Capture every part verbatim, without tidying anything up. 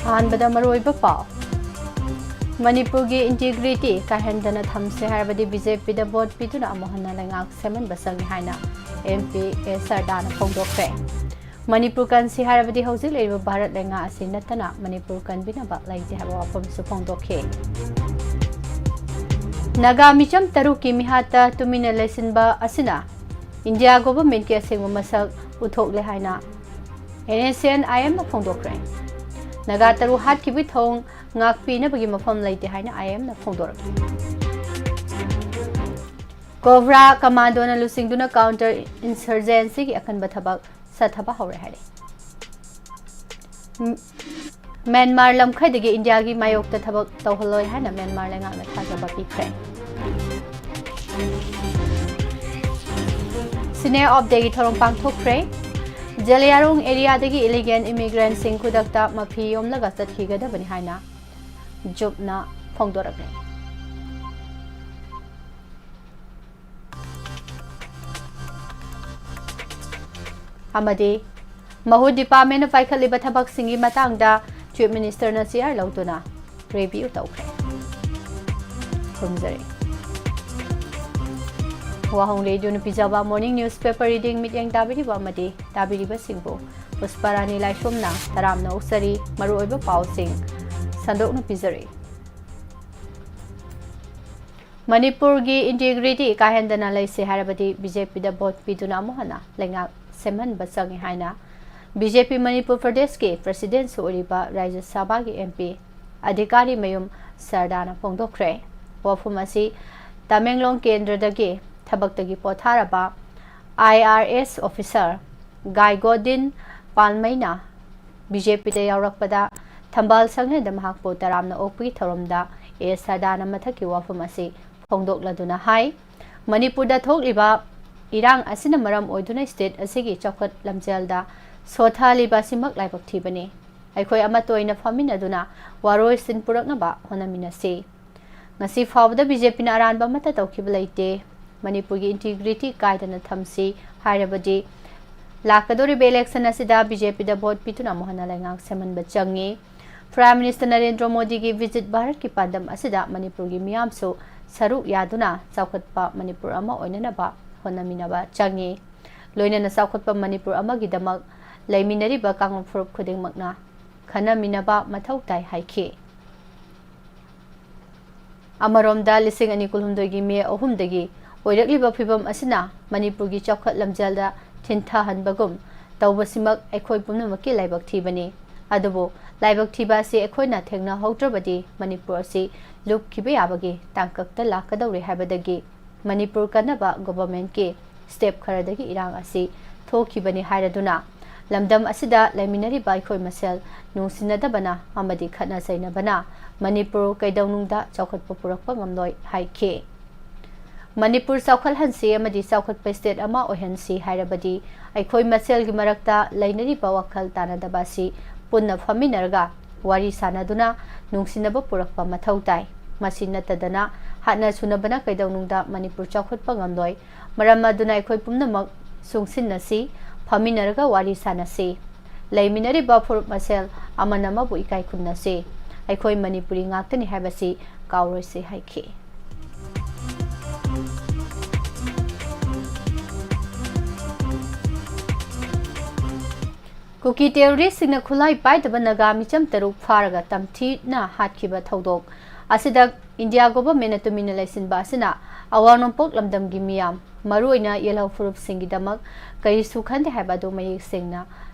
ꯑꯍꯥꯟꯕꯗ ꯃꯔꯨꯑꯣꯏꯕ ꯄꯥꯎ꯫ ꯃꯅꯤꯄꯨꯔꯒꯤ ꯏꯟꯇꯤꯒ꯭ꯔꯤꯇꯤ ꯀꯥꯏꯍꯟꯗꯅ ꯊꯝꯁꯦ ꯍꯥꯏꯔꯕꯗꯤ ꯕꯤ ꯖꯦ ꯄꯤꯗ ꯚꯣꯠ ꯄꯤꯗꯨꯅ ꯑꯃꯨꯛ ꯍꯟꯅ ꯂꯩꯉꯥꯛ ꯁꯦꯝꯍꯟꯕ ꯆꯪꯏ ꯍꯥꯏꯅ ꯑꯦꯝ ꯄꯤ ꯑꯦ ꯁꯔꯗꯥꯅ ꯐꯣꯡꯗꯣꯛꯈ꯭ꯔꯦ꯫ ꯃꯅꯤꯄꯨꯔ ꯀꯟꯁꯤ ꯍꯥꯏꯔꯕꯗꯤ ꯍꯧꯖꯤꯛ ꯂꯩꯔꯤꯕ ꯚꯥꯔꯠ ꯂꯩꯉꯥꯛ ꯑꯁꯤ ꯅꯠꯇꯅ ꯃꯅꯤꯄꯨꯔ ꯀꯟꯕꯤꯅꯕ ꯂꯩꯇꯦ ꯍꯥꯏꯕ ꯋꯥꯐꯝꯁꯨ ꯐꯣꯡꯗꯣꯛꯈꯤ꯫ ꯅꯥꯒꯥ ꯃꯤꯆꯝ ꯇꯔꯨꯛꯀꯤ ꯃꯤꯍꯥꯠꯇ ꯇꯨꯃꯤꯟꯅ ꯂꯩꯁꯤꯟꯕ ꯑꯁꯤꯅ ꯏꯟꯗꯤꯌꯥ ꯒꯣꯚꯔꯟꯃꯦꯟꯠꯀꯤ ꯑꯁꯦꯡꯕ ꯃꯁꯛ ꯎꯠꯊꯣꯛꯂꯦ ꯍꯥꯏꯅ ꯑꯦꯟ ꯑꯦꯁ ꯁꯤ ꯑꯦꯟ ꯑꯥꯏ ꯑꯦꯝꯅ ꯐꯣꯡꯗꯣꯛꯈ꯭ꯔꯦ꯫ ꯅꯥꯒꯥ ꯇꯔꯨꯛ ꯍꯥꯠꯈꯤꯕꯒꯤ ꯊꯧꯑꯣꯡ ꯉꯥꯛꯄꯤꯅꯕꯒꯤ ꯃꯐꯝ ꯂꯩꯇꯦ ꯍꯥꯏꯅ ꯑꯥꯏ ꯑꯦꯝꯅ ꯐꯣꯡꯗꯣꯔꯛꯂꯤ꯫ ꯀꯣꯕ꯭ꯔꯥ ꯀꯃꯥꯟꯗꯣꯅ ꯂꯨꯆꯤꯡꯗꯨꯅ ꯀꯥꯎꯟꯇꯔ ꯏꯟꯁꯔꯖꯦꯟꯁꯤꯒꯤ ꯑꯀꯟꯕ ꯊꯕꯛ ꯆꯠꯊꯕ ꯍꯧꯔꯦ ꯍꯥꯏꯔꯤ꯫ ꯝ-, ꯃ꯭ꯌꯥꯟꯃꯥꯔ ꯂꯝꯈꯩꯗꯒꯤ ꯏꯟꯗꯤꯌꯥꯒꯤ ꯃꯥꯌꯣꯛꯇ ꯊꯕꯛ ꯇꯧꯍꯜꯂꯣꯏ ꯍꯥꯏꯅ ꯃ꯭ꯌꯥꯟꯃꯥꯔ ꯂꯩꯉꯥꯛꯅ ꯊꯥꯖꯕ ꯄꯤꯈ꯭ꯔꯦ꯫ ꯁꯤꯅꯤꯌꯔ ꯑꯣꯐ ꯗꯦꯒꯤ ꯊꯧꯔꯝ ꯄꯥꯡꯊꯣꯛꯈ꯭ꯔꯦ꯫ ꯖꯦꯂꯤꯌꯥꯡꯔꯣꯡ ꯑꯦꯔꯤꯌꯥꯗꯒꯤ ꯏꯂꯤꯒꯦꯜ ꯏꯃꯤꯒ꯭ꯔꯦꯟꯠꯁꯤꯡ ꯈꯨꯗꯛꯇ ꯃꯐꯤ ꯌꯣꯝꯂꯒ ꯆꯠꯈꯤꯒꯗꯕꯅꯤ ꯍꯥꯏꯅ ꯖꯨꯞꯅ ꯐꯣꯡꯗꯣꯔꯛꯂꯤ꯫ ꯑꯃꯗꯤ ꯃꯍꯨꯠ ꯗꯤꯄꯥꯔꯠꯃꯦꯟꯅ ꯄꯥꯏꯈꯠꯂꯤꯕ ꯊꯕꯛꯁꯤꯡꯒꯤ ꯃꯇꯥꯡꯗ ꯆꯤꯐ ꯃꯤꯅꯤꯁꯇꯔꯅ ꯆꯦꯌꯔ ꯂꯧꯗꯨꯅ ꯔꯤꯚꯤꯌꯨ ꯇꯧꯈ꯭ꯔꯦ꯫ ꯈꯨꯔꯨꯝꯖꯔꯤ꯫ ꯋꯥꯍꯪ ꯔꯦꯗꯤꯑꯣꯅ ꯄꯤꯖꯕ ꯃꯣꯔꯅꯤꯡ ꯅ꯭ꯌꯨꯁꯄꯦꯄꯔ ꯔꯤꯗꯤꯡ ꯃꯤꯠꯌꯦꯡ ꯇꯥꯕꯤꯔꯤꯕ ꯑꯃꯗꯤ ꯇꯥꯕꯤꯔꯤꯕꯁꯤꯡꯕꯨ ꯄꯨꯁꯄꯥꯔꯥꯅꯤ ꯂꯥꯏꯁ꯭ꯔꯝꯅ ꯇꯔꯥꯝꯅ ꯑꯣꯛꯆꯔꯤ꯫ ꯃꯔꯨꯑꯣꯏꯕ ꯄꯥꯎꯁꯤꯡ ꯁꯟꯗꯣꯛꯅ ꯄꯤꯖꯔꯤ꯫ ꯃꯅꯤꯄꯨꯔꯒꯤ ꯏꯟꯇꯤꯒ꯭ꯔꯤꯇꯤ ꯀꯥꯏꯍꯟꯗꯅ ꯂꯩꯁꯦ ꯍꯥꯏꯔꯕꯗꯤ ꯕꯤ ꯖꯦ ꯄꯤꯗ ꯚꯣꯠ ꯄꯤꯗꯨꯅ ꯑꯃꯨꯛ ꯍꯟꯅ ꯂꯩꯉꯥꯛ ꯁꯦꯝꯍꯟꯕ ꯆꯪꯏ ꯍꯥꯏꯅ ꯕꯤ ꯖꯦ ꯄꯤ ꯃꯅꯤꯄꯨꯔ ꯄ꯭ꯔꯗꯦꯁꯀꯤ ꯄ꯭ꯔꯁꯤꯗꯦꯟꯠꯁꯨ ꯑꯣꯏꯔꯤꯕ ꯔꯥꯖ꯭ꯌ ꯁꯚꯥꯒꯤ ꯑꯦꯝ ꯄꯤ ꯑꯙꯤꯀꯥꯔꯤ ꯃꯌꯨꯝ ꯁꯔꯗꯥꯅ ꯐꯣꯡꯗꯣꯛꯈ꯭ꯔꯦ꯫ ꯋꯥꯐꯝ ꯑꯁꯤ ꯇꯃꯦꯡꯂꯣꯡ ꯀꯦꯟꯗ꯭ꯔꯗꯒꯤ ꯊꯕꯛꯇꯒꯤ ꯄꯣꯊꯥꯔꯕ ꯑꯥꯏ ꯑꯥꯔ ꯑꯦꯁ ꯑꯣꯐꯤꯁꯥꯔ ꯒꯥꯏꯒꯣꯗꯤꯟ ꯄꯥꯜꯃꯩꯅ ꯕꯤ ꯖꯦ ꯄꯤꯗ ꯌꯥꯎꯔꯛꯄꯗ ꯊꯝꯕꯥꯜ ꯁꯪꯂꯦꯟꯗ ꯃꯍꯥꯛꯄꯨ ꯇꯔꯥꯝꯅ ꯑꯣꯛꯄꯒꯤ ꯊꯧꯔꯝꯗ ꯑꯦ ꯁꯔꯗꯥꯅ ꯃꯊꯛꯀꯤ ꯋꯥꯐꯝ ꯑꯁꯤ ꯐꯣꯡꯗꯣꯛꯂꯗꯨꯅ ꯍꯥꯏ, ꯃꯅꯤꯄꯨꯔꯗ ꯊꯣꯛꯂꯤꯕ ꯏꯔꯥꯡ ꯑꯁꯤꯅ ꯃꯔꯝ ꯑꯣꯏꯗꯨꯅ ꯁ꯭ꯇꯦꯠ ꯑꯁꯤꯒꯤ ꯆꯥꯎꯈꯠ ꯂꯝꯖꯦꯜꯗ ꯁꯣꯊꯍꯜꯂꯤꯕ ꯑꯁꯤꯃꯛ ꯂꯥꯏꯕꯛ ꯊꯤꯕꯅꯤ꯫ ꯑꯩꯈꯣꯏ ꯑꯃꯠꯇ ꯑꯣꯏꯅ ꯐꯝꯃꯤꯟꯅꯗꯨꯅ ꯋꯥꯔꯣꯏꯁꯤꯟ ꯄꯨꯔꯛꯅꯕ ꯍꯣꯠꯅꯃꯤꯟꯅꯁꯤ꯫ ꯉꯁꯤ ꯐꯥꯎꯕꯗ ꯕꯤ ꯖꯦ ꯄꯤꯅ ꯑꯔꯥꯟꯕ ꯑꯃꯠꯇ ꯇꯧꯈꯤꯕ ꯂꯩꯇꯦ꯫ ꯃꯅꯤꯄꯨꯔꯒꯤ ꯏꯟꯇꯤꯒ꯭ꯔꯤꯇꯤ ꯀꯥꯏꯗꯅ ꯊꯝꯁꯤ ꯍꯥꯏꯔꯕꯗꯤ ꯂꯥꯛꯀꯗꯧꯔꯤꯕ ꯏꯂꯦꯛꯁꯟ ꯑꯁꯤꯗ ꯕꯤ ꯖꯦ ꯄꯤꯗ ꯚꯣꯠ ꯄꯤꯗꯨꯅ ꯑꯃꯨꯛ ꯍꯟꯅ ꯂꯩꯉꯥꯛ ꯁꯦꯝꯍꯟꯕ ꯆꯪꯉꯤ꯫ Prime Minister ꯅꯔꯦꯟꯗ꯭ꯔ ꯃꯣꯗꯤꯒꯤ visit ꯚꯥꯔꯠꯀꯤ ꯄꯥꯟꯗꯝ ꯑꯁꯤꯗ ꯃꯅꯤꯄꯨꯔꯒꯤ ꯃꯤꯌꯥꯝꯁꯨ ꯁꯔꯨꯛ ꯌꯥꯗꯨꯅ ꯆꯥꯎꯈꯠꯄ ꯃꯅꯤꯄꯨꯔ ꯑꯃ ꯑꯣꯏꯅꯅꯕ ꯍꯣꯠꯅꯃꯤꯟꯅꯕ ꯆꯪꯏ꯫ ꯂꯣꯏꯅꯅ ꯆꯥꯎꯈꯠꯄ ꯃꯅꯤꯄꯨꯔ ꯑꯃꯒꯤꯗꯃꯛ ꯂꯩꯃꯤꯟꯅꯔꯤꯕ ꯀꯥꯡꯂꯨꯞ ꯐꯨꯔꯨꯞ ꯈꯨꯗꯤꯡꯃꯛꯅ ꯈꯟꯅꯃꯤꯟꯅꯕ ꯃꯊꯧ ꯇꯥꯏ ꯍꯥꯏꯈꯤ꯫ ꯑꯃꯔꯣꯝꯗ, ꯂꯤꯁꯤꯡ ꯑꯅꯤ ꯀꯨꯟꯍꯨꯝꯗꯣꯏꯒꯤ ꯃꯦ ꯑꯍꯨꯝꯗꯒꯤ ꯑꯣꯏꯔꯛꯂꯤꯕ ꯐꯤꯚꯝ ꯑꯁꯤꯅ ꯃꯅꯤꯄꯨꯔꯒꯤ ꯆꯥꯎꯈꯠ ꯂꯝꯖꯦꯜꯗ ꯊꯤꯟꯊꯍꯟꯕꯒꯨꯝ ꯇꯧꯕꯁꯤꯃꯛ ꯑꯩꯈꯣꯏ ꯄꯨꯝꯅꯃꯛꯀꯤ ꯂꯥꯏꯕꯛ ꯊꯤꯕꯅꯤ꯫ ꯑꯗꯨꯕꯨ ꯂꯥꯏꯕꯛ ꯊꯤꯕ ꯑꯁꯤ ꯑꯩꯈꯣꯏꯅ ꯊꯦꯡꯅꯍꯧꯗ꯭ꯔꯕꯗꯤ ꯃꯅꯤꯄꯨꯔ ꯑꯁꯤ ꯂꯨꯞꯈꯤꯕ ꯌꯥꯕꯒꯤ ꯇꯥꯡꯀꯛꯇ ꯂꯥꯛꯀꯗꯧꯔꯦ ꯍꯥꯏꯕꯗꯒꯤ ꯃꯅꯤꯄꯨꯔ ꯀꯟꯅꯕ governmentꯀꯤ step ꯈꯔꯗꯒꯤ ꯏꯔꯥꯡ ꯑꯁꯤ ꯊꯣꯛꯈꯤꯕꯅꯤ ꯍꯥꯏꯔꯗꯨꯅ, ꯂꯝꯗꯝ ꯑꯁꯤꯗ ꯂꯩꯃꯤꯟꯅꯔꯤꯕ ꯑꯩꯈꯣꯏ ꯃꯁꯦꯜ ꯅꯨꯡꯁꯤꯅꯗꯕꯅ ꯑꯃꯗꯤ ꯈꯠꯅ ꯆꯩꯅꯕꯅ ꯃꯅꯤꯄꯨꯔ ꯀꯩꯗꯧꯅꯨꯡꯗ ꯆꯥꯎꯈꯠꯄ ꯄꯨꯔꯛꯄ ꯉꯝꯂꯣꯏ ꯍꯥꯏꯈꯤ꯫ ꯃꯅꯤꯄꯨꯔ ꯆꯥꯎꯈꯠꯍꯟꯁꯤ ꯑꯃꯗꯤ ꯆꯥꯎꯈꯠꯄ state ꯑꯃ ꯑꯣꯏꯍꯟꯁꯤ ꯍꯥꯏꯔꯕꯗꯤ ꯑꯩꯈꯣꯏ ꯃꯁꯦꯜꯒꯤ ꯃꯔꯛꯇ ꯂꯩꯅꯔꯤꯕ ꯋꯥꯈꯜ ꯇꯥꯅꯗꯕ ꯑꯁꯤ ꯄꯨꯟꯅ ꯐꯝꯃꯤꯟꯅꯔꯒ ꯋꯥꯔꯤ ꯁꯥꯅꯗꯨꯅ ꯅꯨꯡꯁꯤꯅꯕ ꯄꯨꯔꯛꯄ ꯃꯊꯧ ꯇꯥꯏ꯫ ꯃꯁꯤ ꯅꯠꯇꯗꯅ ꯍꯥꯠꯅ ꯁꯨꯅꯕꯅ ꯀꯩꯗꯧꯅꯨꯡꯗ ꯃꯅꯤꯄꯨꯔ ꯆꯥꯎꯈꯠꯄ ꯉꯝꯂꯣꯏ꯫ ꯃꯔꯝ ꯑꯗꯨꯅ ꯑꯩꯈꯣꯏ ꯄꯨꯝꯅꯃꯛ ꯁꯨꯡꯁꯤꯟꯅꯁꯤ, ꯐꯝꯃꯤꯟꯅꯔꯒ ꯋꯥꯔꯤ ꯁꯥꯅꯁꯤ꯫ ꯂꯩꯃꯤꯟꯅꯔꯤꯕ ꯐꯨꯔꯨꯞ ꯃꯁꯦꯜ ꯑꯃꯅ ꯑꯃꯕꯨ ꯏꯀꯥꯏ ꯈꯨꯝꯅꯁꯤ꯫ ꯑꯩꯈꯣꯏ ꯃꯅꯤꯄꯨꯔꯤ ꯉꯥꯛꯇꯅꯤ ꯍꯥꯏꯕꯁꯤ ꯀꯥꯎꯔꯣꯏꯁꯤ ꯍꯥꯏꯈꯤ꯫ ꯀꯨꯀꯤ terroristꯁꯤꯡꯅ ꯈꯨꯠꯂꯥꯏ ꯄꯥꯏꯗꯕ ꯅꯥꯒꯥ ꯃꯤꯆꯝ ꯇꯔꯨꯛ ꯐꯥꯔꯒ ꯇꯝꯊꯤꯅ ꯍꯥꯠꯈꯤꯕ ꯊꯧꯗꯣꯛ ꯑꯁꯤꯗ ꯏꯟꯗꯤꯌꯥ governmentꯅ ꯇꯨꯃꯤꯟꯅ ꯂꯩꯁꯤꯟꯕ ꯑꯁꯤꯅ ꯑꯋꯥꯡ ꯅꯣꯡꯄꯣꯛ ꯂꯝꯗꯝꯒꯤ ꯃꯤꯌꯥꯝ, ꯃꯔꯨꯑꯣꯏꯅ ꯌꯦꯜꯍꯧ ꯐꯨꯔꯨꯞꯁꯤꯡꯒꯤꯗꯃꯛ ꯀꯔꯤꯁꯨ ꯈꯟꯗꯦ ꯍꯥꯏꯕ ꯑꯗꯨ ꯃꯌꯦꯛ ꯁꯦꯡꯅ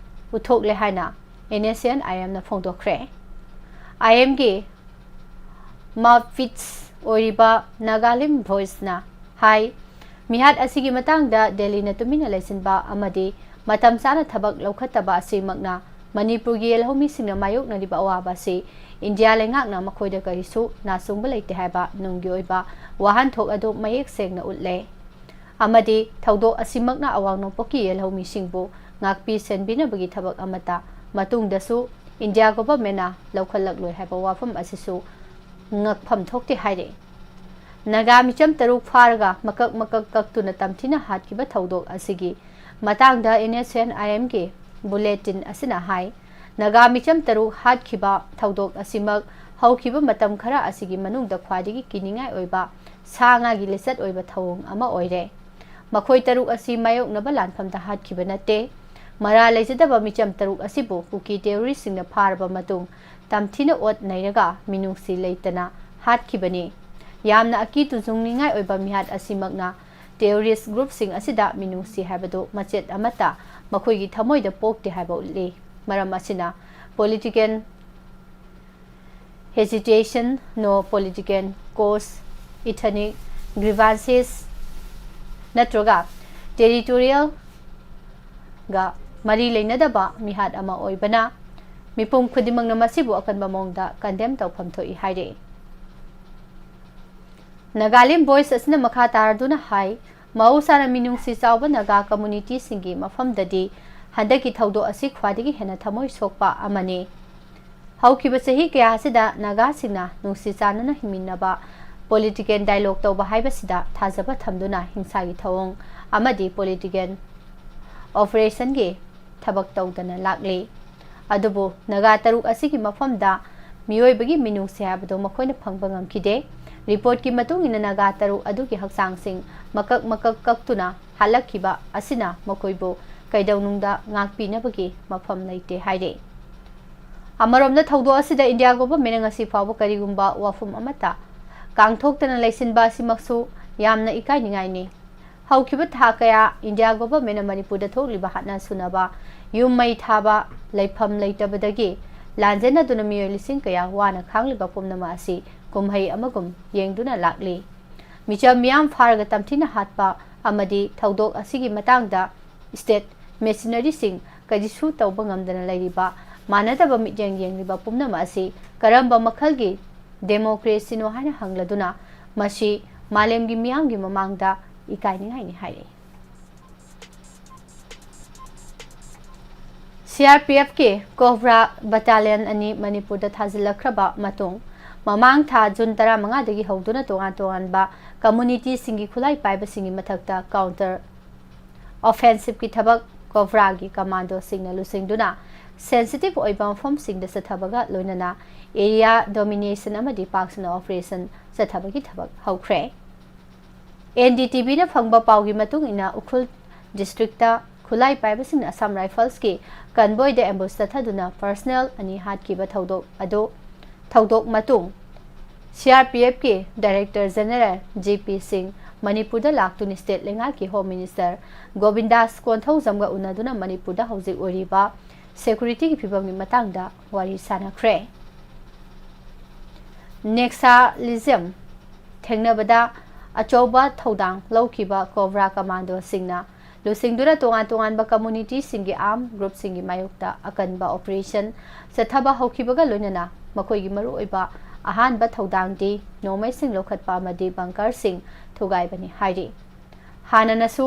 ꯎꯠꯊꯣꯛꯂꯦ ꯍꯥꯏꯅ NSCN-IMꯅ ꯐꯣꯡꯗꯣꯛꯈ꯭ꯔꯦ꯫ IMꯒꯤ mouthpiece ꯑꯣꯏꯔꯤꯕ Nagalim Voiceꯅ ꯍꯥꯏ, ꯃꯤꯍꯥꯠ ꯑꯁꯤꯒꯤ ꯃꯇꯥꯡꯗ ꯗꯦꯜꯂꯤꯅ ꯇꯨꯃꯤꯟꯅ ꯂꯩꯁꯤꯟꯕ ꯑꯃꯗꯤ ꯃꯇꯝ ꯆꯥꯅ ꯊꯕꯛ ꯂꯧꯈꯠꯇꯕ ꯑꯁꯤꯃꯛꯅ ꯃꯅꯤꯄꯨꯔꯒꯤ ꯌꯦꯜꯍꯧꯃꯤꯁꯤꯡꯅ ꯃꯥꯌꯣꯛꯅꯔꯤꯕ ꯑꯋꯥꯕ ꯑꯁꯤ ꯏꯟꯗꯤꯌꯥ ꯂꯩꯉꯥꯛꯅ ꯃꯈꯣꯏꯗ ꯀꯔꯤꯁꯨ ꯅꯥꯆꯨꯡꯕ ꯂꯩꯇꯦ ꯍꯥꯏꯕ ꯅꯨꯡꯒꯤ ꯑꯣꯏꯕ ꯋꯥꯍꯟꯊꯣꯛ ꯑꯗꯨ ꯃꯌꯦꯛ ꯁꯦꯡꯅ ꯎꯠꯂꯦ꯫ ꯑꯃꯗꯤ ꯊꯧꯗꯣꯛ ꯑꯁꯤꯃꯛꯅ ꯑꯋꯥꯡ ꯅꯣꯡꯄꯣꯛꯀꯤ ꯌꯦꯜꯍꯧꯃꯤꯁꯤꯡꯕꯨ ꯉꯥꯛꯄꯤ ꯁꯦꯟꯕꯤꯅꯕꯒꯤ ꯊꯕꯛ ꯑꯃꯠꯇ ꯃꯇꯨꯡꯗꯁꯨ ꯏꯟꯗꯤꯌꯥ governmentꯅ ꯂꯧꯈꯠꯂꯛꯂꯣꯏ ꯍꯥꯏꯕ ꯋꯥꯐꯝ ꯑꯁꯤꯁꯨ ꯉꯛꯐꯝ ꯊꯣꯛꯇꯦ ꯍꯥꯏꯔꯤ꯫ ꯅꯥꯒꯥ ꯃꯤꯆꯝ ꯇꯔꯨꯛ ꯐꯥꯔꯒ ꯃꯀꯛ ꯃꯀꯛ ꯀꯛꯇꯨꯅ ꯇꯝꯊꯤꯅ ꯍꯥꯠꯈꯤꯕ ꯊꯧꯗꯣꯛ ꯑꯁꯤꯒꯤ ꯃꯇꯥꯡꯗ NSCN-IMꯒꯤ bulletin ꯑꯁꯤꯅ ꯍꯥꯏ, ꯅꯥꯒꯥ ꯃꯤꯆꯝ ꯇꯔꯨꯛ ꯍꯥꯠꯈꯤꯕ ꯊꯧꯗꯣꯛ ꯑꯁꯤꯃꯛ ꯍꯧꯈꯤꯕ ꯃꯇꯝ ꯈꯔ ꯑꯁꯤꯒꯤ ꯃꯅꯨꯡꯗ ꯈ꯭ꯋꯥꯏꯗꯒꯤ ꯀꯤꯅꯤꯡꯉꯥꯏ ꯑꯣꯏꯕ ꯁꯥ ꯉꯥꯒꯤ ꯂꯤꯆꯠ ꯑꯣꯏꯕ ꯊꯧꯑꯣꯡ ꯑꯃ ꯑꯣꯏꯔꯦ꯫ ꯃꯈꯣꯏ ꯇꯔꯨꯛ ꯑꯁꯤ ꯃꯥꯌꯣꯛꯅꯕ ꯂꯥꯟꯐꯝꯗ ꯍꯥꯠꯈꯤꯕ ꯅꯠꯇꯦ꯫ ꯃꯔꯥꯜ ꯂꯩꯖꯗꯕ ꯃꯤꯆꯝ ꯇꯔꯨꯛ ꯑꯁꯤꯕꯨ ꯀꯨꯀꯤ ꯇꯦꯔꯣꯔꯤꯁꯁꯤꯡꯅ ꯐꯥꯔꯕ ꯃꯇꯨꯡ ꯇꯝꯊꯤꯅ ꯑꯣꯠ ꯅꯩꯔꯒ ꯃꯤꯅꯨꯡꯁꯤ ꯂꯩꯇꯅ ꯍꯥꯠꯈꯤꯕꯅꯤ꯫ ꯌꯥꯝꯅ ꯑꯀꯤ ꯇꯨꯖꯨꯡꯅꯤꯡꯉꯥꯏ ꯑꯣꯏꯕ ꯃꯤꯍꯥꯠ ꯑꯁꯤꯃꯛꯅ ꯇꯦꯔꯣꯔꯤꯁ ꯒ꯭ꯔꯨꯞꯁꯤꯡ ꯑꯁꯤꯗ ꯃꯤꯅꯨꯡꯁꯤ ꯍꯥꯏꯕꯗꯨ ꯃꯆꯦꯠ ꯑꯃꯠꯇ ꯃꯈꯣꯏꯒꯤ ꯊꯃꯣꯏꯗ ꯄꯣꯛꯇꯦ ꯍꯥꯏꯕ ꯎꯠꯂꯤ꯫ ꯃꯔꯝ ꯑꯁꯤꯅ political hesitation, no political cause, ethnic grievances ꯅꯠꯇ꯭ꯔꯒ territorial ꯒ ꯃꯔꯤ ꯂꯩꯅꯗꯕ ꯃꯤꯍꯥꯠ ꯑꯃ ꯑꯣꯏꯕꯅ ꯃꯤꯄꯨꯝ ꯈꯨꯗꯤꯡꯃꯛꯅ ꯃꯁꯤꯕꯨ ꯑꯀꯟꯕ ꯃꯑꯣꯡꯗ condemn ꯇꯧꯐꯝ ꯊꯣꯛꯏ ꯍꯥꯏꯔꯤ꯫ ꯅꯥꯒꯥꯂꯦꯟ ꯚꯣꯏꯁ ꯑꯁꯤꯅ ꯃꯈꯥ ꯇꯥꯔꯗꯨꯅ ꯍꯥꯏ, ꯃꯍꯧꯁꯥꯅ ꯃꯤꯅꯨꯡꯁꯤ ꯆꯥꯎꯕ ꯅꯥꯒꯥ ꯀꯝꯃ꯭ꯌꯨꯅꯤꯇꯤꯁꯤꯡꯒꯤ ꯃꯐꯝꯗꯗꯤ ꯍꯟꯗꯛꯀꯤ ꯊꯧꯗꯣꯛ ꯑꯁꯤ ꯈ꯭ꯋꯥꯏꯗꯒꯤ ꯍꯦꯟꯅ ꯊꯃꯣꯏ ꯁꯣꯛꯄ ꯑꯃꯅꯤ꯫ ꯍꯧꯈꯤꯕ ꯆꯍꯤ ꯀꯌꯥ ꯑꯁꯤꯗ ꯅꯥꯒꯥꯁꯤꯡꯅ ꯅꯨꯡꯁꯤ ꯆꯥꯟꯅꯅ ꯍꯤꯡꯃꯤꯟꯅꯕ, political dialogue ꯇꯧꯕ ꯍꯥꯏꯕꯁꯤꯗ ꯊꯥꯖꯕ ꯊꯝꯗꯨꯅ ꯍꯤꯡꯁꯥꯒꯤ ꯊꯧꯑꯣꯡ ꯑꯃꯗꯤ political oppression ꯒꯤ ꯊꯕꯛ ꯇꯧꯗꯅ ꯂꯥꯛꯂꯤ꯫ ꯑꯗꯨꯕꯨ ꯅꯥꯒꯥ ꯇꯔꯨꯛ ꯑꯁꯤꯒꯤ ꯃꯐꯝꯗ ꯃꯤꯑꯣꯏꯕꯒꯤ ꯃꯤꯅꯨꯡꯁꯤ ꯍꯥꯏꯕꯗꯨ ꯃꯈꯣꯏꯅ ꯐꯪꯕ ꯉꯝꯈꯤꯗꯦ꯫ ꯔꯤꯄꯣꯔꯠꯀꯤ ꯃꯇꯨꯡ ꯏꯟꯅ ꯅꯥꯒꯥ ꯇꯔꯨꯛ ꯑꯗꯨꯒꯤ ꯍꯛꯆꯥꯡꯁꯤꯡ ꯃꯀꯛ ꯃꯀꯛ ꯀꯛꯇꯨꯅ ꯍꯥꯠꯂꯛꯈꯤꯕ ꯑꯁꯤꯅ ꯃꯈꯣꯏꯕꯨ ꯀꯩꯗꯧꯅꯨꯡꯗ ꯉꯥꯛꯄꯤꯅꯕꯒꯤ ꯃꯐꯝ ꯂꯩꯇꯦ ꯍꯥꯏꯔꯤ꯫ ꯑꯃꯔꯣꯝꯗ ꯊꯧꯗꯣꯛ ꯑꯁꯤꯗ ꯏꯟꯗꯤꯌꯥ ꯒꯣꯚꯔꯟꯃꯦꯟꯠꯅ ꯉꯁꯤ ꯐꯥꯎꯕ ꯀꯔꯤꯒꯨꯝꯕ ꯋꯥꯐꯝ ꯑꯃꯠꯇ ꯀꯥꯡꯊꯣꯛꯇꯅ ꯂꯩꯁꯤꯟꯕ ꯑꯁꯤꯃꯛꯁꯨ ꯌꯥꯝꯅ ꯏꯀꯥꯏꯅꯤꯡꯉꯥꯏꯅꯤ꯫ ꯍꯧꯈꯤꯕ ꯊꯥ ꯀꯌꯥ ꯏꯟꯗꯤꯌꯥ ꯒꯣꯚꯔꯟꯃꯦꯟꯠꯅ ꯃꯅꯤꯄꯨꯔꯗ ꯊꯣꯛꯂꯤꯕ ꯍꯥꯠꯅ ꯁꯨꯅꯕ, ꯌꯨꯝ ꯃꯩ ꯊꯥꯕ, ꯂꯩꯐꯝ ꯂꯩꯇꯕꯗꯒꯤ ꯂꯥꯟꯖꯦꯟꯅꯗꯨꯅ ꯃꯤꯑꯣꯏ ꯂꯤꯁꯤꯡ ꯀꯌꯥ ꯋꯥꯅ ꯈꯥꯡꯂꯤꯕ ꯄꯨꯝꯅꯃꯛ ꯑꯁꯤ ꯀꯨꯝꯍꯩ ꯑꯃꯒꯨꯝ ꯌꯦꯡꯗꯨꯅ ꯂꯥꯛꯂꯤ꯫ ꯃꯤꯆꯝ ꯃꯤꯌꯥꯝ ꯐꯥꯔꯒ ꯇꯝꯊꯤꯅ ꯍꯥꯠꯄ ꯑꯃꯗꯤ ꯊꯧꯗꯣꯛ ꯑꯁꯤꯒꯤ ꯃꯇꯥꯡꯗ state machinery ꯁꯤꯡ ꯀꯔꯤꯁꯨ ꯇꯧꯕ ꯉꯝꯗꯅ ꯂꯩꯔꯤꯕ ꯃꯥꯟꯅꯗꯕ ꯃꯤꯠꯌꯦꯡ ꯌꯦꯡꯂꯤꯕ ꯄꯨꯝꯅꯃꯛ ꯑꯁꯤ ꯀꯔꯝꯕ ꯃꯈꯜꯒꯤ democracy ꯅꯣ ꯍꯥꯏꯅ ꯍꯪꯂꯗꯨꯅ ꯃꯁꯤ ꯃꯥꯂꯦꯝꯒꯤ ꯃꯤꯌꯥꯝꯒꯤ ꯃꯃꯥꯡꯗ ꯏꯀꯥꯏꯅꯤꯡꯉꯥꯏꯅꯤ ꯍꯥꯏꯔꯤ꯫ C R P F ꯀꯤ COBRA battalion ꯑꯅꯤ ꯃꯅꯤꯄꯨꯔꯗ ꯊꯥꯖꯤꯜꯂꯛꯈ꯭ꯔꯕ ꯃꯇꯨꯡ, ꯃꯃꯥꯡ ꯊꯥ ꯖꯨꯟ ꯇꯔꯥꯃꯉꯥꯗꯒꯤ ꯍꯧꯗꯨꯅ ꯇꯣꯉꯥꯟ ꯇꯣꯉꯥꯟꯕ community ꯁꯤꯡꯒꯤ ꯈꯨꯠꯂꯥꯏ ꯄꯥꯏꯕꯁꯤꯡꯒꯤ ꯃꯊꯛꯇ counter offensive ꯀꯤ ꯊꯕꯛ COBRA ꯒꯤ commando ꯁꯤꯡꯅ ꯂꯨꯆꯤꯡꯗꯨꯅ ꯁꯦꯟꯁꯤꯇꯤꯚ ꯑꯣꯏꯕ ꯃꯐꯝꯁꯤꯡꯗ ꯆꯠꯊꯕꯒ ꯂꯣꯏꯅꯅ ꯑꯦꯔꯤꯌꯥ ꯗꯣꯃꯤꯅꯦꯁꯟ ꯑꯃꯗꯤ ꯄꯥꯛ ꯁꯟꯅ ꯑꯣꯄꯔꯦꯁꯟ ꯆꯠꯊꯕꯒꯤ ꯊꯕꯛ ꯍꯧꯈ꯭ꯔꯦ꯫ ꯑꯦꯟ ꯗꯤ ꯇꯤ ꯚꯤꯅ ꯐꯪꯕ ꯄꯥꯎꯒꯤ ꯃꯇꯨꯡ ꯏꯟꯅ, ꯎꯈ꯭ꯔꯨꯜ ꯗꯤꯁꯇ꯭ꯔꯤꯛꯇ ꯈꯨꯠꯂꯥꯏ ꯄꯥꯏꯕꯁꯤꯡꯅ ꯑꯁꯥꯝ ꯔꯥꯏꯐꯜꯁꯀꯤ ꯀꯟꯚꯣꯏꯗ ꯑꯦꯝꯕꯨꯁ ꯆꯠꯊꯗꯨꯅ ꯄꯔꯁꯅꯦꯜ ꯑꯅꯤ ꯍꯥꯠꯈꯤꯕ ꯊꯧꯗꯣꯛ ꯑꯗꯨ, ꯊꯧꯗꯣꯛ ꯃꯇꯨꯡ ꯁꯤ ꯑꯥꯔ ꯄꯤ ꯑꯦꯐꯀꯤ director general G P Singh ꯃꯅꯤꯄꯨꯔꯗ ꯂꯥꯛꯇꯨꯅ ꯁ꯭ꯇꯦꯠ ꯂꯩꯉꯥꯛꯀꯤ ꯍꯣꯝ ꯃꯤꯅꯤꯁꯇꯔ ꯒꯣꯕꯤꯟꯗꯥꯁ ꯀꯣꯟꯊꯧꯖꯝꯒ ꯎꯅꯗꯨꯅ ꯃꯅꯤꯄꯨꯔꯗ ꯍꯧꯖꯤꯛ ꯑꯣꯏꯔꯤꯕ ꯁꯦꯀꯨꯔꯤꯇꯤꯒꯤ ꯐꯤꯕꯝꯒꯤ ꯃꯇꯥꯡꯗ ꯋꯥꯔꯤ ꯁꯥꯅꯈ꯭ꯔꯦ꯫ ꯅꯦꯛꯁꯥꯂꯤꯖꯝ ꯊꯦꯡꯅꯕꯗ ꯑꯆꯧꯕ ꯊꯧꯗꯥꯡ ꯂꯧꯈꯤꯕ ꯀꯣꯕ꯭ꯔꯥ ꯀꯃꯥꯟꯗꯣꯁꯤꯡꯅ ꯂꯨꯆꯤꯡꯗꯨꯅ ꯇꯣꯉꯥꯟ ꯇꯣꯉꯥꯟꯕ ꯀꯝꯃꯨꯅꯤꯇꯤꯁꯤꯡꯒꯤ ꯑꯥꯔꯝ ꯒ꯭ꯔꯨꯞꯁꯤꯡꯒꯤ ꯃꯥꯌꯣꯛꯇ ꯑꯀꯟꯕ ꯑꯣꯄꯔꯦꯁꯟ ꯆꯠꯊꯕ ꯍꯧꯈꯤꯕꯒ ꯂꯣꯏꯅꯅ ꯃꯈꯣꯏꯒꯤ ꯃꯔꯨꯑꯣꯏꯕ ꯑꯍꯥꯟꯕ ꯊꯧꯗꯥꯡꯗꯤ ꯅꯣꯡꯃꯩꯁꯤꯡ ꯂꯧꯈꯠꯄ ꯑꯃꯗꯤ ꯕꯪꯀꯔꯁꯤꯡ ꯊꯨꯒꯥꯏꯕꯅꯤ ꯍꯥꯏꯔꯤ꯫ ꯍꯥꯟꯅꯅꯁꯨ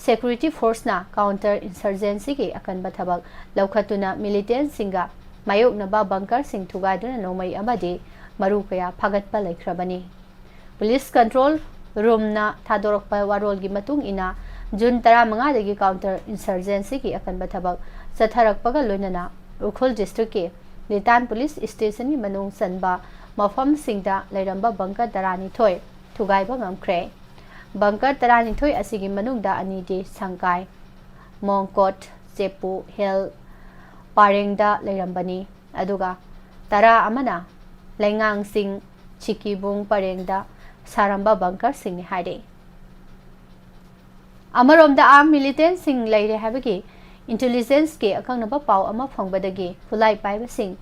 ꯁꯦꯀꯨꯔꯤꯇꯤ ꯐꯣꯔꯁꯅ ꯀꯥꯎꯟꯇꯔ ꯏꯟꯁꯔꯖꯦꯟꯁꯤꯒꯤ ꯑꯀꯟꯕ ꯊꯕꯛ ꯂꯧꯈꯠꯇꯨꯅ ꯃꯤꯂꯤꯇꯦꯟꯁꯤꯡꯒ ꯃꯥꯌꯣꯛꯅꯕ ꯕꯪꯀꯔꯁꯤꯡ ꯊꯨꯒꯥꯏꯗꯨꯅ ꯅꯣꯡꯃꯩ ꯑꯃꯗꯤ ꯃꯔꯨ ꯀꯌꯥ ꯐꯥꯒꯠꯄ ꯂꯩꯈ꯭ꯔꯕꯅꯤ꯫ ꯄꯨꯂꯤꯁ ꯀꯟꯇ꯭ꯔꯣꯜ ꯔꯨꯝꯅ ꯊꯥꯗꯣꯔꯛꯄ ꯋꯥꯔꯣꯜꯒꯤ ꯃꯇꯨꯡ ꯏꯟꯅ, ꯖꯨꯟ ꯇꯔꯥꯃꯉꯥꯗꯒꯤ ꯀꯥꯎꯟꯇꯔ ꯏꯟꯁꯔꯖꯦꯟꯁꯤꯒꯤ ꯑꯀꯟꯕ ꯊꯕꯛ ꯆꯠꯊꯔꯛꯄꯒ ꯂꯣꯏꯅꯅ ꯎꯈ꯭ꯔꯨꯜ ꯗꯤꯁꯇ꯭ꯔꯤꯛꯀꯤ ꯂꯤꯇꯥꯟ ꯄꯨꯂꯤꯁ ꯁ꯭ꯇꯦꯁꯟꯒꯤ ꯃꯅꯨꯡ ꯆꯟꯕ ꯃꯐꯝꯁꯤꯡꯗ ꯂꯩꯔꯝꯕ ꯕꯪꯀꯔ ꯇꯔꯥꯅꯤꯊꯣꯏ ꯊꯨꯒꯥꯏꯕ ꯉꯝꯈ꯭ꯔꯦ꯫ ꯕꯪꯀꯔ ꯇꯔꯥꯅꯤꯊꯣꯏ ꯑꯁꯤꯒꯤ ꯃꯅꯨꯡꯗ ꯑꯅꯤꯗꯤ ꯁꯪꯀꯥꯏ, ꯃꯣꯡꯀꯣꯠ, ꯆꯦꯄꯨ ꯍꯤꯜ ꯄꯔꯦꯡꯗ ꯂꯩꯔꯝꯕꯅꯤ, ꯑꯗꯨꯒ ꯇꯔꯥ ꯑꯃꯅ ꯂꯩꯉꯥꯡꯁꯤꯡ, ꯆꯤꯀꯤꯕꯨꯡ ꯄꯔꯦꯡꯗ ꯁꯥꯔꯝꯕ ꯕꯪꯀꯔꯁꯤꯡꯅꯤ ꯍꯥꯏꯔꯤ꯫ ꯑꯃꯔꯣꯝꯗ, ꯑꯥꯔꯝ ꯃꯤꯂꯤꯇꯦꯟꯁꯤꯡ ꯂꯩꯔꯦ ꯍꯥꯏꯕꯒꯤ ꯏꯟꯇꯦꯂꯤꯖꯦꯟꯁꯀꯤ ꯑꯀꯛꯅꯕ ꯄꯥꯎ ꯑꯃ ꯐꯪꯕꯗꯒꯤ ꯈꯨꯠꯂꯥꯏ ꯄꯥꯏꯕꯁꯤꯡ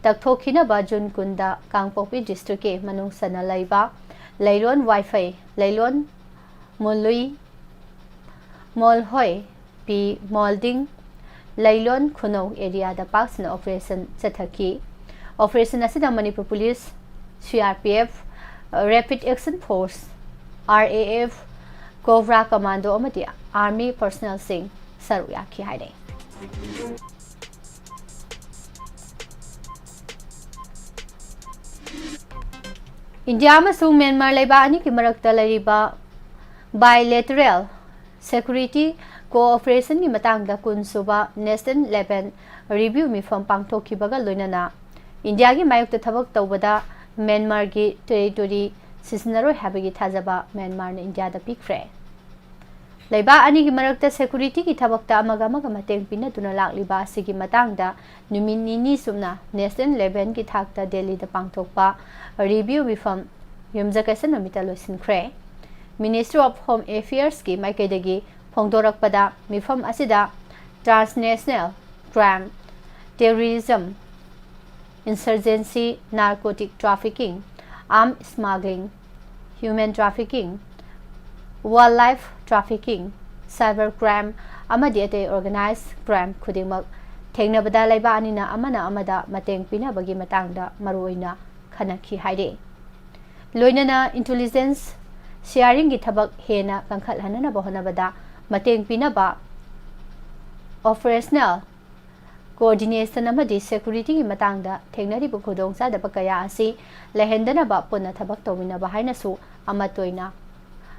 ꯇꯛꯊꯣꯛꯈꯤꯅꯕ ꯖꯨꯟ ꯀꯨꯟꯗ ꯀꯥꯡꯄꯣꯛꯄꯤ ꯗꯤꯁꯇ꯭ꯔꯤꯛꯀꯤ ꯃꯅꯨꯡ ꯆꯟꯅ ꯂꯩꯕ ꯂꯩꯂꯣꯟ ꯋꯥꯏꯐꯩ, ꯂꯩꯂꯣꯟ ꯃꯨꯂꯨꯏ, ꯃꯣꯜꯍꯣꯏ, ꯄꯤ ꯃꯣꯜꯗꯤꯡ, ꯂꯩꯂꯣꯟ ꯈꯨꯅꯧ ꯑꯦꯔꯤꯌꯥꯗ ꯄꯥꯛ ꯁꯟꯅ ꯑꯣꯄꯔꯦꯁꯟ ꯆꯠꯊꯈꯤ꯫ ꯑꯣꯄꯔꯦꯁꯟ ꯑꯁꯤꯗ Manipur police, C R P F, rapid action force, R A F, cobra commando ꯑꯃꯗꯤ ꯑꯥꯔꯃꯤ ꯄꯔꯁꯅꯦꯜꯁꯤꯡ ꯁꯔꯨꯛ ꯌꯥꯈꯤ ꯍꯥꯏꯔꯤ꯫ ꯏꯟꯗꯤꯌꯥ ꯑꯃꯁꯨꯡ ꯃ꯭ꯌꯥꯟꯃꯥꯔ ꯂꯩꯕꯥꯛ ꯑꯅꯤꯒꯤ ꯃꯔꯛꯇ ꯂꯩꯔꯤꯕ bilateral security ꯀꯣꯑꯣꯄꯔꯦꯁꯟꯒꯤ ꯃꯇꯥꯡꯗ ꯀꯨꯟ ꯁꯨꯕ ꯅꯦꯁꯅꯦꯜ ꯂꯦꯚꯦꯜ ꯔꯤꯚ꯭ꯌꯨ ꯃꯤꯐꯝ ꯄꯥꯡꯊꯣꯛꯈꯤꯕꯒ ꯂꯣꯏꯅꯅ ꯏꯟꯗꯤꯌꯥꯒꯤ ꯃꯥꯌꯣꯛꯇ ꯊꯕꯛ ꯇꯧꯕꯗ ꯃ꯭ꯌꯥꯟꯃꯥꯔꯒꯤ ꯇꯦꯔꯤꯇꯣꯔꯤ ꯁꯤꯖꯤꯟꯅꯔꯣꯏ ꯍꯥꯏꯕꯒꯤ ꯊꯥꯖꯕ ꯃ꯭ꯌꯥꯟꯃꯥꯔꯅ ꯏꯟꯗꯤꯌꯥꯗ ꯄꯤꯈ꯭ꯔꯦ꯫ ꯂꯩꯕꯥꯛ ꯑꯅꯤꯒꯤ ꯃꯔꯛꯇ ꯁꯦꯀꯨꯔꯤꯇꯤꯒꯤ ꯊꯕꯛꯇ ꯑꯃꯒ ꯑꯃꯒ ꯃꯇꯦꯡ ꯄꯤꯅꯗꯨꯅ ꯂꯥꯛꯂꯤꯕ ꯑꯁꯤꯒꯤ ꯃꯇꯥꯡꯗ ꯅꯨꯃꯤꯠ ꯅꯤꯅꯤ ꯆꯨꯞꯅ ꯅꯦꯁꯅꯦꯜ ꯂꯦꯚꯦꯜꯒꯤ ꯊꯥꯛꯇ ꯗꯦꯜꯂꯤꯗ ꯄꯥꯡꯊꯣꯛꯄ ꯔꯤꯚ꯭ꯌꯨ ꯃꯤꯐꯝ ꯌꯨꯝꯖꯀꯩꯁ ꯅꯨꯃꯤꯠꯇ ꯂꯣꯏꯁꯤꯟꯈ꯭ꯔꯦ꯫ ꯃꯤꯅꯤꯁꯇ꯭ꯔꯤ ꯑꯣꯐ ꯍꯣꯝ ꯑꯦꯐꯤꯌꯔꯁꯀꯤ ꯃꯥꯏꯀꯩꯗꯒꯤ ꯐꯣꯡꯗꯣꯔꯛꯄꯗ, ꯃꯤꯐꯝ ꯑꯁꯤꯗ transnational crime, terrorism, insurgency, narcotic trafficking, arm smuggling, human trafficking, wildlife trafficking, cyber crime ꯑꯃꯗꯤ ꯑꯇꯩ ꯑꯣꯔꯒꯅꯥꯏꯖ ꯀ꯭ꯔꯥꯏꯝ ꯈꯨꯗꯤꯡꯃꯛ ꯊꯦꯡꯅꯕꯗ ꯂꯩꯕꯥꯛ ꯑꯅꯤꯅ ꯑꯃꯅ ꯑꯃꯗ ꯃꯇꯦꯡ ꯄꯤꯅꯕꯒꯤ ꯃꯇꯥꯡꯗ ꯃꯔꯨꯑꯣꯏꯅ ꯈꯟꯅꯈꯤ ꯍꯥꯏꯔꯤ꯫ ꯂꯣꯏꯅꯅ ꯏꯟꯇꯦꯂꯤꯖꯦꯟꯁ ꯁꯤꯌꯥꯔꯤꯡꯒꯤ ꯊꯕꯛ ꯍꯦꯟꯅ ꯀꯟꯈꯠꯍꯟꯅꯅꯕ ꯍꯣꯠꯅꯕꯗ ꯃꯇꯦꯡ ꯄꯤꯅꯕ, ꯑꯣꯄꯔꯦꯁꯅꯦꯜ ꯀꯣꯑꯣꯔꯗꯤꯅꯦꯁꯟ ꯑꯃꯗꯤ ꯁꯦꯀꯨꯔꯤꯇꯤꯒꯤ ꯃꯇꯥꯡꯗ ꯊꯦꯡꯅꯔꯤꯕ ꯈꯨꯗꯣꯡꯆꯥꯗꯕ ꯀꯌꯥ ꯑꯁꯤ ꯂꯩꯍꯟꯗꯅꯕ ꯄꯨꯟꯅ ꯊꯕꯛ ꯇꯧꯃꯤꯟꯅꯕ ꯍꯥꯏꯅꯁꯨ ꯑꯃꯠꯇ ꯑꯣꯏꯅ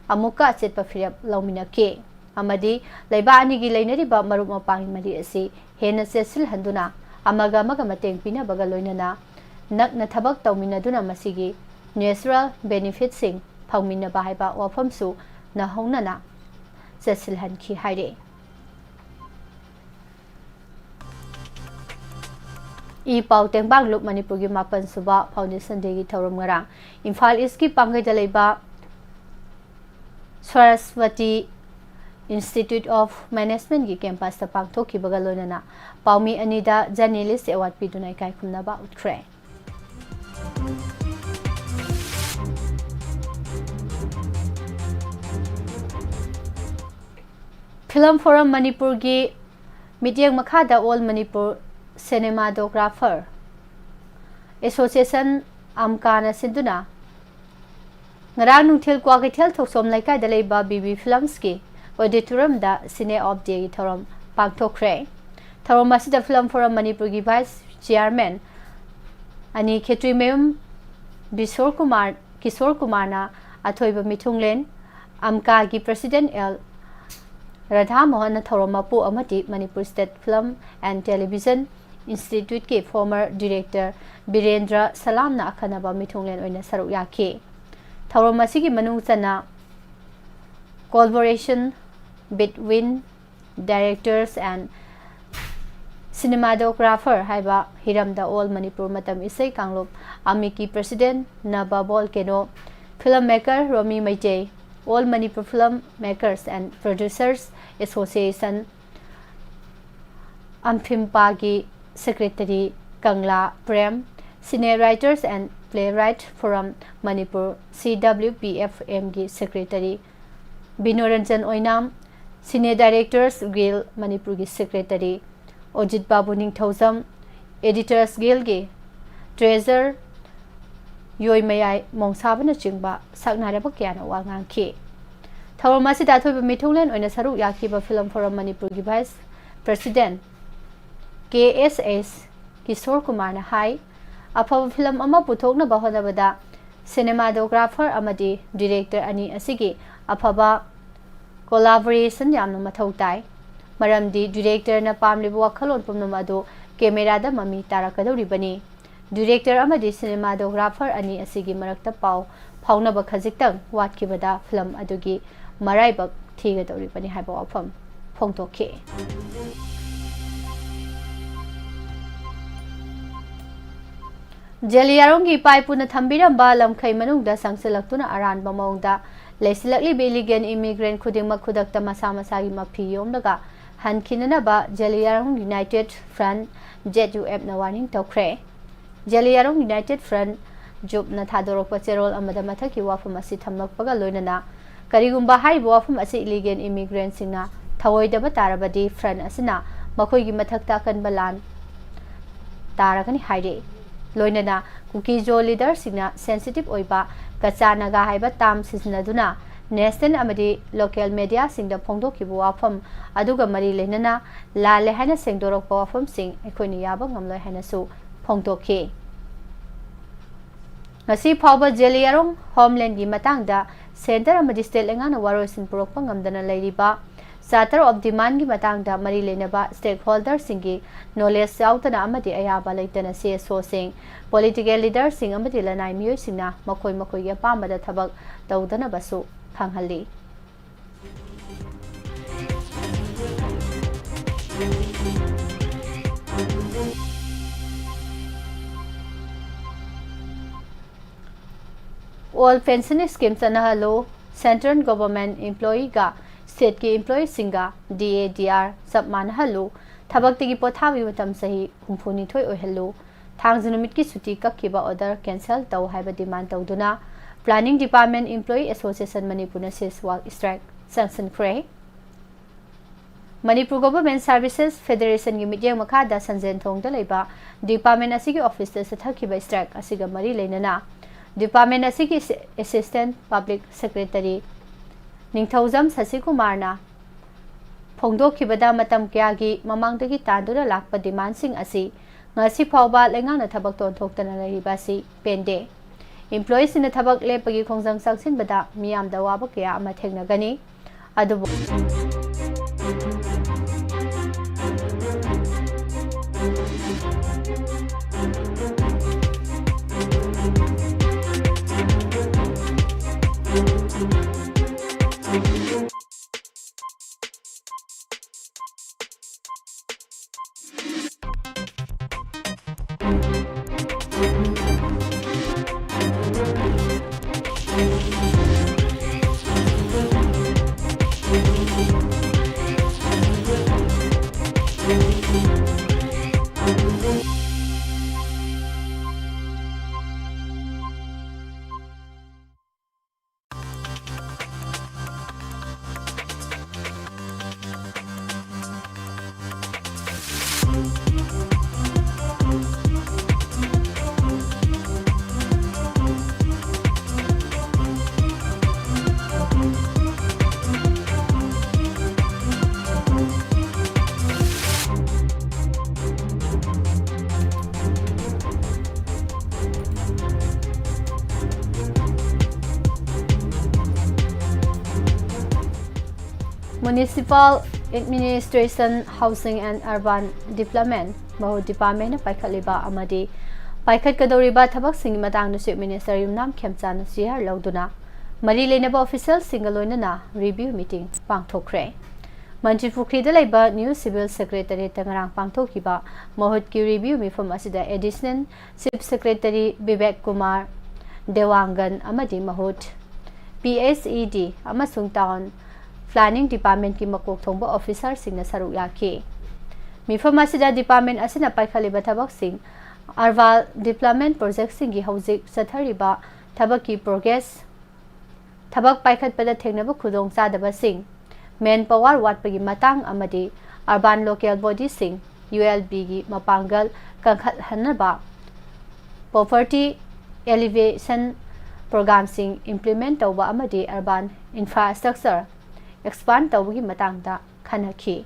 ꯑꯃꯨꯛꯀ ꯑꯆꯦꯠꯄ ꯐꯤꯔꯦꯞ ꯂꯧꯃꯤꯟꯅꯈꯤ꯫ ꯑꯃꯗꯤ ꯂꯩꯕꯥꯛ ꯑꯅꯤꯒꯤ ꯂꯩꯅꯔꯤꯕ ꯃꯔꯨꯞ ꯃꯄꯥꯡꯒꯤ ꯃꯔꯤ ꯑꯁꯤ ꯍꯦꯟꯅ ꯆꯦꯠꯁꯤꯜꯍꯟꯗꯨꯅ ꯑꯃꯒ ꯑꯃꯒ ꯃꯇꯦꯡ ꯄꯤꯅꯕꯒ ꯂꯣꯏꯅꯅ ꯅꯛꯅ ꯊꯕꯛ ꯇꯧꯃꯤꯟꯅꯗꯨꯅ ꯃꯁꯤꯒꯤ ꯅꯦꯆꯔꯦꯜ ꯕꯦꯅꯤꯐꯤꯠꯁꯤꯡ ꯐꯪꯃꯤꯟꯅꯕ ꯍꯥꯏꯕ ꯋꯥꯐꯝꯁꯨ ꯅꯧꯍꯧꯅꯅ ꯆꯦꯠꯁꯤꯜꯍꯟꯈꯤ ꯍꯥꯏꯔꯤ꯫ ꯏ ꯄꯥꯎ ꯇꯦꯡꯕꯥꯡ ꯂꯨꯞ ꯃꯅꯤꯄꯨꯔꯒꯤ ꯃꯥꯄꯟ ꯁꯨꯕ ꯐꯥꯎꯟꯗꯦꯁꯟ ꯗꯦꯒꯤ ꯊꯧꯔꯝ ꯉꯔꯥꯡ ꯏꯝꯐꯥꯜ ꯏꯁꯀꯤ ꯄꯥꯡꯒꯩꯗ ꯂꯩꯕ ꯁꯔꯁꯋꯇꯤ ꯏꯟꯁꯇꯤꯇ꯭ꯌꯨꯠ ꯑꯣꯐ ꯃꯦꯅꯦꯖꯃꯦꯟꯠꯀꯤ ꯀꯦꯝꯄꯁꯇ ꯄꯥꯡꯊꯣꯛꯈꯤꯕꯒ ꯂꯣꯏꯅꯅ ꯄꯥꯎꯃꯤ ꯑꯅꯤꯗ ꯖꯔꯅꯦꯂꯤꯁ ꯑꯦꯋꯥꯔꯗ ꯄꯤꯗꯨꯅ ꯏꯀꯥꯏ ꯈꯨꯝꯅꯕ ꯎꯠꯈ꯭ꯔꯦ꯫ ꯐꯤꯂꯝ ꯐꯣꯔꯝ ꯃꯅꯤꯄꯨꯔꯒꯤ ꯃꯤꯠꯌꯦꯡ ꯃꯈꯥꯗ ꯑꯣꯜ ꯃꯅꯤꯄꯨꯔ ꯁꯤꯅꯦꯃꯥꯇꯣꯒ꯭ꯔꯥꯐꯔ ꯑꯦꯁꯣꯁꯤꯌꯦꯁꯟ, ꯑꯝꯀꯥꯅ ꯁꯤꯟꯗꯨꯅ ꯉꯔꯥꯡ ꯅꯨꯡꯊꯤꯜ ꯀ꯭ꯋꯥꯀꯩꯊꯦꯜ ꯊꯣꯛꯆꯣꯝ ꯂꯩꯀꯥꯏꯗ ꯂꯩꯕ ꯕꯤ ꯕꯤ ꯐꯤꯂꯝꯁꯀꯤ ꯑꯣꯗꯤꯇꯣꯔꯤꯌꯝꯗ ꯁꯤꯅꯦ ꯑꯣꯐ ꯗꯦꯒꯤ ꯊꯧꯔꯝ ꯄꯥꯡꯊꯣꯛꯈ꯭ꯔꯦ꯫ ꯊꯧꯔꯝ ꯑꯁꯤꯗ ꯐꯤꯂꯝ ꯐꯣꯔꯝ ꯃꯅꯤꯄꯨꯔꯒꯤ ꯚꯥꯏꯁ ꯆꯤꯌꯥꯔꯃꯦꯟ ꯑꯅꯤ ꯈꯦꯇ꯭ꯔꯤꯃꯌꯨꯝ ꯕꯤꯁꯣꯔ ꯀꯨꯃꯥꯔ, ꯀꯤꯁꯣꯔ ꯀꯨꯃꯥꯔꯅ ꯑꯊꯣꯏꯕ ꯃꯤꯊꯨꯡꯂꯦꯟ, ꯑꯝꯀꯥꯒꯤ ꯄ꯭ꯔꯦꯁꯤꯗꯦꯟꯠ ꯑꯦꯜ ꯔꯥꯙꯥ ꯃꯣꯍꯟꯅ ꯊꯧꯔꯝ ꯃꯄꯨ ꯑꯃꯗꯤ Manipur State Film and Television Instituteꯀꯤ former director Birendra ꯁꯂꯥꯝꯅ ꯑꯈꯟꯅꯕ ꯃꯤꯊꯨꯡꯂꯦꯟ ꯑꯣꯏꯅ ꯁꯔꯨꯛ ꯌꯥꯈꯤ꯫ ꯊꯧꯔꯝ ꯑꯁꯤꯒꯤ ꯃꯅꯨꯡ ꯆꯟꯅ Collaboration between Directors and Cinematographer ꯍꯥꯏꯕ ꯍꯤꯔꯝꯗ All Manipur ꯃꯇꯝ ꯏꯁꯩ ꯀꯥꯡꯂꯨꯞ ꯑꯃꯤꯛꯀꯤ President ꯅꯕ ꯕꯣꯜꯀꯦꯅꯣ, Filmmaker Romi Meitei, All Manipur Film Makers and Producers Association, ꯑꯝꯐꯤꯝꯄꯥꯒꯤ Secretary Kangla Prem, Cine Writers and Playwright Forum Manipur, C W P F Mꯒꯤ Secretary ꯕꯤꯅꯣꯔꯟꯖꯟ Oinam, Cine Directors Guild ꯃꯅꯤꯄꯨꯔꯒꯤ Secretary ꯑꯣꯖꯤꯠ ꯕꯥꯕꯨ ꯅꯤꯡꯊꯧꯖꯝ, Editors Guildꯒꯤ Treasurer ꯌꯣꯏꯃꯌꯥꯏ ꯃꯣꯡꯁꯥꯕꯅꯆꯤꯡꯕ ꯁꯛꯅꯥꯏꯔꯕ ꯀꯌꯥꯅ ꯋꯥ ꯉꯥꯡꯈꯤ꯫ ꯊꯧꯔꯝ ꯑꯁꯤꯗ ꯑꯊꯣꯏꯕ ꯃꯤꯊꯨꯡꯂꯦꯟ ꯑꯣꯏꯅ ꯁꯔꯨꯛ ꯌꯥꯈꯤꯕ Film Forum ꯃꯅꯤꯄꯨꯔꯒꯤ Vice President K S S Kishore ꯀꯨꯃꯥꯔꯅ ꯍꯥꯏ, ꯑꯐꯕ film ꯑꯃ ꯄꯨꯊꯣꯛꯅꯕ ꯍꯣꯠꯅꯕꯗ Cinematographer ꯑꯃꯗꯤ Director ꯑꯅꯤ ꯑꯁꯤꯒꯤ ꯑꯐꯕ Collaboration ꯌꯥꯝꯅ ꯃꯊꯧ ꯇꯥꯏ, ꯃꯔꯝꯗꯤ Directorꯅ ꯄꯥꯝꯂꯤꯕ ꯋꯥꯈꯜꯂꯣꯟ ꯄꯨꯝꯅꯃꯛ ꯑꯗꯨ cameraꯗ ꯃꯃꯤ ꯇꯥꯔꯛꯀꯗꯧꯔꯤꯕꯅꯤ꯫ Director ꯑꯃꯗꯤ Cinematographer ꯑꯅꯤ ꯑꯁꯤꯒꯤ ꯃꯔꯛꯇ ꯄꯥꯎ ꯐꯥꯎꯅꯕ ꯈꯖꯤꯛꯇꯪ ꯋꯥꯠꯈꯤꯕꯗ film ꯑꯗꯨꯒꯤ ꯃꯔꯥꯏꯕꯛ ꯊꯤꯒꯗꯧꯔꯤꯕꯅꯤ ꯍꯥꯏꯕ ꯋꯥꯐꯝ ꯐꯣꯡꯗꯣꯛꯈꯤ꯫ ꯖꯦꯂꯤꯌꯥꯡꯔꯣꯡꯒꯤ ꯏꯄꯥ ꯏꯄꯨꯅ ꯊꯝꯕꯤꯔꯝꯕ ꯂꯝꯈꯩ ꯃꯅꯨꯡꯗ ꯆꯪꯁꯤꯜꯂꯛꯇꯨꯅ ꯑꯔꯥꯟꯕ ꯃꯑꯣꯡꯗ ꯂꯩꯁꯤꯜꯂꯛꯂꯤꯕ illegal immigrant ꯈꯨꯗꯤꯡꯃꯛ ꯈꯨꯗꯛꯇ ꯃꯁꯥ ꯃꯁꯥꯒꯤ ꯃꯐꯤ ꯌꯣꯝꯂꯒ ꯍꯟꯈꯤꯅꯅꯕ Zeliangrong United Front, Z U Fꯅ warning ꯇꯧꯈ꯭ꯔꯦ꯫ ꯖꯦꯂꯤꯌꯥꯡꯔꯣꯡ United Front, ZUFꯅ ꯊꯥꯗꯣꯔꯛꯄ ꯆꯦꯔꯣꯜ ꯑꯃꯗ ꯃꯊꯛꯀꯤ ꯋꯥꯐꯝ ꯑꯁꯤ ꯊꯝꯂꯛꯄꯒ ꯂꯣꯏꯅꯅ, ꯀꯔꯤꯒꯨꯝꯕ ꯍꯥꯏꯔꯤꯕ ꯋꯥꯐꯝ ꯑꯁꯤ illegal immigrantꯁꯤꯡꯅ ꯊꯧꯑꯣꯏꯗꯕ ꯇꯥꯔꯕꯗꯤ, Front ꯑꯁꯤꯅ ꯃꯈꯣꯏꯒꯤ ꯃꯊꯛꯇ ꯑꯀꯟꯕ ꯂꯥꯟ ꯇꯥꯔꯒꯅꯤ ꯍꯥꯏꯔꯤ꯫ ꯂꯣꯏꯅꯅ ꯀꯨꯀꯤ-ꯖꯣ leaderꯁꯤꯡꯅ sensitive ꯑꯣꯏꯕ ꯀꯆꯥ ꯅꯥꯒꯥ ꯍꯥꯏꯕ term ꯁꯤꯖꯤꯟꯅꯗꯨꯅ national ꯑꯃꯗꯤ local mediaꯁꯤꯡꯗ ꯐꯣꯡꯗꯣꯛꯈꯤꯕ ꯋꯥꯐꯝ ꯑꯗꯨꯒ ꯃꯔꯤ ꯂꯩꯅꯅ ꯂꯥꯜꯂꯦ ꯍꯥꯏꯅ ꯁꯦꯡꯗꯣꯔꯛꯄ ꯋꯥꯐꯝꯁꯤꯡ ꯑꯩꯈꯣꯏꯅ ꯌꯥꯕ ꯉꯝꯂꯣꯏ ꯍꯥꯏꯅꯁꯨ ꯐꯣꯡꯗꯣꯛꯈꯤ꯫ ꯉꯁꯤ ꯐꯥꯎꯕ ꯖꯦꯂꯤꯌꯥꯡꯔꯣꯡ homelandꯒꯤ ꯃꯇꯥꯡꯗ centre ꯑꯃꯗꯤ state ꯂꯩꯉꯥꯛꯅ ꯋꯥꯔꯣꯏꯁꯤꯟ ꯄꯨꯔꯛꯄ ꯉꯝꯗꯅ ꯂꯩꯔꯤꯕ Charter of Demandꯒꯤ ꯃꯇꯥꯡꯗ ꯃꯔꯤ ꯂꯩꯅꯕ stakeholderꯁꯤꯡꯒꯤ knowledge ꯌꯥꯎꯗꯅ ꯑꯃꯗꯤ ꯑꯌꯥꯕ ꯂꯩꯇꯅ CSOꯁꯤꯡ, political leaderꯁꯤꯡ ꯑꯃꯗꯤ ꯂꯅꯥꯏ ꯃꯤꯑꯣꯏꯁꯤꯡꯅ ꯃꯈꯣꯏ ꯃꯈꯣꯏꯒꯤ ꯑꯄꯥꯝꯕꯗ ꯊꯕꯛ ꯇꯧꯗꯅꯕꯁꯨ ꯈꯪꯍꯜꯂꯤ꯫ Old Pension Scheme ꯆꯠꯅꯍꯜꯂꯨ꯫ Central Government employeeꯒ stateꯀꯤ employeeꯁꯤꯡꯒ DADR ꯆꯞ ꯃꯥꯟꯅꯍꯜꯂꯨ꯫ ꯊꯕꯛꯇꯒꯤ ꯄꯣꯊꯥꯕꯒꯤ ꯃꯇꯝ ꯆꯍꯤ ꯍꯨꯝꯐꯨꯅꯤꯊꯣꯏ ꯑꯣꯏꯍꯜꯂꯨ꯫ ꯊꯥꯡꯖ ꯅꯨꯃꯤꯠꯀꯤ ꯁꯨꯇꯤ ꯀꯛꯈꯤꯕ order cancel ꯇꯧ ꯍꯥꯏꯕ demand ꯇꯧꯗꯨꯅ Planning Department Employee Association ꯃꯅꯤꯄꯨꯔꯅ cease work strike ꯆꯪꯁꯤꯟꯈ꯭ꯔꯦ꯫ Manipur Government Services Federationꯒꯤ ꯃꯤꯠꯌꯦꯡ ꯃꯈꯥꯗ ꯁꯟꯖꯦꯟꯊꯣꯡꯗ ꯂꯩꯕ department ꯑꯁꯤꯒꯤ officeꯇ ꯆꯠꯊꯈꯤꯕ strike ꯑꯁꯤꯒ ꯃꯔꯤ ꯂꯩꯅꯅ department ꯑꯁꯤꯒꯤ Assistant Public Secretary ꯅꯤꯡꯊꯧꯖꯝ ꯁꯁꯤꯀꯨꯃꯥꯔꯅ ꯐꯣꯡꯗꯣꯛꯈꯤꯕꯗ ꯃꯇꯝ ꯀꯌꯥꯒꯤ ꯃꯃꯥꯡꯗꯒꯤ ꯇꯥꯟꯗꯨꯅ ꯂꯥꯛꯄ demandꯁꯤꯡ ꯑꯁꯤ ꯉꯁꯤ ꯐꯥꯎꯕ ꯂꯩꯉꯥꯛꯅ ꯊꯕꯛꯇ ꯑꯣꯟꯊꯣꯛꯇꯅ ꯂꯩꯔꯤꯕ ꯑꯁꯤ ꯄꯦꯟꯗꯦ꯫ Employeeꯁꯤꯡꯅ ꯊꯕꯛ ꯂꯦꯞꯄꯒꯤ ꯈꯣꯡꯖꯪ ꯆꯪꯁꯤꯟꯕꯗ ꯃꯤꯌꯥꯝꯗ ꯑꯋꯥꯕ ꯀꯌꯥ ꯑꯃ ꯊꯦꯡꯅꯒꯅꯤ꯫ ꯑꯗꯨꯕꯨ Municipal Administration, Housing and Urban Development, ꯃꯍꯨꯠ departmentꯅ ꯄꯥꯏꯈꯠꯂꯤꯕ ꯑꯃꯗꯤ ꯄꯥꯏꯈꯠꯀꯗꯧꯔꯤꯕ ꯊꯕꯛꯁꯤꯡꯒꯤ ꯃꯇꯥꯡꯗ Chief Minister ꯌꯨꯝꯅꯥꯝ ꯈꯦꯝꯆꯥꯟꯅ ꯆꯦꯌꯔ ꯂꯧꯗꯨꯅ ꯃꯔꯤ ꯂꯩꯅꯕ officialꯁꯤꯡꯒ ꯂꯣꯏꯅꯅ review meeting ꯄꯥꯡꯊꯣꯛꯈ꯭ꯔꯦ꯫ ꯃꯟꯇ꯭ꯔꯤ ꯄꯨꯈ꯭ꯔꯤꯗ ꯂꯩꯕ new civil secretariatꯇ ꯉꯔꯥꯡ ꯄꯥꯡꯊꯣꯛꯈꯤꯕ ꯃꯍꯨꯠꯀꯤ review ꯃꯤꯐꯝ ꯑꯁꯤꯗ Additional Chief Secretary Bibek Kumar ꯗꯦꯋꯥꯡꯒꯟ ꯑꯃꯗꯤ ꯃꯍꯨꯠ, P H E D ꯑꯃꯁꯨꯡ Town Planning Departmentꯀꯤ ꯃꯀꯣꯛ ꯊꯣꯡꯕ officerꯁꯤꯡꯅ ꯁꯔꯨꯛ ꯌꯥꯈꯤ꯫ ꯃꯤꯐꯝ ꯑꯁꯤꯗ department ꯑꯁꯤꯅ ꯄꯥꯏꯈꯠꯂꯤꯕ ꯊꯕꯛꯁꯤꯡ, urban development projectꯁꯤꯡꯒꯤ ꯍꯧꯖꯤꯛ ꯆꯠꯊꯔꯤꯕ ꯊꯕꯛꯀꯤ progress, ꯊꯕꯛ ꯄꯥꯏꯈꯠꯄꯗ ꯊꯦꯡꯅꯕ ꯈꯨꯗꯣꯡꯆꯥꯗꯕꯁꯤꯡ, manpower ꯋꯥꯠꯄꯒꯤ ꯃꯇꯥꯡ ꯑꯃꯗꯤ urban local bodyꯁꯤꯡ, ULBꯒꯤ ꯃꯄꯥꯡꯒꯜ ꯀꯟꯈꯠꯍꯟꯅꯕ poverty alleviation programꯁꯤꯡ implement ꯇꯧꯕ ꯑꯃꯗꯤ urban infrastructure expand ꯇꯧꯕꯒꯤ ꯃꯇꯥꯡꯗ ꯈꯟꯅꯈꯤ꯫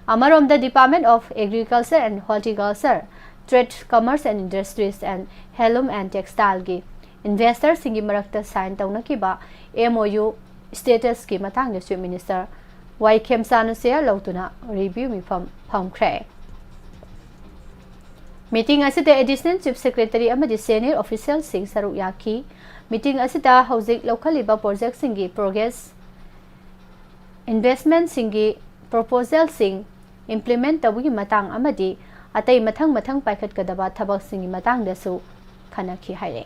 ꯑꯃꯔꯣꯝꯗ Department of Agriculture and Horticulture, Trade, Commerce and Industries and Handloom and Textileꯒꯤ investorꯁꯤꯡꯒꯤ ꯃꯔꯛꯇ sign ꯇꯧꯅꯈꯤꯕ MOU statusꯀꯤ ꯃꯇꯥꯡꯗ Chief Minister ꯋꯥꯏ ꯈꯦꯝꯆꯥꯟꯅ ꯆꯦꯌꯔ ꯂꯧꯗꯨꯅ review ꯃꯤꯐꯝ ꯐꯝꯈ꯭ꯔꯦ꯫ Meeting ꯑꯁꯤꯗ Additional Chief Secretary ꯑꯃꯗꯤ senior officialꯁꯤꯡ ꯁꯔꯨꯛ ꯌꯥꯈꯤ꯫ Meeting ꯑꯁꯤꯗ ꯍꯧꯖꯤꯛ ꯂꯧꯈꯠꯂꯤꯕ projectꯁꯤꯡꯒꯤ progress, investmentꯁꯤꯡꯒꯤ proposalꯁꯤꯡ implement ꯇꯧꯕꯒꯤ ꯃꯇꯥꯡ ꯑꯃꯗꯤ ꯑꯇꯩ ꯃꯊꯪ ꯃꯊꯪ ꯄꯥꯏꯈꯠꯀꯗꯕ ꯊꯕꯛꯁꯤꯡꯒꯤ ꯃꯇꯥꯡꯗꯁꯨ ꯈꯟꯅꯈꯤ ꯍꯥꯏꯔꯦ꯫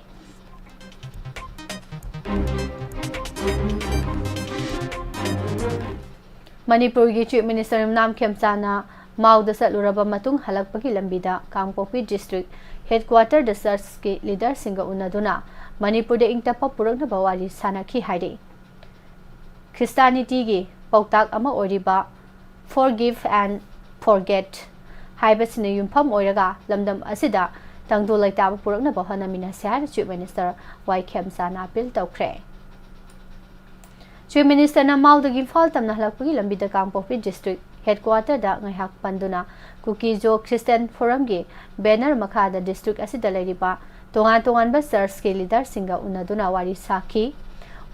ꯃꯅꯤꯄꯨꯔꯒꯤ Chief Minister ꯌꯨꯝꯅꯥꯝ ꯈꯦꯝꯆꯥꯟꯅ ꯃꯥꯎꯗ ꯆꯠꯂꯨꯔꯕ ꯃꯇꯨꯡ ꯍꯜꯂꯛꯄꯒꯤ ꯂꯝꯕꯤꯗ ꯀꯥꯡꯄꯣꯛꯄꯤ district headquarterꯗ churchꯀꯤ leaderꯁꯤꯡꯒ ꯎꯅꯗꯨꯅ ꯃꯅꯤꯄꯨꯔꯗ ꯏꯪ ꯇꯞꯄ ꯄꯨꯔꯛꯅꯕ ꯋꯥꯔꯤ ꯁꯥꯅꯈꯤ ꯍꯥꯏꯔꯤ꯫ Christianityꯒꯤ ꯄꯥꯎꯇꯥꯛ ꯑꯃ ꯑꯣꯏꯔꯤꯕ Forgive and Forget ꯍꯥꯏꯕꯁꯤꯅ ꯌꯨꯝꯐꯝ ꯑꯣꯏꯔꯒ ꯂꯝꯗꯝ ꯑꯁꯤꯗ ꯇꯪꯗꯨ ꯂꯩꯇꯥꯕ ꯄꯨꯔꯛꯅꯕ ꯍꯣꯠꯅꯃꯤꯟꯅꯁꯤ ꯍꯥꯏꯅ Chief Minister ꯋꯥꯏ ꯈꯦꯝꯆꯥꯟꯅ appeal ꯇꯧꯈ꯭ꯔꯦ꯫ Chief Ministerꯅ ꯃꯥꯎꯗꯒꯤ ꯏꯝꯐꯥꯜ ꯇꯝꯅ ꯍꯜꯂꯛꯄꯒꯤ ꯂꯝꯕꯤꯗ ꯀꯥꯡꯄꯣꯛꯄꯤ district headquarterꯗ ꯉꯥꯏꯍꯥꯛ ꯄꯟꯗꯨꯅ Kuki-Zo Christian Forumꯒꯤ banner ꯃꯈꯥꯗ district ꯑꯁꯤꯗ ꯂꯩꯔꯤꯕ ꯇꯣꯉꯥꯟ ꯇꯣꯉꯥꯟꯕ churchꯀꯤ leaderꯁꯤꯡꯒ ꯎꯅꯗꯨꯅ ꯋꯥꯔꯤ ꯁꯥꯈꯤ꯫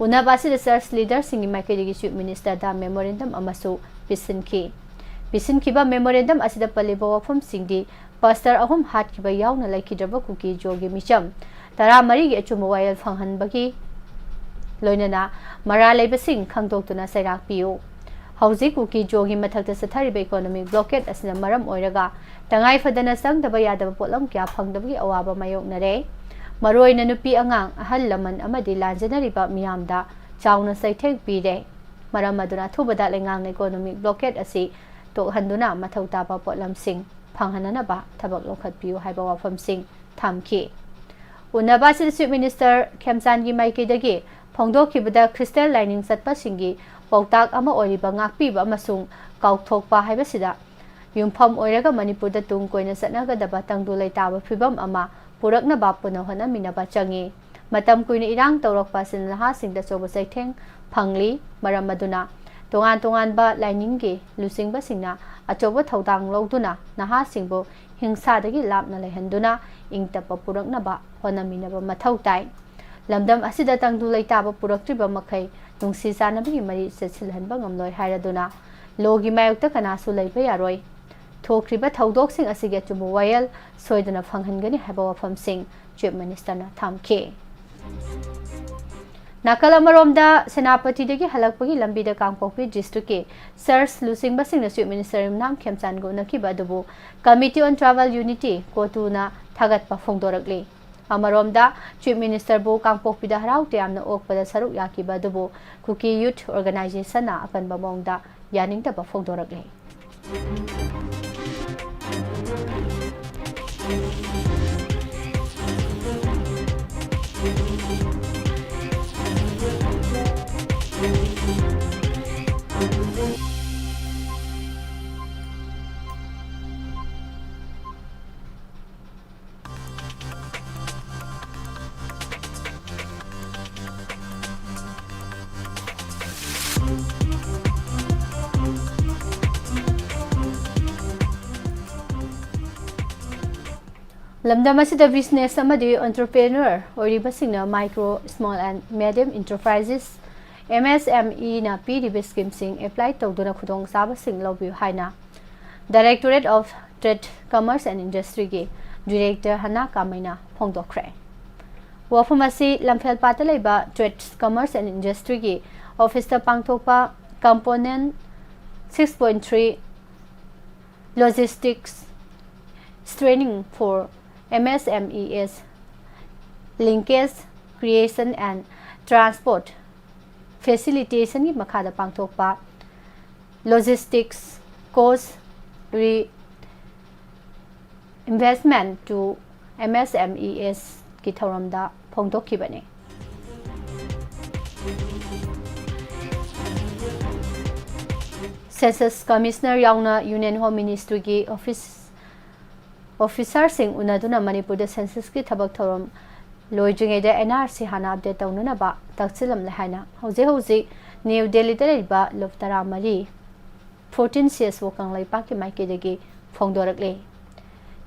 ꯎꯅꯕ ꯑꯁꯤꯗ ꯆꯔꯆ ꯂꯤꯗꯔꯁꯤꯡꯒꯤ ꯃꯥꯏꯀꯩꯗꯒꯤ ꯆꯤꯐ ꯃꯤꯅꯤꯁꯇꯔꯗ ꯃꯦꯃꯣꯔꯦꯟꯗꯝ ꯑꯃꯁꯨ ꯄꯤꯁꯤꯟꯈꯤ꯫ ꯄꯤꯁꯤꯟꯈꯤꯕ ꯃꯦꯃꯣꯔꯦꯟꯗꯝ ꯑꯁꯤꯗ ꯄꯜꯂꯤꯕ ꯋꯥꯐꯝꯁꯤꯡꯗꯤ ꯄꯥꯁꯇꯔ ꯑꯍꯨꯝ ꯍꯥꯠꯈꯤꯕ ꯌꯥꯎꯅ ꯂꯩꯈꯤꯗ꯭ꯔꯕ ꯀꯨꯀꯤ ꯖꯣꯒꯤ ꯃꯤꯆꯝ ꯇꯔꯥꯃꯔꯤꯒꯤ ꯑꯆꯨꯝꯕ ꯋꯥꯌꯦꯜ ꯐꯪꯍꯟꯕꯒꯤ ꯂꯣꯏꯅꯅ ꯃꯔꯥꯜ ꯂꯩꯕꯁꯤꯡ ꯈꯪꯗꯣꯛꯇꯨꯅ ꯆꯩꯔꯥꯛ ꯄꯤꯌꯨ꯫ ꯍꯧꯖꯤꯛ ꯀꯨꯀꯤ ꯖꯣꯒꯤ ꯃꯊꯛꯇ ꯆꯠꯊꯔꯤꯕ ꯏꯀꯣꯅꯣꯃꯤꯛ ꯕ꯭ꯂꯣꯀꯦꯠ ꯑꯁꯤꯅ ꯃꯔꯝ ꯑꯣꯏꯔꯒ ꯇꯉꯥꯏ ꯐꯗꯅ ꯆꯪꯗꯕ ꯌꯥꯗꯕ ꯄꯣꯠꯂꯝ ꯀꯌꯥ ꯐꯪꯗꯕꯒꯤ ꯑꯋꯥꯕ ꯃꯥꯌꯣꯛꯅꯔꯦ꯫ ꯃꯔꯨꯑꯣꯏꯅ ꯅꯨꯄꯤ ꯑꯉꯥꯡ, ꯑꯍꯜ ꯂꯃꯟ ꯑꯃꯗꯤ ꯂꯥꯟꯖꯦꯟꯅꯔꯤꯕ ꯃꯤꯌꯥꯝꯗ ꯆꯥꯎꯅ ꯆꯩꯊꯦꯡ ꯄꯤꯔꯦ꯫ ꯃꯔꯝ ꯑꯗꯨꯅ ꯑꯊꯨꯕꯗ ꯂꯩꯉꯥꯛꯅ ꯏꯀꯣꯅꯣꯃꯤꯛ ꯕ꯭ꯂꯣꯀꯦꯠ ꯑꯁꯤ ꯇꯣꯛꯍꯟꯗꯨꯅ ꯃꯊꯧ ꯇꯥꯕ ꯄꯣꯠꯂꯝꯁꯤꯡ ꯐꯪꯍꯟꯅꯅꯕ ꯊꯕꯛ ꯂꯧꯈꯠꯄꯤꯌꯨ ꯍꯥꯏꯕ ꯋꯥꯐꯝꯁꯤꯡ ꯊꯝꯈꯤ꯫ ꯎꯅꯕ ꯑꯁꯤꯗ ꯆꯤꯐ ꯃꯤꯅꯤꯁꯇꯔ ꯈꯦꯝꯆꯥꯟꯒꯤ ꯃꯥꯏꯀꯩꯗꯒꯤ ꯐꯣꯡꯗꯣꯛꯈꯤꯕꯗ ꯈ꯭ꯔꯤꯁꯇꯦꯜ ꯂꯥꯏꯅꯤꯡ ꯆꯠꯄꯁꯤꯡꯒꯤ ꯄꯥꯎꯇꯥꯛ ꯑꯃ ꯑꯣꯏꯔꯤꯕ ꯉꯥꯛꯄꯤꯕ ꯑꯃꯁꯨꯡ ꯀꯥꯎꯊꯣꯛꯄ ꯍꯥꯏꯕꯁꯤꯗ ꯌꯨꯝꯐꯝ ꯑꯣꯏꯔꯒ ꯃꯅꯤꯄꯨꯔꯗ ꯇꯨꯡ ꯀꯣꯏꯅ ꯆꯠꯅꯒꯗꯕ ꯇꯪꯗꯨ ꯂꯩꯇꯥꯕ ꯐꯤꯕꯝ ꯑꯃ ꯄꯨꯔꯛꯅꯕ ꯄꯨꯟꯅ ꯍꯣꯠꯅꯃꯤꯟꯅꯕ ꯆꯪꯏ꯫ ꯃꯇꯝ ꯀꯨꯏꯅ ꯏꯔꯥꯡ ꯇꯧꯔꯛꯄ ꯑꯁꯤꯅ ꯅꯍꯥꯁꯤꯡꯗ ꯑꯆꯧꯕ ꯆꯩꯊꯦꯡ ꯐꯪꯂꯤ꯫ ꯃꯔꯝ ꯑꯗꯨꯅ ꯇꯣꯉꯥꯟ ꯇꯣꯉꯥꯟꯕ ꯂꯥꯏꯅꯤꯡꯒꯤ ꯂꯨꯆꯤꯡꯕꯁꯤꯡꯅ ꯑꯆꯧꯕ ꯊꯧꯗꯥꯡ ꯂꯧꯗꯨꯅ ꯅꯍꯥꯁꯤꯡꯕꯨ ꯍꯤꯡꯁꯥꯗꯒꯤ ꯂꯥꯞꯅ ꯂꯩꯍꯟꯗꯨꯅ ꯏꯪ ꯇꯞꯄ ꯄꯨꯔꯛꯅꯕ ꯍꯣꯠꯅꯃꯤꯟꯅꯕ ꯃꯊꯧ ꯇꯥꯏ꯫ ꯂꯝꯗꯝ ꯑꯁꯤꯗ ꯇꯪꯗꯨ ꯂꯩꯇꯥꯕ ꯄꯨꯔꯛꯇ꯭ꯔꯤꯕ ꯃꯈꯩ ꯅꯨꯡꯁꯤ ꯆꯥꯟꯅꯕꯒꯤ ꯃꯔꯤ ꯆꯦꯠꯁꯤꯜꯍꯟꯕ ꯉꯝꯂꯣꯏ ꯍꯥꯏꯔꯗꯨꯅ ꯂꯣꯒꯤ ꯃꯥꯌꯣꯛꯇ ꯀꯅꯥꯁꯨ ꯂꯩꯕ ꯌꯥꯔꯣꯏ꯫ ꯊꯣꯛꯈ꯭ꯔꯤꯕ ꯊꯧꯗꯣꯛꯁꯤꯡ ꯑꯁꯤꯒꯤ ꯑꯆꯨꯝꯕ ꯋꯥꯌꯦꯜ ꯁꯣꯏꯗꯅ ꯐꯪꯍꯟꯒꯅꯤ ꯍꯥꯏꯕ ꯋꯥꯐꯝꯁꯤꯡ ꯆꯤꯐ ꯃꯤꯅꯤꯁꯇꯔꯅ ꯊꯝꯈꯤ꯫ ꯅꯥꯀꯜ ꯑꯃꯔꯣꯝꯗ, ꯁꯦꯅꯥꯄꯇꯤꯗꯒꯤ ꯍꯜꯂꯛꯄꯒꯤ ꯂꯝꯕꯤꯗ ꯀꯥꯡꯄꯣꯛꯄꯤ ꯗꯤꯁꯇ꯭ꯔꯤꯛꯀꯤ ꯆꯔꯆ ꯂꯨꯆꯤꯡꯕꯁꯤꯡꯅ ꯆꯤꯐ ꯃꯤꯅꯤꯁꯇꯔ ꯌꯨꯝꯅꯥꯝ ꯈꯦꯝꯆꯥꯟꯒ ꯎꯅꯈꯤꯕ ꯑꯗꯨꯕꯨ Committee on Tribal Unity, ꯀꯣꯇꯨꯅ ꯊꯥꯒꯠꯄ ꯐꯣꯡꯗꯣꯔꯛꯂꯤ꯫ ꯑꯃꯔꯣꯝꯗ, ꯆꯤꯐ ꯃꯤꯅꯤꯁꯇꯔꯕꯨ ꯀꯥꯡꯄꯣꯛꯄꯤꯗ ꯍꯔꯥꯎ ꯇꯌꯥꯝꯅ ꯑꯣꯛꯄꯗ ꯁꯔꯨꯛ ꯌꯥꯈꯤꯕ ꯑꯗꯨꯕꯨ ꯀꯨꯀꯤ ꯌꯨꯊ ꯑꯣꯔꯒꯅꯥꯏꯖꯦꯁꯟꯅ ꯑꯀꯟꯕ ꯃꯑꯣꯡꯗ ꯌꯥꯅꯤꯡꯗꯕ ꯐꯣꯡꯗꯣꯔꯛꯂꯤ꯫ ꯂꯝꯗꯝ ꯑꯁꯤꯗ business ꯑꯃꯗꯤ entrepreneur ꯑꯣꯏꯔꯤꯕꯁꯤꯡꯅ micro, small and medium enterprises, M S M E ꯅ ꯄꯤꯔꯤꯕ schemeꯁꯤꯡ apply ꯇꯧꯗꯨꯅ ꯈꯨꯗꯣꯡꯆꯥꯕꯁꯤꯡ ꯂꯧꯕꯤꯌꯨ ꯍꯥꯏꯅ Directorate of Trade, Commerce and Industry ꯒꯤ Director ꯍꯅꯥ ꯀꯥꯃꯩꯅ ꯐꯣꯡꯗꯣꯛꯈ꯭ꯔꯦ꯫ ꯋꯥꯐꯝ ꯑꯁꯤ ꯂꯝꯐꯦꯜꯄꯥꯠꯇ ꯂꯩꯕ Trade, Commerce and Industry ꯒꯤ office ꯇ ꯄꯥꯡꯊꯣꯛꯄ Component six point three Logistics Training for M S M Es, Linkage Creation and Transport Facilitation ꯒꯤ ꯃꯈꯥꯗ ꯄꯥꯡꯊꯣꯛꯄ Logistics Cost Reimbursement to M S M Es ꯀꯤ ꯊꯧꯔꯝꯗ ꯐꯣꯡꯗꯣꯛꯈꯤꯕꯅꯤ꯫ Census Commissioner ꯌꯥꯎꯅ Union Home Ministry ꯒꯤ office, officer ꯁꯤꯡ ꯎꯅꯗꯨꯅ ꯃꯅꯤꯄꯨꯔꯗ census ꯀꯤ ꯊꯕꯛ ꯊꯧꯔꯝ ꯂꯣꯏꯗ꯭ꯔꯤꯉꯩꯗ N R C ꯍꯥꯟꯅ update ꯇꯧꯅꯅꯕ ꯇꯛꯁꯤꯜꯂꯝꯂꯦ ꯍꯥꯏꯅ ꯍꯧꯖꯤꯛ ꯍꯧꯖꯤꯛ ꯅ꯭ꯌꯨ ꯗꯦꯜꯂꯤꯗ ꯂꯩꯔꯤꯕ ꯂꯨꯞ ꯇꯔꯥꯃꯔꯤ, fourteen C S O ꯀꯪꯂꯩꯄꯥꯛꯀꯤ ꯃꯥꯏꯀꯩꯗꯒꯤ ꯐꯣꯡꯗꯣꯔꯛꯂꯤ꯫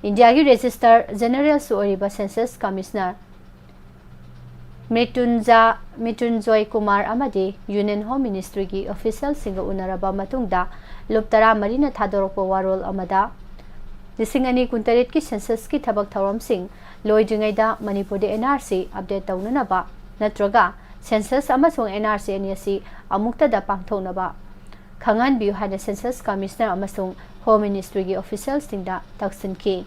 ꯏꯟꯗꯤꯌꯥꯒꯤ Registrar General ꯁꯨ ꯑꯣꯏꯔꯤꯕ Census Commissioner ꯃ꯭ꯔꯤꯇꯨꯟꯖ-, ꯃ꯭ꯔꯤꯇꯨꯟꯖꯣꯏ ꯀꯨꯃꯥꯔ ꯑꯃꯗꯤ Union Home Ministry ꯒꯤ official ꯁꯤꯡꯒ ꯎꯅꯔꯕ ꯃꯇꯨꯡꯗ ꯂꯨꯞ ꯇꯔꯥꯃꯔꯤꯅ ꯊꯥꯗꯣꯔꯛꯄ ꯋꯥꯔꯣꯜ ꯑꯃꯗ ꯂꯤꯁꯤꯡ ꯑꯅꯤ ꯀꯨꯟꯇꯔꯦꯠꯀꯤ census ꯀꯤ ꯊꯕꯛ ꯊꯧꯔꯝꯁꯤꯡ ꯂꯣꯏꯗ꯭ꯔꯤꯉꯩꯗ ꯃꯅꯤꯄꯨꯔꯗ N R C update ꯇꯧꯅꯅꯕ ꯅꯠꯇ꯭ꯔꯒ census ꯑꯃꯁꯨꯡ N R C ꯑꯅꯤ ꯑꯁꯤ ꯑꯃꯨꯛꯇꯗ ꯄꯥꯡꯊꯣꯛꯅꯕ ꯈꯪꯍꯟꯕꯤꯌꯨ ꯍꯥꯏꯅ Census Commissioner ꯑꯃꯁꯨꯡ Home Ministry ꯒꯤ official ꯁꯤꯡꯗ ꯇꯛꯁꯤꯟꯈꯤ꯫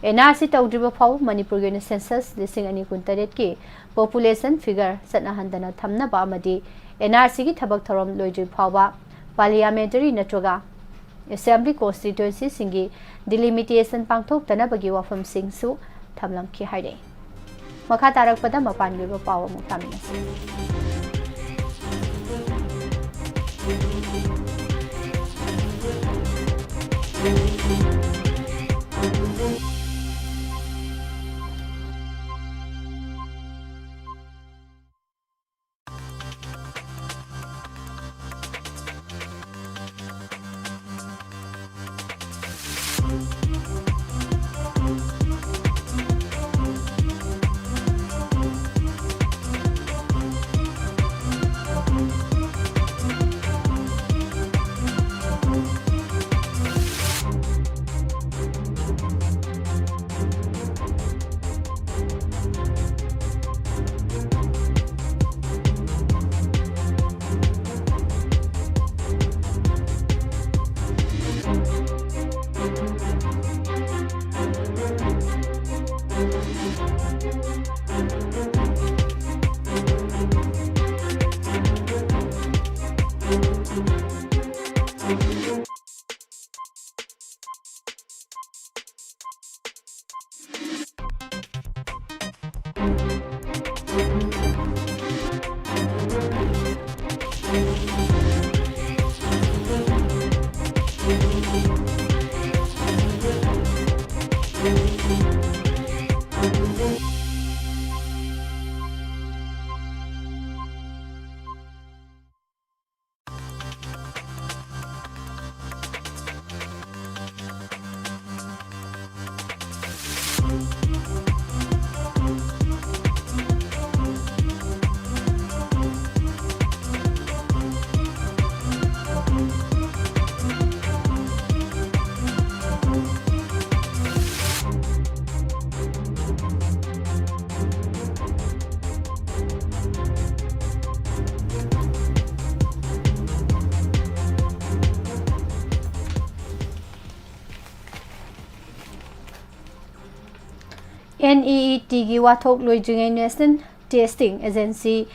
N R C ꯇꯧꯗ꯭ꯔꯤꯕ ꯐꯥꯎꯕ ꯃꯅꯤꯄꯨꯔꯒꯤ ꯑꯣꯏꯅ census ꯂꯤꯁꯤꯡ ꯑꯅꯤ ꯀꯨꯟꯇꯔꯦꯠꯀꯤ population figure ꯆꯠꯅꯍꯟꯗꯅ ꯊꯝꯅꯕ ꯑꯃꯗꯤ N R C ꯒꯤ ꯊꯕꯛ ꯊꯧꯔꯝ ꯂꯣꯏꯗ꯭ꯔꯤ ꯐꯥꯎꯕ parliamentary ꯅꯠꯇ꯭ꯔꯒ assembly constituency ꯁꯤꯡꯒꯤ delimitation ꯄꯥꯡꯊꯣꯛꯇꯅꯕꯒꯤ ꯋꯥꯐꯝꯁꯤꯡꯁꯨ ꯊꯝꯂꯝꯈꯤ ꯍꯥꯏꯔꯛꯏ꯫ ꯃꯈꯥ ꯇꯥꯔꯛꯄꯗ ꯃꯄꯥꯟꯒꯤ ꯑꯣꯏꯕ ꯄꯥꯎ ꯑꯃꯨꯛ ꯇꯥꯃꯤꯟꯅꯁꯤ꯫ NEETꯒꯤ ꯋꯥꯊꯣꯛ ꯂꯣꯏꯗ꯭ꯔꯤꯉꯩ National Testing Agency,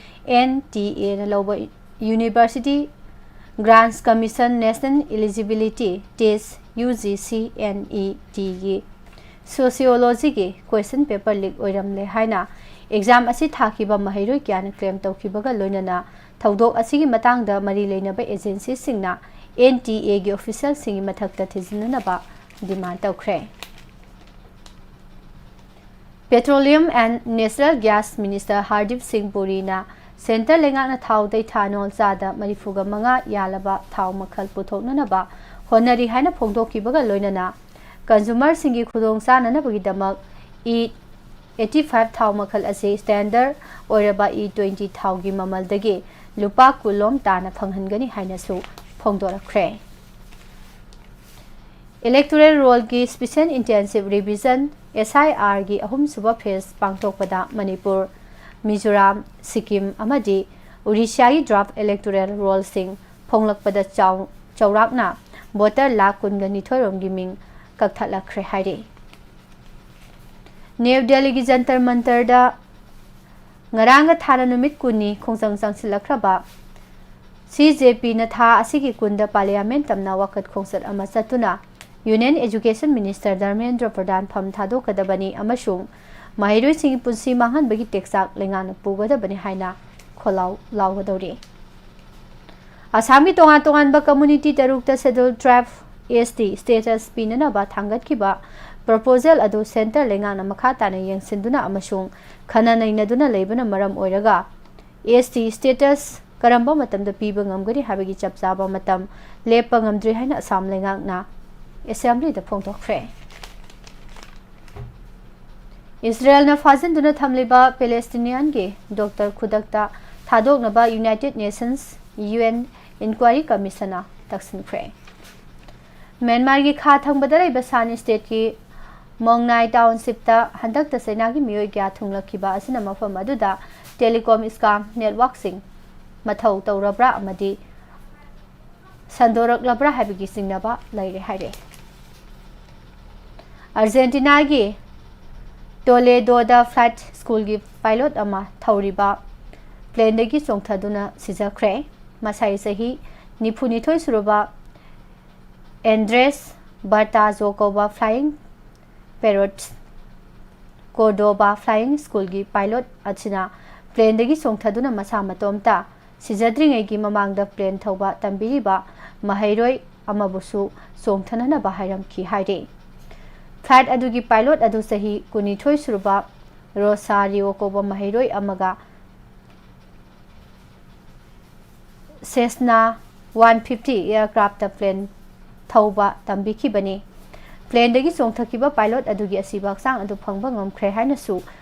NTAꯅ ꯂꯧꯕ University Grants Commission National Eligibility Test, UGC NEETꯒꯤ Sociologyꯒꯤ question paper leak ꯑꯣꯏꯔꯝꯂꯦ ꯍꯥꯏꯅ exam ꯑꯁꯤ ꯊꯥꯈꯤꯕ ꯃꯍꯩꯔꯣꯏ ꯀꯌꯥꯅ claim ꯇꯧꯈꯤꯕꯒ ꯂꯣꯏꯅꯅ ꯊꯧꯗꯣꯛ ꯑꯁꯤꯒꯤ ꯃꯇꯥꯡꯗ ꯃꯔꯤ ꯂꯩꯅꯕ agencyꯁꯤꯡꯅ NTAꯒꯤ officialꯁꯤꯡꯒꯤ ꯃꯊꯛꯇ ꯊꯤꯖꯤꯟꯅꯅꯕ demand ꯇꯧꯈ꯭ꯔꯦ꯫ Petroleum and Natural Gas Minister Hardeep Singh Puriꯅ centre ꯂꯩꯉꯥꯛꯅ ꯊꯥꯎꯗꯩ ꯊꯥꯅꯣꯜ ꯆꯥꯗ ꯃꯔꯤꯐꯨꯒ ꯃꯉꯥ ꯌꯥꯜꯂꯕ ꯊꯥꯎ ꯃꯈꯜ ꯄꯨꯊꯣꯛꯅꯅꯕ ꯍꯣꯠꯅꯔꯤ ꯍꯥꯏꯅ ꯐꯣꯡꯗꯣꯛꯈꯤꯕꯒ ꯂꯣꯏꯅꯅ consumerꯁꯤꯡꯒꯤ ꯈꯨꯗꯣꯡꯆꯥꯅꯅꯕꯒꯤꯗꯃꯛ E eighty five ꯊꯥꯎ ꯃꯈꯜ ꯑꯁꯤ standard ꯑꯣꯏꯔꯕ E twenty ꯊꯥꯎꯒꯤ ꯃꯃꯜꯗꯒꯤ ꯂꯨꯄꯥ ꯀꯨꯟꯂꯣꯝ ꯇꯥꯅ ꯐꯪꯍꯟꯒꯅꯤ ꯍꯥꯏꯅꯁꯨ ꯐꯣꯡꯗꯣꯔꯛꯈ꯭ꯔꯦ꯫ Electoral Rollꯒꯤ Special Intensive Revision, SIRꯒꯤ ꯑꯍꯨꯝꯁꯨꯕ phase ꯄꯥꯡꯊꯣꯛꯄꯗ ꯃꯅꯤꯄꯨꯔ, ꯃꯤꯖꯣꯔꯥꯝ, ꯁꯤꯛꯀꯤꯝ ꯑꯃꯗꯤ ꯎꯔꯤꯁ꯭ꯌꯥꯒꯤ draft electoral rollꯁꯤꯡ ꯐꯣꯡꯂꯛꯄꯗ ꯆꯥꯎ-, ꯆꯥꯎꯔꯥꯛꯅ voter ꯂꯥꯈ ꯀꯨꯟꯒ ꯅꯤꯊꯣꯏ ꯔꯣꯝꯒꯤ ꯃꯤꯡ ꯀꯛꯊꯠꯂꯛꯈ꯭ꯔꯦ ꯍꯥꯏꯔꯤ꯫ ꯅ꯭ꯌꯨ ꯗꯦꯜꯂꯤꯒꯤ ꯖꯟꯇꯔ ꯃꯟꯇꯔꯗ ꯉꯔꯥꯡꯒ ꯊꯥꯅ ꯅꯨꯃꯤꯠ ꯀꯨꯟꯅꯤ ꯈꯣꯡꯖꯪ ꯆꯪꯁꯤꯜꯂꯛꯈ꯭ꯔꯕ ꯁꯤ ꯖꯦ ꯄꯤꯅ ꯊꯥ ꯑꯁꯤꯒꯤ ꯀꯨꯟꯗ ꯄꯥꯔꯂꯤꯌꯥꯃꯦꯟ ꯇꯝꯅ ꯋꯥꯀꯠ ꯈꯣꯡꯆꯠ ꯑꯃ ꯆꯠꯇꯨꯅ ꯌꯨꯅꯤꯌꯟ ꯑꯦꯖꯨꯀꯦꯁꯟ ꯃꯤꯅꯤꯁꯇꯔ ꯙꯔꯃꯦꯟꯗ꯭ꯔ ꯄ꯭ꯔꯙꯥꯟ ꯐꯝ ꯊꯥꯗꯣꯛꯀꯗꯕꯅꯤ ꯑꯃꯁꯨꯡ ꯃꯍꯩꯔꯣꯏꯁꯤꯡꯒꯤ ꯄꯨꯟꯁꯤ ꯃꯥꯡꯍꯟꯕꯒꯤ ꯇꯦꯛꯆꯥꯛ ꯂꯩꯉꯥꯛꯅ ꯄꯨꯒꯗꯕꯅꯤ ꯍꯥꯏꯅ ꯈꯣꯜꯂꯥꯎ ꯂꯥꯎꯒꯗꯧꯔꯤ꯫ ꯑꯁꯥꯝꯒꯤ ꯇꯣꯉꯥꯟ ꯇꯣꯉꯥꯟꯕ ꯀꯝꯃꯨꯅꯤꯇꯤ ꯇꯔꯨꯛꯇ ꯁꯦꯗꯨꯜ ꯇ꯭ꯔꯥꯏꯕ, ꯑꯦꯁ ꯇꯤ, ꯁ꯭ꯇꯦꯇꯁ ꯄꯤꯅꯅꯕ ꯊꯥꯡꯒꯠꯈꯤꯕ ꯄ꯭ꯔꯣꯄꯣꯖꯦꯜ ꯑꯗꯨ ꯁꯦꯟꯇꯔ ꯂꯩꯉꯥꯛꯅ ꯃꯈꯥ ꯇꯥꯅ ꯌꯦꯡꯁꯤꯟꯗꯨꯅ ꯑꯃꯁꯨꯡ ꯈꯟꯅ ꯅꯩꯅꯗꯨꯅ ꯂꯩꯕꯅ ꯃꯔꯝ ꯑꯣꯏꯔꯒ, ꯑꯦꯁ ꯇꯤ ꯁ꯭ꯇꯦꯇꯁ ꯀꯔꯝꯕ ꯃꯇꯝꯗ ꯄꯤꯕ ꯉꯝꯒꯅꯤ ꯍꯥꯏꯕꯒꯤ ꯆꯞ ꯆꯥꯕ ꯃꯇꯝ ꯂꯦꯞꯄ ꯉꯝꯗ꯭ꯔꯤ ꯍꯥꯏꯅ ꯑꯁꯥꯝ ꯂꯩꯉꯥꯛꯅ ꯑꯦꯁꯦꯝꯕ꯭ꯂꯤꯗ ꯐꯣꯡꯗꯣꯛꯈ꯭ꯔꯦ꯫ ꯏꯁꯔꯥꯌꯦꯜꯅ ꯐꯥꯖꯤꯟꯗꯨꯅ ꯊꯝꯂꯤꯕ ꯄꯦꯂꯦꯁꯇꯤꯅꯤꯌꯥꯟꯒꯤ ꯗꯣꯛꯇꯔ ꯈꯨꯗꯛꯇ ꯊꯥꯗꯣꯛꯅꯕ United Nations, U N, inquiry ꯀꯃꯤꯁꯟꯅ ꯇꯛꯁꯤꯟꯈ꯭ꯔꯦ꯫ ꯃ꯭ꯌꯥꯟꯃꯥꯔꯒꯤ ꯈꯥ ꯊꯪꯕꯗ ꯂꯩꯕ ꯁꯥꯟ ꯁ꯭ꯇꯦꯠꯀꯤ ꯃꯣꯡꯅꯥꯏ ꯇꯥꯎꯟꯁꯤꯞꯇ ꯍꯟꯗꯛꯇ ꯆꯩꯅꯥꯒꯤ ꯃꯤꯑꯣꯏ ꯀꯌꯥ ꯊꯨꯡꯂꯛꯈꯤꯕ ꯑꯁꯤꯅ ꯃꯐꯝ ꯑꯗꯨꯗ ꯇꯦꯂꯤꯀꯣꯝ ꯁ꯭ꯀꯥꯝ ꯅꯦꯠꯋꯥꯛꯁꯤꯡ ꯃꯊꯧ ꯇꯧꯔꯕ꯭ꯔꯥ ꯑꯃꯗꯤ ꯁꯟꯗꯣꯔꯛꯂꯕ꯭ꯔꯥ ꯍꯥꯏꯕꯒꯤ ꯆꯤꯡꯅꯕ ꯂꯩꯔꯦ ꯍꯥꯏꯔꯦ꯫ ꯑꯥꯔꯖꯦꯟꯇꯤꯅꯥꯒꯤ ꯇꯣꯂꯦꯗꯣꯗ ꯐ꯭ꯂꯥꯏꯠ ꯁ꯭ꯀꯨꯜꯒꯤ ꯄꯥꯏꯂꯣꯠ ꯑꯃ ꯊꯧꯔꯤꯕ ꯄ꯭ꯂꯦꯟꯗꯒꯤ ꯆꯣꯡꯊꯗꯨꯅ ꯁꯤꯖꯈ꯭ꯔꯦ꯫ ꯃꯁꯥꯏ ꯆꯍꯤ ꯅꯤꯐꯨꯅꯤꯊꯣꯏ ꯁꯨꯔꯕ ꯑꯦꯟꯗ꯭ꯔꯦꯁ ꯕꯥꯔꯇꯥꯖꯣ ꯀꯧꯕ ꯐ꯭ꯂꯥꯏꯌꯤꯡ ꯄꯦꯔꯣꯠꯁ ꯀꯣꯔꯗꯣꯕꯥ ꯐ꯭ꯂꯥꯏꯌꯤꯡ ꯁ꯭ꯀꯨꯜꯒꯤ ꯄꯥꯏꯂꯣꯠ ꯑꯁꯤꯅ ꯄ꯭ꯂꯦꯟꯗꯒꯤ ꯆꯣꯡꯊꯗꯨꯅ ꯃꯁꯥ ꯃꯇꯣꯝꯇ ꯁꯤꯖꯗ꯭ꯔꯤꯉꯩꯒꯤ ꯃꯃꯥꯡꯗ ꯄ꯭ꯂꯦꯟ ꯊꯧꯕ ꯇꯝꯕꯤꯔꯤꯕ ꯃꯍꯩꯔꯣꯏ ꯑꯃꯕꯨꯁꯨ ꯆꯣꯡꯊꯅꯅꯕ ꯍꯥꯏꯔꯝꯈꯤ ꯍꯥꯏꯔꯤ꯫ ꯐ꯭ꯂꯥꯏꯠ ꯑꯗꯨꯒꯤ ꯄꯥꯏꯂꯣꯠ ꯑꯗꯨ ꯆꯍꯤ ꯀꯨꯟꯅꯤꯊꯣꯏ ꯁꯨꯔꯕ ꯔꯣꯁꯥꯔꯤꯑꯣ ꯀꯧꯕ ꯃꯍꯩꯔꯣꯏ ꯑꯃꯒ ꯁꯦꯁꯅꯥ ꯋꯥꯟ ꯐꯤꯐꯇꯤ ꯑꯦꯌꯔꯀ꯭ꯔꯥꯐꯇ ꯄ꯭ꯂꯦꯟ ꯊꯧꯕ ꯇꯝꯕꯤꯈꯤꯕꯅꯤ꯫ ꯄ꯭ꯂꯦꯟꯗꯒꯤ ꯆꯣꯡꯊꯈꯤꯕ ꯄꯥꯏꯂꯣꯠ ꯑꯗꯨꯒꯤ ꯑꯁꯤꯕ ꯍꯛꯆꯥꯡ ꯑꯗꯨ ꯐꯪꯕ ꯉꯝꯈ꯭ꯔꯦ ꯍꯥꯏꯅꯁꯨ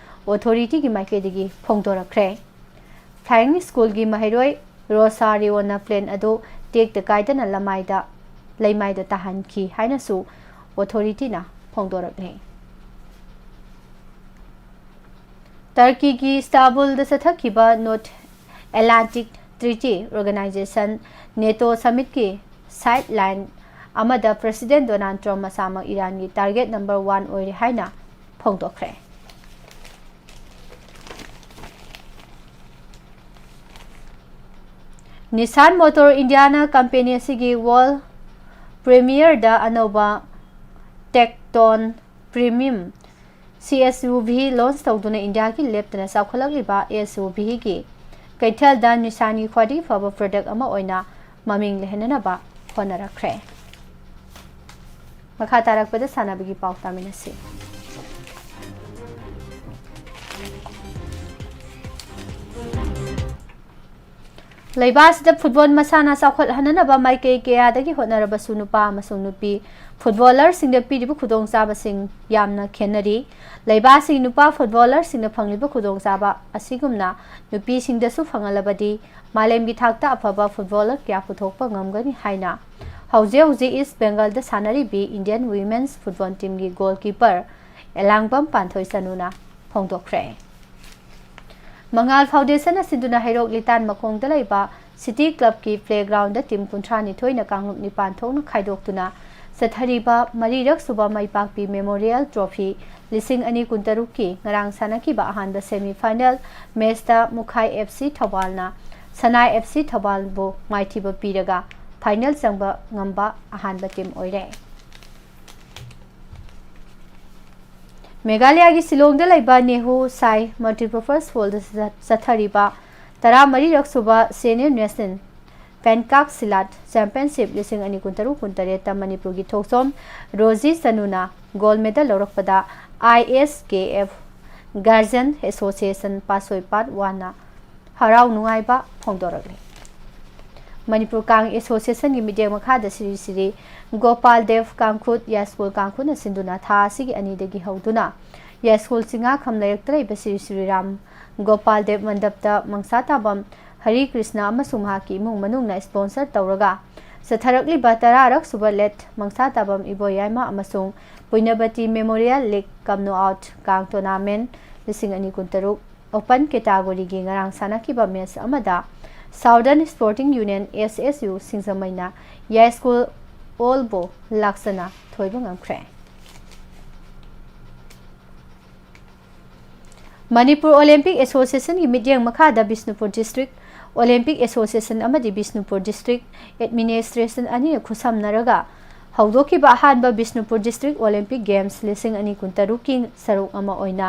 ꯑꯣꯊꯣꯔꯤꯇꯤꯒꯤ ꯃꯥꯏꯀꯩꯗꯒꯤ ꯐꯣꯡꯗꯣꯔꯛꯈ꯭ꯔꯦ꯫ ꯐ꯭ꯂꯥꯏꯌꯤꯡ ꯁ꯭ꯀꯨꯜꯒꯤ ꯃꯍꯩꯔꯣꯏ ꯔꯣꯁꯥꯔꯤꯑꯣꯅ ꯄ꯭ꯂꯦꯟ ꯑꯗꯨ ꯇꯦꯛꯇ ꯀꯥꯏꯗꯅ ꯂꯃꯥꯏꯗ, ꯂꯩꯃꯥꯏꯗ ꯇꯥꯍꯟꯈꯤ ꯍꯥꯏꯅꯁꯨ ꯑꯣꯊꯣꯔꯤꯇꯤꯅ ꯐꯣꯡꯗꯣꯔꯛꯂꯤ꯫ ꯇꯔꯀꯤꯒꯤ ꯏꯁꯇꯥꯕꯨꯜꯗ ꯆꯠꯊꯈꯤꯕ North Atlantic treaty organisation, NATO ꯁꯃꯤꯠꯀꯤ ꯁꯥꯏꯠ ꯂꯥꯏꯟ ꯑꯃꯗ ꯄ꯭ꯔꯦꯁꯤꯗꯦꯟ ꯗꯣꯅꯥꯜꯗ ꯇ꯭ꯔꯝꯞ ꯃꯁꯥꯃꯛ ꯏꯔꯥꯟꯒꯤ ꯇꯥꯔꯒꯦꯠ ꯅꯝꯕꯔ ꯋꯥꯟ ꯑꯣꯏꯔꯦ ꯍꯥꯏꯅ ꯐꯣꯡꯗꯣꯛꯈ꯭ꯔꯦ꯫ Nissan Motor Indiana ꯀꯝꯄꯦꯅꯤ ꯑꯁꯤꯒꯤ ꯋꯥꯔꯜ ꯄ꯭ꯔꯤꯃꯤꯌꯔꯗ ꯑꯅꯧꯕ Tecton Premium C S U V launch ꯇꯧꯗꯨꯅ ꯏꯟꯗꯤꯌꯥꯒꯤ ꯂꯦꯞꯇꯅ ꯆꯥꯎꯈꯠꯂꯛꯂꯤꯕ S U Vꯒꯤ ꯀꯩꯊꯦꯜꯗ ꯅꯤꯁꯥꯟꯒꯤ ꯈ꯭ꯋꯥꯏꯗꯒꯤ ꯐꯕ product ꯑꯃ ꯑꯣꯏꯅ ꯃꯃꯤꯡ ꯂꯩꯍꯟꯅꯅꯕ ꯍꯣꯠꯅꯔꯛꯈ꯭ꯔꯦ꯫ ꯃꯈꯥ ꯇꯥꯔꯛꯄꯗ ꯁꯥꯟꯅꯕꯒꯤ ꯄꯥꯎ ꯇꯥꯃꯤꯟꯅꯁꯤ꯫ ꯂꯩꯕꯥꯛ ꯑꯁꯤꯗ ꯐꯨꯠꯕꯣꯜ ꯃꯁꯥꯟꯅ ꯆꯥꯎꯈꯠꯍꯟꯅꯅꯕ ꯃꯥꯏꯀꯩ ꯀꯌꯥꯗꯒꯤ ꯍꯣꯠꯅꯔꯕꯁꯨ ꯅꯨꯄꯥ ꯑꯃꯁꯨꯡ ꯅꯨꯄꯤ ꯐꯨꯠꯕꯣꯂꯔꯁꯤꯡꯗ ꯄꯤꯔꯤꯕ ꯈꯨꯗꯣꯡꯆꯥꯕꯁꯤꯡ ꯌꯥꯝꯅ ꯈꯦꯠꯅꯔꯤ꯫ ꯂꯩꯕꯥꯛ ꯑꯁꯤꯒꯤ ꯅꯨꯄꯥ ꯐꯨꯠꯕꯣꯂꯔꯁꯤꯡꯅ ꯐꯪꯂꯤꯕ ꯈꯨꯗꯣꯡꯆꯥꯕ ꯑꯁꯤꯒꯨꯝꯅ ꯅꯨꯄꯤꯁꯤꯡꯗꯁꯨ ꯐꯪꯍꯜꯂꯕꯗꯤ ꯃꯥꯂꯦꯝꯒꯤ ꯊꯥꯛꯇ ꯑꯐꯕ ꯐꯨꯠꯕꯣꯂꯔ ꯀꯌꯥ ꯄꯨꯊꯣꯛꯄ ꯉꯝꯒꯅꯤ ꯍꯥꯏꯅ ꯍꯧꯖꯤꯛ ꯍꯧꯖꯤꯛ ꯏꯁ ꯕꯦꯡꯒꯜꯗ ꯁꯥꯟꯅꯔꯤꯕꯤ ꯏꯟꯗꯤꯌꯟ ꯋꯤꯃꯦꯟꯁ ꯐꯨꯠꯕꯣꯜ ꯇꯤꯝꯒꯤ ꯒꯣꯜꯀꯤꯄꯔ ꯑꯦꯂꯥꯡꯕꯝ ꯄꯥꯟꯊꯣꯏ ꯆꯅꯨꯅ ꯐꯣꯡꯗꯣꯛꯈ꯭ꯔꯦ꯫ ꯃꯉꯥꯜ ꯐꯥꯎꯟꯗꯦꯁꯟꯅ ꯁꯤꯟꯗꯨꯅ ꯍꯩꯔꯣꯛ ꯂꯤꯇꯥꯟ ꯃꯈꯣꯡꯗ ꯂꯩꯕ ꯁꯤꯇꯤ ꯀ꯭ꯂꯕꯀꯤ ꯄ꯭ꯂꯦꯒ꯭ꯔꯥꯎꯟꯗ ꯇꯤꯝ ꯀꯨꯟꯊ꯭ꯔꯥ ꯅꯤꯊꯣꯏꯅ ꯀꯥꯡꯂꯨꯞ ꯅꯤꯄꯥꯟ ꯊꯣꯛꯅ ꯈꯥꯏꯗꯣꯛꯇꯨꯅ ꯆꯠꯊꯔꯤꯕ ꯃꯔꯤꯔꯛ ꯁꯨꯕ ꯃꯥꯏꯄꯥꯛꯄꯤ ꯃꯦꯃꯣꯔꯤꯌꯦꯜ ꯇ꯭ꯔꯣꯐꯤ ꯂꯤꯁꯤꯡ ꯑꯅꯤ ꯀꯨꯟꯇꯔꯨꯛꯀꯤ ꯉꯔꯥꯡ ꯁꯥꯟꯅꯈꯤꯕ ꯑꯍꯥꯟꯕ ꯁꯦꯃꯤ ꯐꯥꯏꯅꯦꯜ ꯃꯦꯆꯇ ꯃꯨꯈꯥꯏ F C ꯊꯧꯕꯥꯜꯅ ꯁꯅꯥ F C ꯊꯧꯕꯥꯜꯕꯨ ꯃꯥꯏꯊꯤꯕ ꯄꯤꯔꯒ ꯐꯥꯏꯅꯦꯜ ꯆꯪꯕ ꯉꯝꯕ ꯑꯍꯥꯟꯕ ꯇꯤꯝ ꯑꯣꯏꯔꯦ꯫ ꯃꯦꯘꯥꯂꯌꯥꯒꯤ ꯁꯤꯂꯣꯡꯗ ꯂꯩꯕ ꯅꯦꯍꯨ ꯁꯥꯏ ꯃꯜꯇꯤꯄꯔꯄꯁ ꯍꯣꯜꯗ ꯆꯠꯊꯔꯤꯕ ꯇꯔꯥꯃꯔꯤꯔꯛ ꯁꯨꯕ senior national pencak silat championship ꯂꯤꯁꯤꯡ ꯑꯅꯤ ꯀꯨꯟꯇꯔꯨꯛ ꯀꯨꯟꯇꯔꯦꯠꯇ ꯃꯅꯤꯄꯨꯔꯒꯤ ꯊꯣꯛꯆꯣꯝ ꯔꯣꯖꯤ ꯆꯅꯨꯅ ꯒꯣꯜ ꯃꯦꯗꯜ ꯂꯧꯔꯛꯄꯗ I S K F Guardian Association ꯄꯥꯁꯣꯏ ꯄꯥꯠ ꯋꯥꯟꯅ ꯍꯔꯥꯎ ꯅꯨꯡꯉꯥꯏꯕ ꯐꯣꯡꯗꯣꯔꯛꯂꯤ꯫ ꯃꯅꯤꯄꯨꯔ ꯀꯥꯡ ꯑꯦꯁꯣꯁꯤꯌꯦꯁꯟꯒꯤ ꯃꯤꯠꯌꯦꯡ ꯃꯈꯥꯗ ꯁꯤꯔꯤ ꯁꯤꯔꯤ ꯒꯣꯄꯥꯜ ꯗꯦꯕ ꯀꯥꯡꯈꯨꯠ ꯌꯥꯏꯁ꯭ꯀꯨꯜ ꯀꯥꯡꯈꯨꯠꯅ ꯁꯤꯟꯗꯨꯅ ꯊꯥ ꯑꯁꯤꯒꯤ ꯑꯅꯤꯗꯒꯤ ꯍꯧꯗꯨꯅ ꯌꯥꯏꯁ꯭ꯀꯨꯜ ꯆꯤꯡꯉꯥꯈꯝ ꯂꯩꯔꯛꯇ ꯂꯩꯕ ꯁꯤꯔꯤ ꯁꯤꯔꯤ ꯔꯥꯝ ꯒꯣꯄꯥꯜ ꯗꯦꯕ ꯃꯟꯗꯞꯇ ꯃꯪꯁꯥ ꯇꯥꯕꯝ ꯍꯔꯤ ꯀ꯭ꯔꯤꯁꯅ ꯑꯃꯁꯨꯡ ꯃꯍꯥꯛꯀꯤ ꯏꯃꯨꯡ ꯃꯅꯨꯡꯅ sponsor ꯇꯧꯔꯒ ꯆꯠꯊꯔꯛꯂꯤꯕ ꯇꯔꯥꯔꯛ ꯁꯨꯕ ꯂꯦꯠ ꯃꯪꯁꯥ ꯇꯥꯕꯝ ꯏꯕꯣꯌꯥꯏꯃ ꯑꯃꯁꯨꯡ ꯄꯨꯏꯅꯕꯇꯤ ꯃꯦꯃꯣꯔꯤꯌꯦꯜ ꯂꯤꯒ ꯀꯝ ꯅꯣꯛꯑꯥꯎꯠ ꯀꯥꯡ ꯇꯣꯔꯅꯥꯃꯦꯟꯠ ꯂꯤꯁꯤꯡ ꯑꯅꯤ ꯀꯨꯟꯇꯔꯨꯛ ꯑꯣꯄꯟ ꯀꯦꯇꯥꯒꯣꯔꯤꯒꯤ ꯉꯔꯥꯡ ꯁꯥꯟꯅꯈꯤꯕ ꯃꯦꯆ ꯑꯃꯗ southern supporting union, S S U, ꯁꯤꯡꯖꯃꯩꯅ ꯌꯥꯏꯁ꯭ꯀꯨꯜ ꯑꯣꯜꯕꯨ ꯂꯥꯛꯆꯅ ꯊꯣꯏꯕ ꯉꯝꯈ꯭ꯔꯦ꯫ ꯃꯅꯤꯄꯨꯔ ꯑꯣꯂꯦꯝꯄꯤꯛ ꯑꯦꯁꯣꯁꯤꯌꯦꯁꯟꯒꯤ ꯃꯤꯠꯌꯦꯡ ꯃꯈꯥꯗ ꯕꯤꯁꯅꯨꯄꯨꯔ ꯗꯤꯁꯇ꯭ꯔꯤꯛ Olympic Association ꯑꯃꯗꯤ ꯕꯤꯁꯅꯨꯄꯨꯔ District Administration ꯑꯅꯤꯅ ꯈꯨꯠꯁꯝꯅꯔꯒ ꯍꯧꯗꯣꯛꯈꯤꯕ ꯑꯍꯥꯟꯕ ꯕꯤꯁꯅꯨꯄꯨꯔ District Olympic Games ꯂꯤꯁꯤꯡ ꯑꯅꯤ ꯀꯨꯟꯇꯔꯨꯛꯀꯤ ꯁꯔꯨꯛ ꯑꯃ ꯑꯣꯏꯅ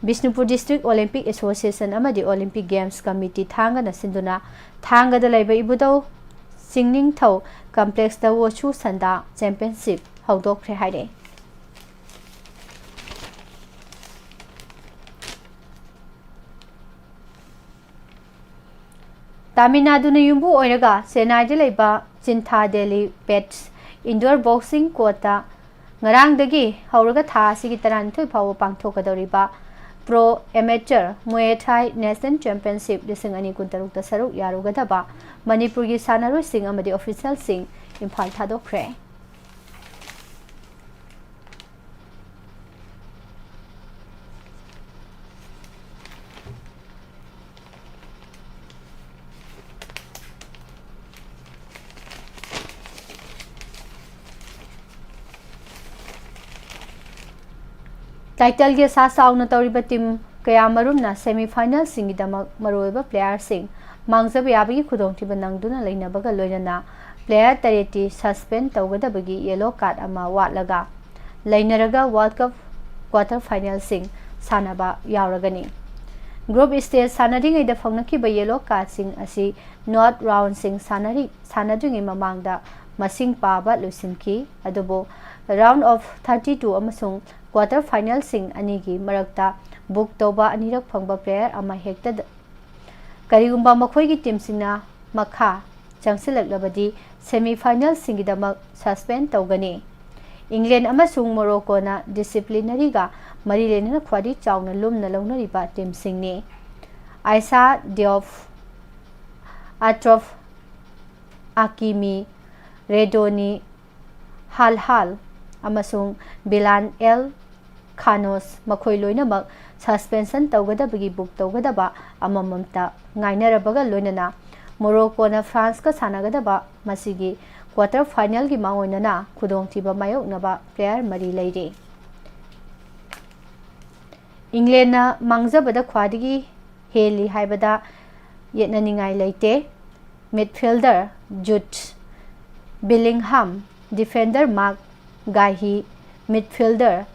ꯕꯤꯁꯅꯨꯄꯨꯔ District Olympic Association ꯑꯃꯗꯤ Olympic Games Committee ꯊꯥꯡꯒꯅ ꯁꯤꯟꯗꯨꯅ ꯊꯥꯡꯒꯗ ꯂꯩꯕ ꯏꯕꯨꯙꯧ ꯆꯤꯡꯅꯤꯡꯊꯧ complexꯇ ꯋꯣꯁꯨ ꯁꯟꯗꯥ championship ꯍꯧꯗꯣꯛꯈ꯭ꯔꯦ ꯍꯥꯏꯔꯦ꯫ ꯇꯥꯃꯤꯜ ꯅꯥꯗꯨꯅ ꯌꯨꯝꯕꯨ ꯑꯣꯏꯔꯒ ꯆꯦꯟꯅꯥꯏꯗ ꯂꯩꯕ ꯆꯤꯟꯊꯥ ꯗꯦꯂꯤ ꯄꯦꯠꯁ ꯏꯟꯗꯣꯔ ꯕꯣꯛꯁꯤꯡ ꯀꯣꯔꯠꯇ ꯉꯔꯥꯡꯗꯒꯤ ꯍꯧꯔꯒ ꯊꯥ ꯑꯁꯤꯒꯤ ꯇꯔꯥꯅꯤꯊꯣꯏ ꯐꯥꯎꯕ ꯄꯥꯡꯊꯣꯛꯀꯗꯧꯔꯤꯕ ꯄ꯭ꯔꯣ ꯑꯦꯃꯦꯆꯔ ꯃꯨꯌꯦ ꯊꯥꯏ ꯅꯦꯁꯅꯦꯜ ꯆꯦꯝꯄꯤꯌꯟꯁꯤꯞ ꯂꯤꯁꯤꯡ ꯑꯅꯤ ꯀꯨꯟꯇꯔꯨꯛꯇ ꯁꯔꯨꯛ ꯌꯥꯔꯨꯒꯗꯕ ꯃꯅꯤꯄꯨꯔꯒꯤ ꯁꯥꯟꯅꯔꯣꯏꯁꯤꯡ ꯑꯃꯗꯤ ꯑꯣꯐꯤꯁꯤꯌꯦꯜꯁꯤꯡ ꯏꯝꯐꯥꯜ ꯊꯥꯗꯣꯛꯈ꯭ꯔꯦ꯫ ꯇꯥꯏꯇꯜꯒꯤ ꯑꯁꯥ ꯆꯥꯎꯅ ꯇꯧꯔꯤꯕ ꯇꯤꯝ ꯀꯌꯥꯃꯔꯨꯝꯅ ꯁꯦꯃꯤ ꯐꯥꯏꯅꯦꯜꯁꯤꯡꯒꯤꯗꯃꯛ ꯃꯔꯨꯑꯣꯏꯕ ꯄ꯭ꯂꯦꯌꯥꯔꯁꯤꯡ ꯃꯥꯡꯖꯕ ꯌꯥꯕꯒꯤ ꯈꯨꯗꯣꯡꯊꯤꯕ ꯅꯪꯗꯨꯅ ꯂꯩꯅꯕꯒ ꯂꯣꯏꯅꯅ ꯄ꯭ꯂꯦꯌꯥꯔ ꯇꯔꯦꯠꯇꯤ ꯁꯁꯄꯦꯟ ꯇꯧꯒꯗꯕꯒꯤ ꯌꯦꯂꯣ ꯀꯥꯔꯗ ꯑꯃ ꯋꯥꯠꯂꯒ ꯂꯩꯅꯔꯒ ꯋꯥꯔꯜ ꯀꯞ ꯀ꯭ꯋꯥꯇꯔ ꯐꯥꯏꯅꯦꯜꯁꯤꯡ ꯁꯥꯟꯅꯕ ꯌꯥꯎꯔꯒꯅꯤ꯫ ꯒ꯭ꯔꯨꯞ ꯁ꯭ꯇꯦꯖ ꯁꯥꯟꯅꯔꯤꯉꯩꯗ ꯐꯪꯅꯈꯤꯕ ꯌꯦꯂꯣ ꯀꯥꯔꯗꯁꯤꯡ ꯑꯁꯤ ꯅꯣꯠ ꯔꯥꯎꯟꯁꯤꯡ ꯁꯥꯟꯅꯔꯤ ꯁꯥꯟꯅꯗ꯭ꯔꯤꯉꯩ ꯃꯃꯥꯡꯗ ꯃꯁꯤꯡ ꯄꯥꯕ ꯂꯣꯏꯁꯤꯟꯈꯤ꯫ ꯑꯗꯨꯕꯨ round of thirty two ꯑꯃꯁꯨꯡ ꯀ꯭ꯋꯥꯇꯔ ꯐꯥꯏꯅꯦꯜꯁꯤꯡ ꯑꯅꯤꯒꯤ ꯃꯔꯛꯇ ꯕꯨꯛ ꯇꯧꯕ ꯑꯅꯤꯔꯛ ꯐꯪꯕ ꯄ꯭ꯂꯦꯌꯔ ꯑꯃ ꯍꯦꯛꯇꯗ, ꯀꯔꯤꯒꯨꯝꯕ ꯃꯈꯣꯏꯒꯤ ꯇꯤꯝꯁꯤꯡꯅ ꯃꯈꯥ ꯆꯪꯁꯤꯜꯂꯛꯂꯕꯗꯤ, ꯁꯦꯃꯤ ꯐꯥꯏꯅꯦꯜꯁꯤꯡꯒꯤꯗꯃꯛ ꯁꯁꯄꯦꯟ ꯇꯧꯒꯅꯤ꯫ ꯏꯪꯂꯦꯟ ꯑꯃꯁꯨꯡ ꯃꯣꯔꯣꯀꯣꯅ ꯗꯤꯁꯤꯄ꯭ꯂꯤꯅꯔꯤꯒ ꯃꯔꯤ ꯂꯩꯅꯅ ꯈ꯭ꯋꯥꯏꯗꯒꯤ ꯆꯥꯎꯅ ꯂꯨꯝꯅ ꯂꯧꯅꯔꯤꯕ ꯇꯤꯝꯁꯤꯡꯅꯤ꯫ ꯑꯥꯏꯁꯥ ꯗꯤꯌꯣꯞ, ꯑꯇ꯭ꯔꯣꯐ ꯑꯀꯤꯃꯤ, ꯔꯦꯗꯣꯅꯤ, ꯍꯥꯜ ꯍꯥꯜ ꯑꯃꯁꯨꯡ ꯕꯤꯂꯥꯟ ꯑꯦꯜ ꯈꯥꯅꯣꯁ, ꯃꯈꯣꯏ ꯂꯣꯏꯅꯃꯛ ꯁꯁꯄꯦꯟꯁꯟ ꯇꯧꯒꯗꯕꯒꯤ ꯕꯨꯛ ꯇꯧꯒꯗꯕ ꯑꯃꯃꯝꯇ ꯉꯥꯏꯅꯔꯕꯒ ꯂꯣꯏꯅꯅ ꯃꯣꯔꯣꯀꯣꯅ ꯐ꯭ꯔꯥꯟꯁꯀ ꯁꯥꯟꯅꯒꯗꯕ ꯃꯁꯤꯒꯤ ꯀ꯭ꯋꯥꯇꯔ ꯐꯥꯏꯅꯦꯜꯒꯤ ꯃꯥꯡꯑꯣꯏꯅꯅ ꯈꯨꯗꯣꯡꯊꯤꯕ ꯃꯥꯌꯣꯛꯅꯕ ꯄ꯭ꯂꯦꯌꯔ ꯃꯔꯤ ꯂꯩꯔꯤ꯫ ꯏꯪꯂꯦꯟꯅ ꯃꯥꯡꯖꯕꯗ ꯈ꯭ꯋꯥꯏꯗꯒꯤ ꯍꯦꯜꯂꯤ ꯍꯥꯏꯕꯗ ꯌꯦꯠꯅꯅꯤꯡꯉꯥꯏ ꯂꯩꯇꯦ꯫ Midfielder Jude Bellingham, defender Marc Guéhi, midfielder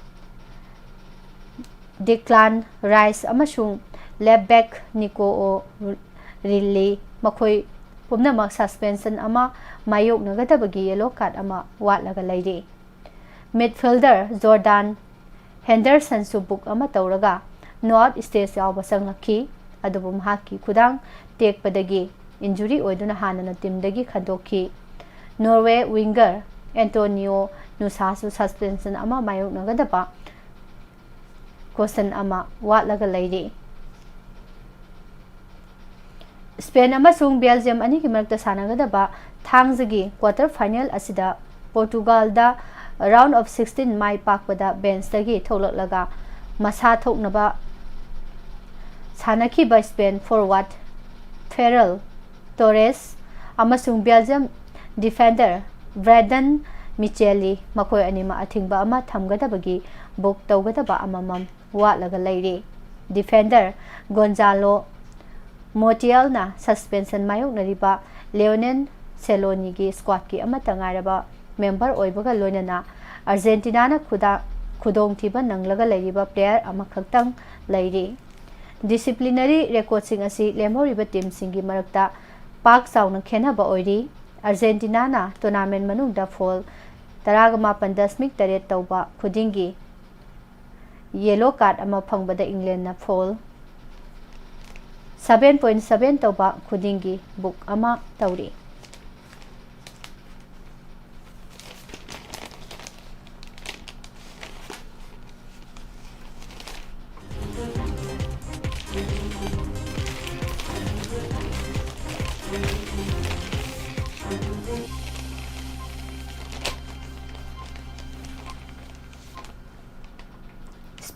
Declan Rice ꯑꯃꯁꯨꯡ left back Nico O'Reilly, ꯃꯈꯣꯏ ꯄꯨꯝꯅꯃꯛ suspension ꯑꯃ ꯃꯥꯌꯣꯛꯅꯒꯗꯕꯒꯤ yellow card ꯑꯃ ꯋꯥꯠꯂꯒ ꯂꯩꯔꯤ꯫ Midfielder Jordan Henderson ꯁꯨ book ꯑꯃ ꯇꯧꯔꯒ knockout stage ꯌꯥꯎꯕ ꯆꯪꯂꯛꯈꯤ, ꯑꯗꯨꯕꯨ ꯃꯍꯥꯛꯀꯤ ꯈꯨꯗꯥꯡ ꯇꯦꯛꯄꯗꯒꯤ injury ꯑꯣꯏꯗꯨꯅ ꯍꯥꯟꯅꯅ team ꯗꯒꯤ ꯈꯟꯗꯣꯛꯈꯤ꯫ Norway winger Antonio Nusa ꯁꯨ suspension ꯑꯃ ꯃꯥꯌꯣꯛꯅꯒꯗꯕ question ꯑꯃ ꯋꯥꯠꯂꯒ ꯂꯩꯔꯤ꯫ Spain ꯑꯃꯁꯨꯡ Belgium ꯑꯅꯤꯒꯤ ꯃꯔꯛꯇ ꯁꯥꯟꯅꯒꯗꯕ ꯊꯥꯡꯖꯒꯤ quarter final ꯑꯁꯤꯗ Portugal the round of sixteen my ꯄꯥꯛꯄꯗ bench ꯇꯒꯤ ꯊꯣꯛꯂꯛꯂꯒ ꯃꯁꯥ ꯊꯣꯛꯅꯕ ꯁꯥꯟꯅꯈꯤꯕ Spain forward Ferran Torres ꯑꯃꯁꯨꯡ Belgium defender Brandon Miceli, ꯃꯈꯣꯏ ꯑꯅꯤꯃꯛ ꯑꯊꯤꯡꯕ ꯑꯃ ꯊꯝꯒꯗꯕꯒꯤ book ꯇꯧꯒꯗꯕ ꯑꯃꯃꯝ ꯋꯥꯠꯂꯒ ꯂꯩꯔꯤ꯫ Defender Gonzalo Montiel ꯅ suspension ꯃꯥꯌꯣꯛꯅꯔꯤꯕ Lionel Scaloni ꯒꯤ squad ꯀꯤ ꯑꯃꯠꯇ ꯉꯥꯏꯔꯕ member ꯑꯣꯏꯕꯒ ꯂꯣꯏꯅꯅ Argentina ꯅ ꯈꯨꯗꯥ-, ꯈꯨꯗꯣꯡꯊꯤꯕ ꯅꯪꯂꯒ ꯂꯩꯔꯤꯕ player ꯑꯃꯈꯛꯇꯪ ꯂꯩꯔꯤ꯫ Disciplinary record ꯁꯤꯡ ꯑꯁꯤ ꯂꯦꯝꯍꯧꯔꯤꯕ team ꯁꯤꯡꯒꯤ ꯃꯔꯛꯇ ꯄꯥꯛ ꯆꯥꯎꯅ ꯈꯦꯟꯅꯕ ꯑꯣꯏꯔꯤ꯫ Argentina ꯅ tournament ꯃꯅꯨꯡꯗ foul ꯇꯔꯥꯒ ꯃꯥꯄꯟ ꯗꯁꯃꯤꯛ ꯇꯔꯦꯠ ꯇꯧꯕ ꯈꯨꯗꯤꯡꯒꯤ yellow card ꯑꯃ ꯐꯪꯕꯗ England ꯅ foul seven point seven ꯇꯧꯕ ꯈꯨꯗꯤꯡꯒꯤ book ꯑꯃ ꯇꯧꯔꯤ꯫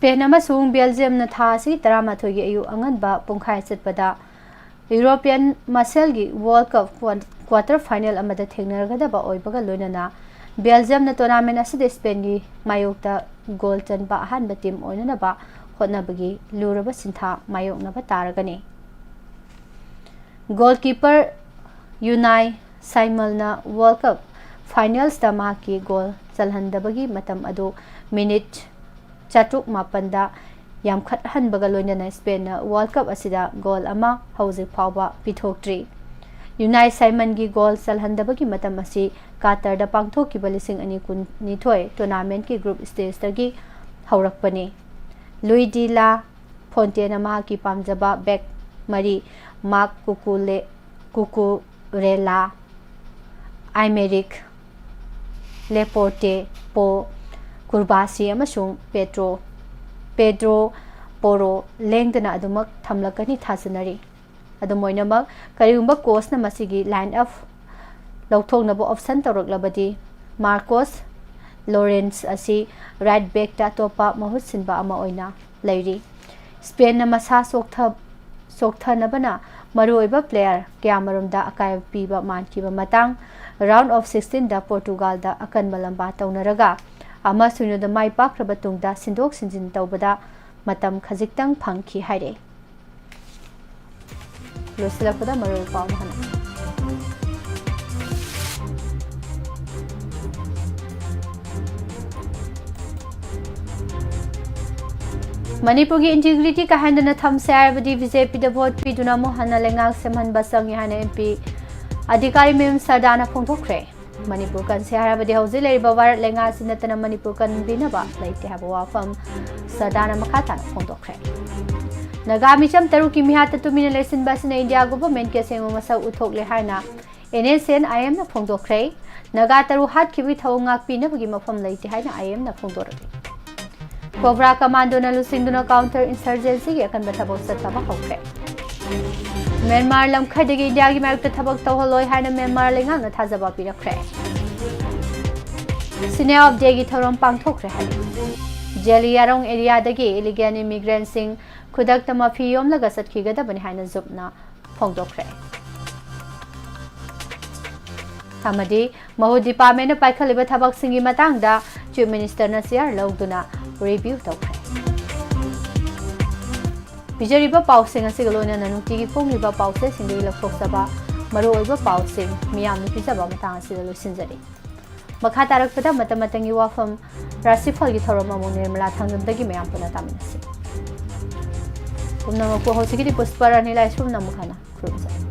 Spain ꯑꯃꯁꯨꯡ Belgium ꯅ ꯊꯥ ꯑꯁꯤꯒꯤ ꯇꯔꯥꯃꯥꯊꯣꯏꯒꯤ ꯑꯌꯨꯛ ꯑꯉꯟꯕ ꯄꯨꯡꯈꯥꯏ ꯆꯠꯄꯗ European ꯃꯁꯦꯜꯒꯤ World Cup quarter final ꯑꯃꯗ ꯊꯦꯡꯅꯔꯒꯗꯕ ꯑꯣꯏꯕꯒ ꯂꯣꯏꯅꯅ Belgium ꯅ tournament ꯑꯁꯤꯗ Spain ꯒꯤ ꯃꯥꯌꯣꯛꯇ goal ꯆꯟꯕ ꯑꯍꯥꯟꯕ team ꯑꯣꯏꯅꯅꯕ ꯍꯣꯠꯅꯕꯒꯤ ꯂꯨꯔꯕ ꯁꯤꯟꯊꯥ ꯃꯥꯌꯣꯛꯅꯕ ꯇꯥꯔꯒꯅꯤ꯫ Goalkeeper Unai Simon-ꯅ World Cup finals-ꯇ ꯃꯍꯥꯛꯀꯤ goal ꯆꯜꯍꯟꯗꯕꯒꯤ ꯃꯇꯝ ꯑꯗꯨ minute ꯆꯥꯇ꯭ꯔꯨꯛ ꯃꯥꯄꯟꯗ ꯌꯥꯝꯈꯠꯍꯟꯕꯒ ꯂꯣꯏꯅꯅ Spain-ꯅ World Cup ꯑꯁꯤꯗ goal ꯑꯃ ꯍꯧꯖꯤꯛ ꯐꯥꯎꯕ ꯄꯤꯊꯣꯛꯇ꯭ꯔꯤ꯫ Unai Simon-ꯒꯤ goal ꯆꯜꯍꯟꯗꯕꯒꯤ ꯃꯇꯝ ꯑꯁꯤ Qatar-ꯗ ꯄꯥꯡꯊꯣꯛꯈꯤꯕ ꯂꯤꯁꯤꯡ ꯑꯅꯤ ꯀꯨꯟꯅꯤꯊꯣꯏ tournament-ꯀꯤ group stage-ꯇꯒꯤ ꯍꯧꯔꯛꯄꯅꯤ꯫ Luis de la Fontaine-ꯅ ꯃꯍꯥꯛꯀꯤ ꯄꯥꯝꯖꯕ back ꯃꯔꯤ, Marc Cucule-, Cucurella, Aymeric Laporte, Pau Cubarsí ꯑꯃꯁꯨꯡ Pedro, Pedro Porro ꯂꯦꯡꯗꯅ ꯑꯗꯨꯃꯛ ꯊꯝꯂꯛꯀꯅꯤ ꯊꯥꯖꯅꯔꯤ꯫ ꯑꯗꯨꯝ ꯑꯣꯏꯅꯃꯛ, ꯀꯔꯤꯒꯨꯝꯕ coach-ꯅ ꯃꯁꯤꯒꯤ line-up ꯂꯧꯊꯣꯛꯅꯕ option ꯇꯧꯔꯛꯂꯕꯗꯤ, Marcos Llorente ꯑꯁꯤ right back-ꯇ ꯑꯇꯣꯞꯄ ꯃꯍꯨꯠ ꯁꯤꯟꯕ ꯑꯃ ꯑꯣꯏꯅ ꯂꯩꯔꯤ꯫ Spain-ꯅ ꯃꯁꯥ ꯆꯣꯛꯊ-, ꯆꯣꯛꯊꯅꯕꯅ ꯃꯔꯨꯑꯣꯏꯕ player ꯀꯌꯥꯃꯔꯨꯝꯗ ꯑꯀꯥꯏꯕ ꯄꯤꯕ ꯃꯥꯟꯈꯤꯕ ꯃꯇꯥꯡ, round of sixteen-ꯗ Portugal-ꯗ ꯑꯀꯟꯕ ꯂꯝꯕꯥ ꯇꯧꯅꯔꯒ ꯑꯃ ꯁꯨꯏꯅꯣꯗ ꯃꯥꯏ ꯄꯥꯛꯈ꯭ꯔꯕ ꯇꯨꯡꯗ ꯁꯤꯟꯗꯣꯛ ꯁꯤꯟꯖꯤꯟ ꯇꯧꯕꯗ ꯃꯇꯝ ꯈꯖꯤꯛꯇꯪ ꯐꯪꯈꯤ ꯍꯥꯏꯔꯛꯏ꯫ ꯂꯣꯏꯁꯤꯜꯂꯛꯄꯗ ꯃꯔꯨꯑꯣꯏꯕ ꯄꯥꯎ ꯑꯃ ꯍꯥꯟꯅ꯫ ꯃꯅꯤꯄꯨꯔꯒꯤ integrity ꯀꯥꯏꯍꯟꯗꯅ ꯊꯝꯁꯦ ꯍꯥꯏꯔꯕꯗꯤ BJP-ꯗ vote ꯄꯤꯗꯨꯅ ꯑꯃꯨꯛ ꯍꯟꯅ ꯂꯩꯉꯥꯛ ꯁꯦꯝꯍꯟꯕ ꯆꯪꯏ ꯍꯥꯏꯅ MP ꯑꯙꯤꯀꯥꯔꯤ ꯃꯌꯨꯝ ꯁꯔꯗꯥꯅ ꯐꯣꯡꯗꯣꯛꯈ꯭ꯔꯦ꯫ ꯃꯅꯤꯄꯨꯔ ꯀꯟꯁꯦ ꯍꯥꯏꯔꯕꯗꯤ ꯍꯧꯖꯤꯛ ꯂꯩꯔꯤꯕ ꯚꯥꯔꯠ ꯂꯩꯉꯥꯛ ꯑꯁꯤ ꯅꯠꯇꯅ ꯃꯅꯤꯄꯨꯔ ꯀꯟꯕꯤꯅꯕ ꯂꯩꯇꯦ ꯍꯥꯏꯕ ꯋꯥꯐꯝ ꯁꯔꯗꯥꯅ ꯃꯈꯥ ꯇꯥꯅ ꯐꯣꯡꯗꯣꯛꯈ꯭ꯔꯦ꯫ ꯅꯥꯒꯥ ꯃꯤꯆꯝ ꯇꯔꯨꯛꯀꯤ ꯃꯤꯍꯥꯠꯇ ꯇꯨꯃꯤꯟꯅ ꯂꯩꯁꯤꯟꯕ ꯑꯁꯤꯅ ꯏꯟꯗꯤꯌꯥ government-ꯀꯤ ꯑꯁꯦꯡꯕ ꯃꯁꯛ ꯎꯠꯊꯣꯛꯂꯦ ꯍꯥꯏꯅ NSCN-IM-ꯅ ꯐꯣꯡꯗꯣꯛꯈ꯭ꯔꯦ꯫ ꯅꯥꯒꯥ ꯇꯔꯨꯛ ꯍꯥꯠꯈꯤꯕꯒꯤ ꯊꯧꯑꯣꯡ ꯉꯥꯛꯄꯤꯅꯕꯒꯤ ꯃꯐꯝ ꯂꯩꯇꯦ ꯍꯥꯏꯅ IM-ꯅ ꯐꯣꯡꯗꯣꯔꯛꯂꯤ꯫ Cobra Commando-ꯅ ꯂꯨꯆꯤꯡꯗꯨꯅ counter insurgency-ꯒꯤ ꯑꯀꯟꯕ ꯊꯕꯛ ꯆꯠꯊꯕ ꯍꯧꯈ꯭ꯔꯦ꯫ ꯃ꯭ꯌꯥꯟꯃꯥꯔ ꯂꯝꯈꯩꯗꯒꯤ ꯏꯟꯗꯤꯌꯥꯒꯤ ꯃꯥꯌꯣꯛꯇ ꯊꯕꯛ ꯇꯧꯍꯜꯂꯣꯏ ꯍꯥꯏꯅ ꯃ꯭ꯌꯥꯟꯃꯥꯔ ꯂꯩꯉꯥꯛꯅ ꯊꯥꯖꯕ ꯄꯤꯔꯛꯈ꯭ꯔꯦ꯫ Senior of Day-ꯒꯤ ꯊꯧꯔꯝ ꯄꯥꯡꯊꯣꯛꯈ꯭ꯔꯦ ꯍꯥꯏꯔꯤ꯫ ꯖꯦꯂꯤꯌꯥꯔꯣꯡ area-ꯗꯒꯤ illegal immigrant-ꯁꯤꯡ ꯈꯨꯗꯛꯇ ꯃꯐꯤ ꯌꯣꯝꯂꯒ ꯆꯠꯈꯤꯒꯗꯕꯅꯤ ꯍꯥꯏꯅ ꯖꯨꯞꯅ ꯐꯣꯡꯗꯣꯛꯈ꯭ꯔꯦ꯫ ꯑꯃꯗꯤ ꯃꯍꯨꯠ department-ꯅ ꯄꯥꯏꯈꯠꯂꯤꯕ ꯊꯕꯛꯁꯤꯡꯒꯤ ꯃꯇꯥꯡꯗ Chief Minister-ꯅ chair ꯂꯧꯗꯨꯅ review ꯇꯧꯈ꯭ꯔꯦ꯫ ꯄꯤꯖꯔꯤꯕ ꯄꯥꯎꯁꯤꯡ ꯑꯁꯤꯒ ꯂꯣꯏꯅꯅ ꯅꯨꯡꯇꯤꯒꯤ ꯐꯣꯡꯂꯤꯕ ꯄꯥꯎꯆꯦꯁꯤꯡꯗꯒꯤ ꯂꯧꯊꯣꯛꯆꯕ ꯃꯔꯨꯑꯣꯏꯕ ꯄꯥꯎꯁꯤꯡ ꯃꯤꯌꯥꯝꯅ ꯄꯤꯖꯕ ꯃꯇꯥꯡ ꯑꯁꯤꯗ ꯂꯣꯏꯁꯤꯟꯖꯔꯤ꯫ ꯃꯈꯥ ꯇꯥꯔꯛꯄꯗ ꯃꯇꯝ ꯃꯇꯝꯒꯤ ꯋꯥꯐꯝ ꯔꯥꯁꯤꯐꯜꯒꯤ ꯊꯧꯔꯝ ꯑꯃꯨꯛ ꯅꯤꯔꯃꯂꯥ ꯊꯥꯡꯖꯝꯗꯒꯤ ꯃꯌꯥꯝ ꯄꯨꯟꯅ ꯇꯥꯃꯤꯟꯅꯁꯤ꯫ ꯄꯨꯝꯅꯃꯛꯄꯨ ꯍꯧꯖꯤꯛꯀꯤꯗꯤ ꯄꯨꯁꯄ ꯔꯥꯅꯤ ꯂꯥꯏꯁ꯭ꯔꯝꯅ ꯑꯃꯨꯛ ꯍꯟꯅ ꯈꯨꯔꯨꯝꯖꯔꯤ꯫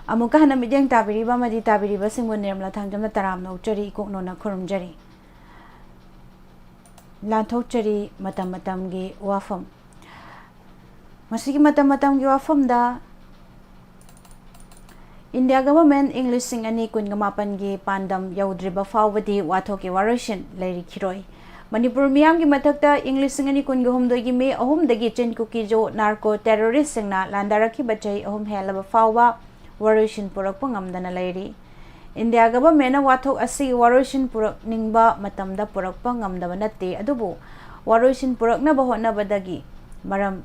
ꯑꯃꯨꯛꯀ ꯍꯟꯅ ꯃꯤꯠꯌꯦꯡ ꯇꯥꯕꯤꯔꯤꯕ ꯑꯃꯗꯤ ꯇꯥꯕꯤꯔꯤꯕꯁꯤꯡꯕꯨ ꯅꯤꯔꯃꯂꯥ ꯊꯥꯡꯖꯝꯅ ꯇꯔꯥꯝꯅ ꯑꯣꯛꯆꯔꯤ, ꯏꯀꯣꯛꯅꯣꯅ ꯈꯨꯔꯨꯝꯖꯔꯤ꯫ ꯂꯥꯟꯊꯣꯛꯆꯔꯤ ꯃꯇꯝ ꯃꯇꯝꯒꯤ ꯋꯥꯐꯝ꯫ ꯃꯁꯤꯒꯤ ꯃꯇꯝ ꯃꯇꯝꯒꯤ ꯋꯥꯐꯝꯗ India government ꯏꯪ ꯂꯤꯁꯤꯡ ꯑꯅꯤ ꯀꯨꯟꯒ ꯃꯥꯄꯟꯒꯤ ꯄꯥꯟꯗꯝ ꯌꯧꯗ꯭ꯔꯤꯕ ꯐꯥꯎꯕꯗꯤ ꯋꯥꯊꯣꯛꯀꯤ ꯋꯥꯔꯣꯏꯁꯤꯟ ꯂꯩꯔꯤꯈꯤꯔꯣꯏ꯫ ꯃꯅꯤꯄꯨꯔ ꯃꯤꯌꯥꯝꯒꯤ ꯃꯊꯛꯇ ꯏꯪ ꯂꯤꯁꯤꯡ ꯑꯅꯤ ꯀꯨꯟꯒ ꯍꯨꯝꯗꯣꯏꯒꯤ ꯃꯦ ꯑꯍꯨꯝꯗꯒꯤ ꯆꯤꯟ ꯀꯨꯀꯤꯖꯣ narco terroristꯁꯤꯡꯅ ꯂꯥꯟꯗꯥꯔꯛꯈꯤꯕ ꯆꯍꯤ ꯑꯍꯨꯝ ꯍꯦꯜꯂꯕ ꯐꯥꯎꯕ ꯋꯥꯔꯣꯏꯁꯤꯟ ꯄꯨꯔꯛꯄ ꯉꯝꯗꯅ ꯂꯩꯔꯤ꯫ India governmentꯅ ꯋꯥꯊꯣꯛ ꯑꯁꯤꯒꯤ ꯋꯥꯔꯣꯏꯁꯤꯟ ꯄꯨꯔꯛꯅꯤꯡꯕ ꯃꯇꯝꯗ ꯄꯨꯔꯛꯄ ꯉꯝꯗꯕ ꯅꯠꯇꯦ, ꯑꯗꯨꯕꯨ ꯋꯥꯔꯣꯏꯁꯤꯟ ꯄꯨꯔꯛꯅꯕ ꯍꯣꯠꯅꯕꯗꯒꯤ ꯃꯔꯝ,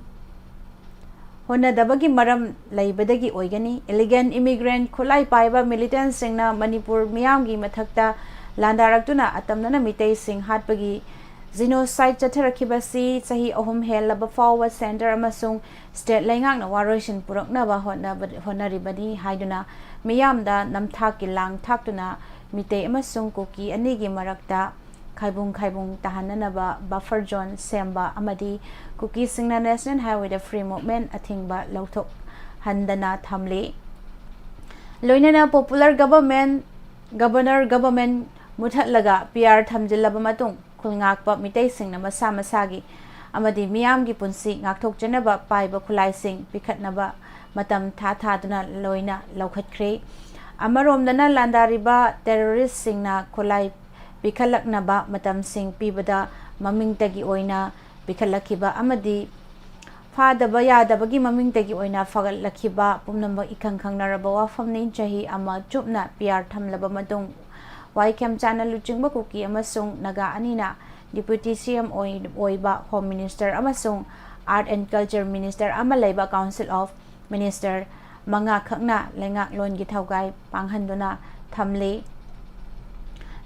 ꯍꯣꯠꯅꯗꯕꯒꯤ ꯃꯔꯝ ꯂꯩꯕꯗꯒꯤ ꯑꯣꯏꯒꯅꯤ꯫ Illegal immigrant ꯈꯨꯠꯂꯥꯏ ꯄꯥꯏꯕ militantꯁꯤꯡꯅ ꯃꯅꯤꯄꯨꯔ ꯃꯤꯌꯥꯝꯒꯤ ꯃꯊꯛꯇ ꯂꯥꯟꯗꯥꯔꯛꯇꯨꯅ ꯑꯇꯝꯅꯅ ꯃꯤꯇꯩꯁꯤꯡ ꯍꯥꯠꯄꯒꯤ genocide ꯆꯠꯊꯔꯛꯈꯤꯕꯁꯤ ꯆꯍꯤ ꯑꯍꯨꯝ ꯍꯦꯜꯂꯕ ꯐꯥꯎꯕ centre ꯑꯃꯁꯨꯡ state ꯂꯩꯉꯥꯛꯅ ꯋꯥꯔꯣꯏꯁꯤꯟ ꯄꯨꯔꯛꯅꯕ ꯍꯣꯠꯅꯕ-, ꯍꯣꯠꯅꯔꯤꯕꯅꯤ ꯍꯥꯏꯗꯨꯅ ꯃꯤꯌꯥꯝꯗ ꯅꯝꯊꯥꯛꯀꯤ ꯂꯥꯡ ꯊꯥꯛꯇꯨꯅ ꯃꯤꯇꯩ ꯑꯃꯁꯨꯡ ꯀꯨꯀꯤ ꯑꯅꯤꯒꯤ ꯃꯔꯛꯇ ꯈꯥꯏꯕꯨꯡ ꯈꯥꯏꯕꯨꯡ ꯇꯥꯍꯟꯅꯅꯕ buffer zone ꯁꯦꯝꯕ ꯑꯃꯗꯤ ꯀꯨꯀꯤꯁꯤꯡꯅ National Highwayꯗ free movement ꯑꯊꯤꯡꯕ ꯂꯧꯊꯣꯛꯍꯟꯗꯅ ꯊꯝꯂꯤ꯫ ꯂꯣꯏꯅꯅ popular government, governor government ꯃꯨꯠꯊꯠꯂꯒ PR ꯊꯝꯖꯤꯜꯂꯕ ꯃꯇꯨꯡ, ꯈꯨꯜꯉꯥꯛꯄ ꯃꯤꯇꯩꯁꯤꯡꯅ ꯃꯁꯥ ꯃꯁꯥꯒꯤ ꯑꯃꯗꯤ ꯃꯤꯌꯥꯝꯒꯤ ꯄꯨꯟꯁꯤ ꯉꯥꯛꯊꯣꯛꯆꯅꯕ ꯄꯥꯏꯕ ꯈꯨꯠꯂꯥꯏꯁꯤꯡ ꯄꯤꯈꯠꯅꯕ ꯃꯇꯝ ꯊꯥ ꯊꯥꯗꯨꯅ ꯂꯣꯏꯅ ꯂꯧꯈꯠꯈ꯭ꯔꯦ꯫ ꯑꯃꯔꯣꯝꯗꯅ ꯂꯥꯟꯗꯥꯔꯤꯕ terroristꯁꯤꯡꯅ ꯈꯨꯠꯂꯥꯏ ꯄꯤꯈꯠꯂꯛꯅꯕ ꯃꯇꯝꯁꯤꯡ ꯄꯤꯕꯗ ꯃꯃꯤꯡꯇꯒꯤ ꯑꯣꯏꯅ ꯄꯤꯈꯠꯂꯛꯈꯤꯕ ꯑꯃꯗꯤ ꯐꯥꯗꯕ ꯌꯥꯗꯕꯒꯤ ꯃꯃꯤꯡꯇꯒꯤ ꯑꯣꯏꯅ ꯐꯒꯠꯂꯛꯈꯤꯕ ꯄꯨꯝꯅꯃꯛ ꯏꯈꯪ ꯈꯪꯅꯔꯕ ꯋꯥꯐꯝꯅꯤ꯫ ꯆꯍꯤ ꯑꯃ ꯆꯨꯞꯅ PR ꯊꯝꯂꯕ ꯃꯇꯨꯡ, ꯋꯥꯏ ꯈꯦꯝꯆꯥꯟꯅ ꯂꯨꯆꯤꯡꯕ ꯀꯨꯀꯤ ꯑꯃꯁꯨꯡ ꯅꯥꯒꯥ ꯑꯅꯤꯅ Deputy CM ꯑꯣꯏ-, ꯑꯣꯏꯕ Home Minister ꯑꯃꯁꯨꯡ Art and Culture Minister ꯑꯃ ꯂꯩꯕ Council of Minister ꯃꯉꯥ ꯈꯛꯅ ꯂꯩꯉꯥꯛꯂꯣꯟꯒꯤ ꯊꯧꯒꯥꯏ ꯄꯥꯡꯍꯟꯗꯨꯅ ꯊꯝꯂꯤ꯫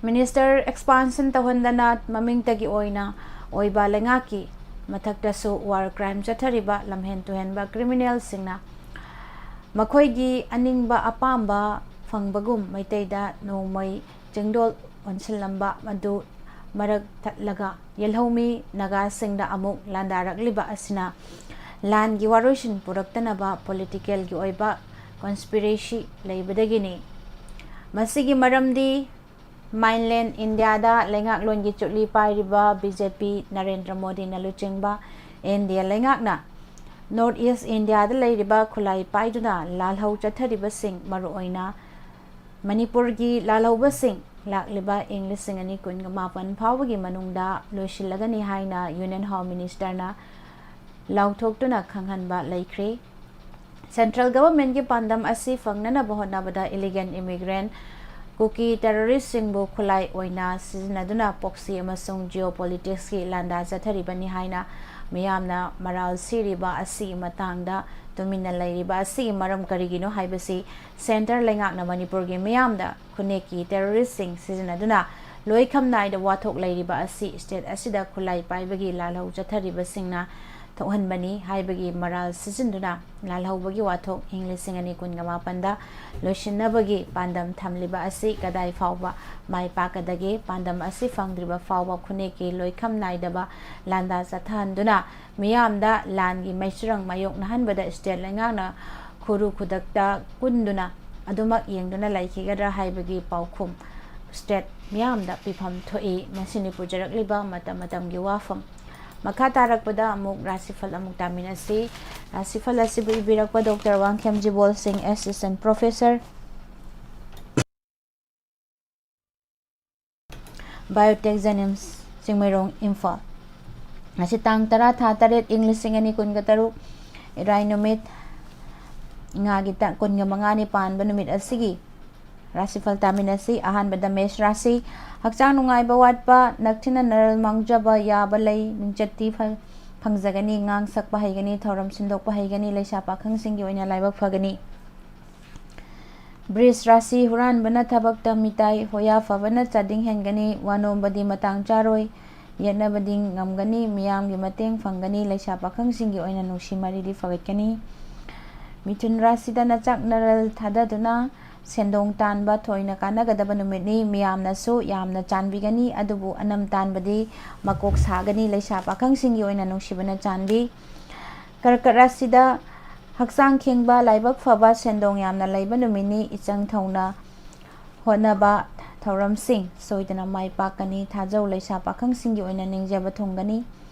Minister expansion ꯇꯧꯍꯟꯗꯅ ꯃꯃꯤꯡꯇꯒꯤ ꯑꯣꯏꯅ ꯑꯣꯏꯕ ꯂꯩꯉꯥꯛꯀꯤ ꯃꯊꯛꯇꯁꯨ war crime ꯆꯠꯊꯔꯤꯕ ꯂꯝꯍꯦꯟ ꯇꯨꯍꯦꯟꯕ criminalꯁꯤꯡꯅ ꯃꯈꯣꯏꯒꯤ ꯑꯅꯤꯡꯕ ꯑꯄꯥꯝꯕ ꯐꯪꯕꯒꯨꯝ ꯃꯩꯇꯩꯗ ꯅꯣꯡꯃꯩ ꯆꯤꯡꯗꯣꯜ ꯑꯣꯟꯁꯤꯜꯂꯝꯕ ꯃꯗꯨ ꯃꯔꯛ ꯊꯠꯂꯒ ꯌꯦꯜꯍꯧꯃꯤ ꯅꯥꯒꯥꯁꯤꯡꯗ ꯑꯃꯨꯛ ꯂꯥꯟꯗꯥꯔꯛꯂꯤꯕ ꯑꯁꯤꯅ ꯂꯥꯟꯒꯤ ꯋꯥꯔꯣꯏꯁꯤꯟ ꯄꯨꯔꯛꯇꯅꯕ politicalꯒꯤ ꯑꯣꯏꯕ conspiracy ꯂꯩꯕꯗꯒꯤꯅꯤ꯫ ꯃꯁꯤꯒꯤ ꯃꯔꯝꯗꯤ mainland ꯏꯟꯗꯤꯌꯥꯗ ꯂꯩꯉꯥꯛꯂꯣꯟꯒꯤ ꯆꯨꯠꯂꯤ ꯄꯥꯏꯔꯤꯕ ꯕꯤ ꯖꯦ ꯄꯤ ꯅꯔꯦꯟꯗ꯭ꯔ ꯃꯣꯗꯤꯅ ꯂꯨꯆꯤꯡꯕ ꯑꯦꯟ ꯗꯤ ꯑꯦ ꯂꯩꯉꯥꯛꯅ North East ꯏꯟꯗꯤꯌꯥꯗ ꯂꯩꯔꯤꯕ ꯈꯨꯠꯂꯥꯏ ꯄꯥꯏꯗꯨꯅ ꯂꯥꯜꯍꯧ ꯆꯠꯊꯔꯤꯕꯁꯤꯡ, ꯃꯔꯨꯑꯣꯏꯅ ꯃꯅꯤꯄꯨꯔꯒꯤ ꯂꯥꯜꯍꯧꯕꯁꯤꯡ, ꯂꯥꯛꯂꯤꯕ ꯏꯪ ꯂꯤꯁꯤꯡ ꯑꯅꯤ ꯀꯨꯟꯒ ꯃꯥꯄꯟ ꯐꯥꯎꯕꯒꯤ ꯃꯅꯨꯡꯗ ꯂꯣꯏꯁꯤꯜꯂꯒꯅꯤ ꯍꯥꯏꯅ Union Home Minister ꯅ ꯂꯥꯎꯊꯣꯛꯇꯨꯅ ꯈꯪꯍꯟꯕ ꯂꯩꯈ꯭ꯔꯦ꯫ Central Government ꯀꯤ ꯄꯥꯟꯗꯝ ꯑꯁꯤ ꯐꯪꯅꯅꯕ ꯍꯣꯠꯅꯕꯗ illegal immigrant, ꯀꯨꯀꯤ terrorist ꯁꯤꯡꯕꯨ ꯈꯨꯠꯂꯥꯏ ꯑꯣꯏꯅ ꯁꯤꯖꯤꯟꯅꯗꯨꯅ proxy ꯑꯃꯁꯨꯡ geopolitics ꯀꯤ ꯂꯥꯟꯗꯥ ꯆꯠꯊꯔꯤꯕꯅꯤ ꯍꯥꯏꯅ ꯃꯤꯌꯥꯝꯅ ꯃꯔꯥꯜ ꯁꯤꯔꯤꯕ ꯑꯁꯤꯒꯤ ꯃꯇꯥꯡꯗ ꯇꯨꯃꯤꯟꯅ ꯂꯩꯔꯤꯕ ꯑꯁꯤꯒꯤ ꯃꯔꯝ ꯀꯔꯤꯒꯤꯅꯣ ꯍꯥꯏꯕꯁꯤ Centre ꯂꯩꯉꯥꯛꯅ ꯃꯅꯤꯄꯨꯔꯒꯤ ꯃꯤꯌꯥꯝꯗ ꯈꯨꯠꯅꯦꯛꯀꯤ terrorist ꯁꯤꯡ ꯁꯤꯖꯤꯟꯅꯗꯨꯅ ꯂꯣꯏꯈꯝ ꯅꯥꯏꯗ ꯋꯥꯊꯣꯛ ꯂꯩꯔꯤꯕ ꯑꯁꯤ state ꯑꯁꯤꯗ ꯈꯨꯠꯂꯥꯏ ꯄꯥꯏꯕꯒꯤ ꯂꯥꯜꯍꯧ ꯆꯠꯊꯔꯤꯕꯁꯤꯡꯅ ꯊꯣꯛꯍꯟꯕꯅꯤ ꯍꯥꯏꯕꯒꯤ ꯃꯔꯥꯜ ꯁꯤꯖꯤꯟꯗꯨꯅ ꯂꯥꯜꯍꯧꯕꯒꯤ ꯋꯥꯊꯣꯛ ꯏꯪ ꯂꯤꯁꯤꯡ ꯑꯅꯤ ꯀꯨꯟꯒ ꯃꯥꯄꯟꯗ ꯂꯣꯏꯁꯤꯟꯅꯕꯒꯤ ꯄꯥꯟꯗꯝ ꯊꯝꯂꯤꯕ ꯑꯁꯤ ꯀꯗꯥꯏ ꯐꯥꯎꯕ ꯃꯥꯏ ꯄꯥꯛꯀꯗꯒꯦ? ꯄꯥꯟꯗꯝ ꯑꯁꯤ ꯐꯪꯗ꯭ꯔꯤꯕ ꯐꯥꯎꯕ ꯈꯨꯠꯅꯦꯛꯀꯤ ꯂꯣꯏꯈꯝ ꯅꯥꯏꯗꯕ ꯂꯥꯟꯗꯥ ꯆꯠꯊꯍꯟꯗꯨꯅ ꯃꯤꯌꯥꯝꯗ ꯂꯥꯟꯒꯤ ꯃꯩꯆꯨꯔꯪ ꯃꯥꯌꯣꯛꯅꯍꯟꯕꯗ state ꯂꯩꯉꯥꯛꯅ ꯈꯨꯔꯨ ꯈꯨꯗꯛꯇ ꯀꯨꯟꯗꯨꯅ ꯑꯗꯨꯃꯛ ꯌꯦꯡꯗꯨꯅ ꯂꯩꯈꯤꯒꯗ꯭ꯔꯥ ꯍꯥꯏꯕꯒꯤ ꯄꯥꯎꯈꯨꯝ state ꯃꯤꯌꯥꯝꯗ ꯄꯤꯐꯝ ꯊꯣꯛꯏ꯫ ꯃꯁꯤꯅꯤ ꯄꯨꯖꯔꯛꯂꯤꯕ ꯃꯇꯝ ꯃꯇꯝꯒꯤ ꯋꯥꯐꯝ꯫ ꯃꯈꯥ ꯇꯥꯔꯛꯄꯗ ꯑꯃꯨꯛ ꯔꯥꯁꯤꯐꯜ ꯑꯃꯨꯛ ꯇꯥꯃꯤꯟꯅꯁꯤ꯫ ꯔꯥꯁꯤꯐꯜ ꯑꯁꯤꯕꯨ ꯏꯕꯤꯔꯛꯄ ꯗꯣꯛꯇꯔ ꯋꯥꯡꯈꯦꯝ ꯖꯤꯕꯣꯜ ꯁꯤꯡ, Assistant Professor, Biotech, JNIMS, Chingmeirong, Imphal. ꯉꯁꯤ ꯇꯥꯡ ꯇꯔꯥ, ꯊꯥ ꯇꯔꯦꯠ, ꯏꯪ ꯂꯤꯁꯤꯡ ꯑꯅꯤ ꯀꯨꯟꯒ ꯇꯔꯨꯛ, ꯏꯔꯥꯏ ꯅꯨꯃꯤꯠ, ꯏꯉꯥꯒꯤ ꯇꯥꯡ ꯀꯨꯟꯒ ꯃꯉꯥꯅꯤ ꯄꯥꯟꯕ ꯅꯨꯃꯤꯠ ꯑꯁꯤꯒꯤ ꯔꯥꯁꯤꯐꯜ ꯇꯥꯃꯤꯟꯅꯁꯤ꯫ ꯑꯍꯥꯟꯕꯗ ꯃꯦꯁ ꯔꯥꯁꯤ꯫ ꯍꯛꯆꯥꯡ ꯅꯨꯡꯉꯥꯏꯕ ꯋꯥꯠꯄ, ꯅꯛꯊꯤꯟꯅ ꯅꯔꯜ ꯃꯥꯡꯖꯕ ꯌꯥꯕ ꯂꯩ꯫ ꯃꯤꯡꯆꯠꯇꯤ ꯐ-, ꯐꯪꯖꯒꯅꯤ, ꯉꯥꯡ ꯁꯛꯄ ꯍꯩꯒꯅꯤ, ꯊꯧꯔꯝ ꯁꯤꯟꯗꯣꯛꯄ ꯍꯩꯒꯅꯤ, ꯂꯩꯁꯥ ꯄꯥꯈꯪꯁꯤꯡꯒꯤ ꯑꯣꯏꯅ ꯂꯥꯏꯕꯛ ꯐꯒꯅꯤ꯫ ꯕ꯭ꯔꯤꯖ ꯔꯥꯁꯤ꯫ ꯍꯨꯔꯥꯟꯕꯅ ꯊꯕꯛꯇ ꯃꯤꯇꯥꯏ, ꯍꯣꯌꯥ ꯐꯕꯅ ꯆꯥꯗꯤꯡ ꯍꯦꯟꯒꯅꯤ, ꯋꯥꯅꯣꯝꯕꯗꯤ ꯃꯇꯥꯡ ꯆꯥꯔꯣꯏ, ꯌꯦꯠꯅꯕꯗꯤ ꯉꯝꯒꯅꯤ, ꯃꯤꯌꯥꯝꯒꯤ ꯃꯇꯦꯡ ꯐꯪꯒꯅꯤ, ꯂꯩꯁꯥ ꯄꯥꯈꯪꯁꯤꯡꯒꯤ ꯑꯣꯏꯅ ꯅꯨꯡꯁꯤ ꯃꯔꯤꯗꯤ ꯐꯒꯠꯀꯅꯤ꯫ ꯃꯤꯊꯨꯟ ꯔꯥꯁꯤꯗ ꯅꯆꯥꯛ ꯅꯔꯜ ꯊꯥꯗꯗꯨꯅ ꯁꯦꯟꯗꯣꯡ ꯇꯥꯟꯕ ꯊꯣꯏꯅ ꯀꯥꯟꯅꯒꯗꯕ ꯅꯨꯃꯤꯠꯅꯤ꯫ ꯃꯤꯌꯥꯝꯅꯁꯨ ꯌꯥꯝꯅ ꯆꯥꯟꯕꯤꯒꯅꯤ, ꯑꯗꯨꯕꯨ ꯑꯅꯝ ꯇꯥꯟꯕꯗꯤ ꯃꯀꯣꯛ ꯁꯥꯒꯅꯤ꯫ ꯂꯩꯁꯥ ꯄꯥꯈꯪꯁꯤꯡꯒꯤ ꯑꯣꯏꯅ ꯅꯨꯡꯁꯤꯕꯅ ꯆꯥꯟꯕꯤ꯫ ꯀꯔꯀꯠ ꯔꯥꯁꯤꯗ ꯍꯛꯆꯥꯡ ꯈꯦꯡꯕ, ꯂꯥꯏꯕꯛ ꯐꯕ, ꯁꯦꯟꯗꯣꯡ ꯌꯥꯝꯅ ꯂꯩꯕ ꯅꯨꯃꯤꯠꯅꯤ꯫ ꯏꯆꯪ ꯊꯧꯅ ꯍꯣꯠꯅꯕ ꯊꯧꯔꯝꯁꯤꯡ ꯁꯣꯏꯗꯅ ꯃꯥꯏ ꯄꯥꯛꯀꯅꯤ꯫ ꯊꯥꯖꯧ, ꯂꯩꯁꯥ ꯄꯥꯈꯪꯁꯤꯡꯒꯤ ꯑꯣꯏꯅ ꯅꯤꯡꯖꯕ ꯊꯨꯡꯒꯅꯤ꯫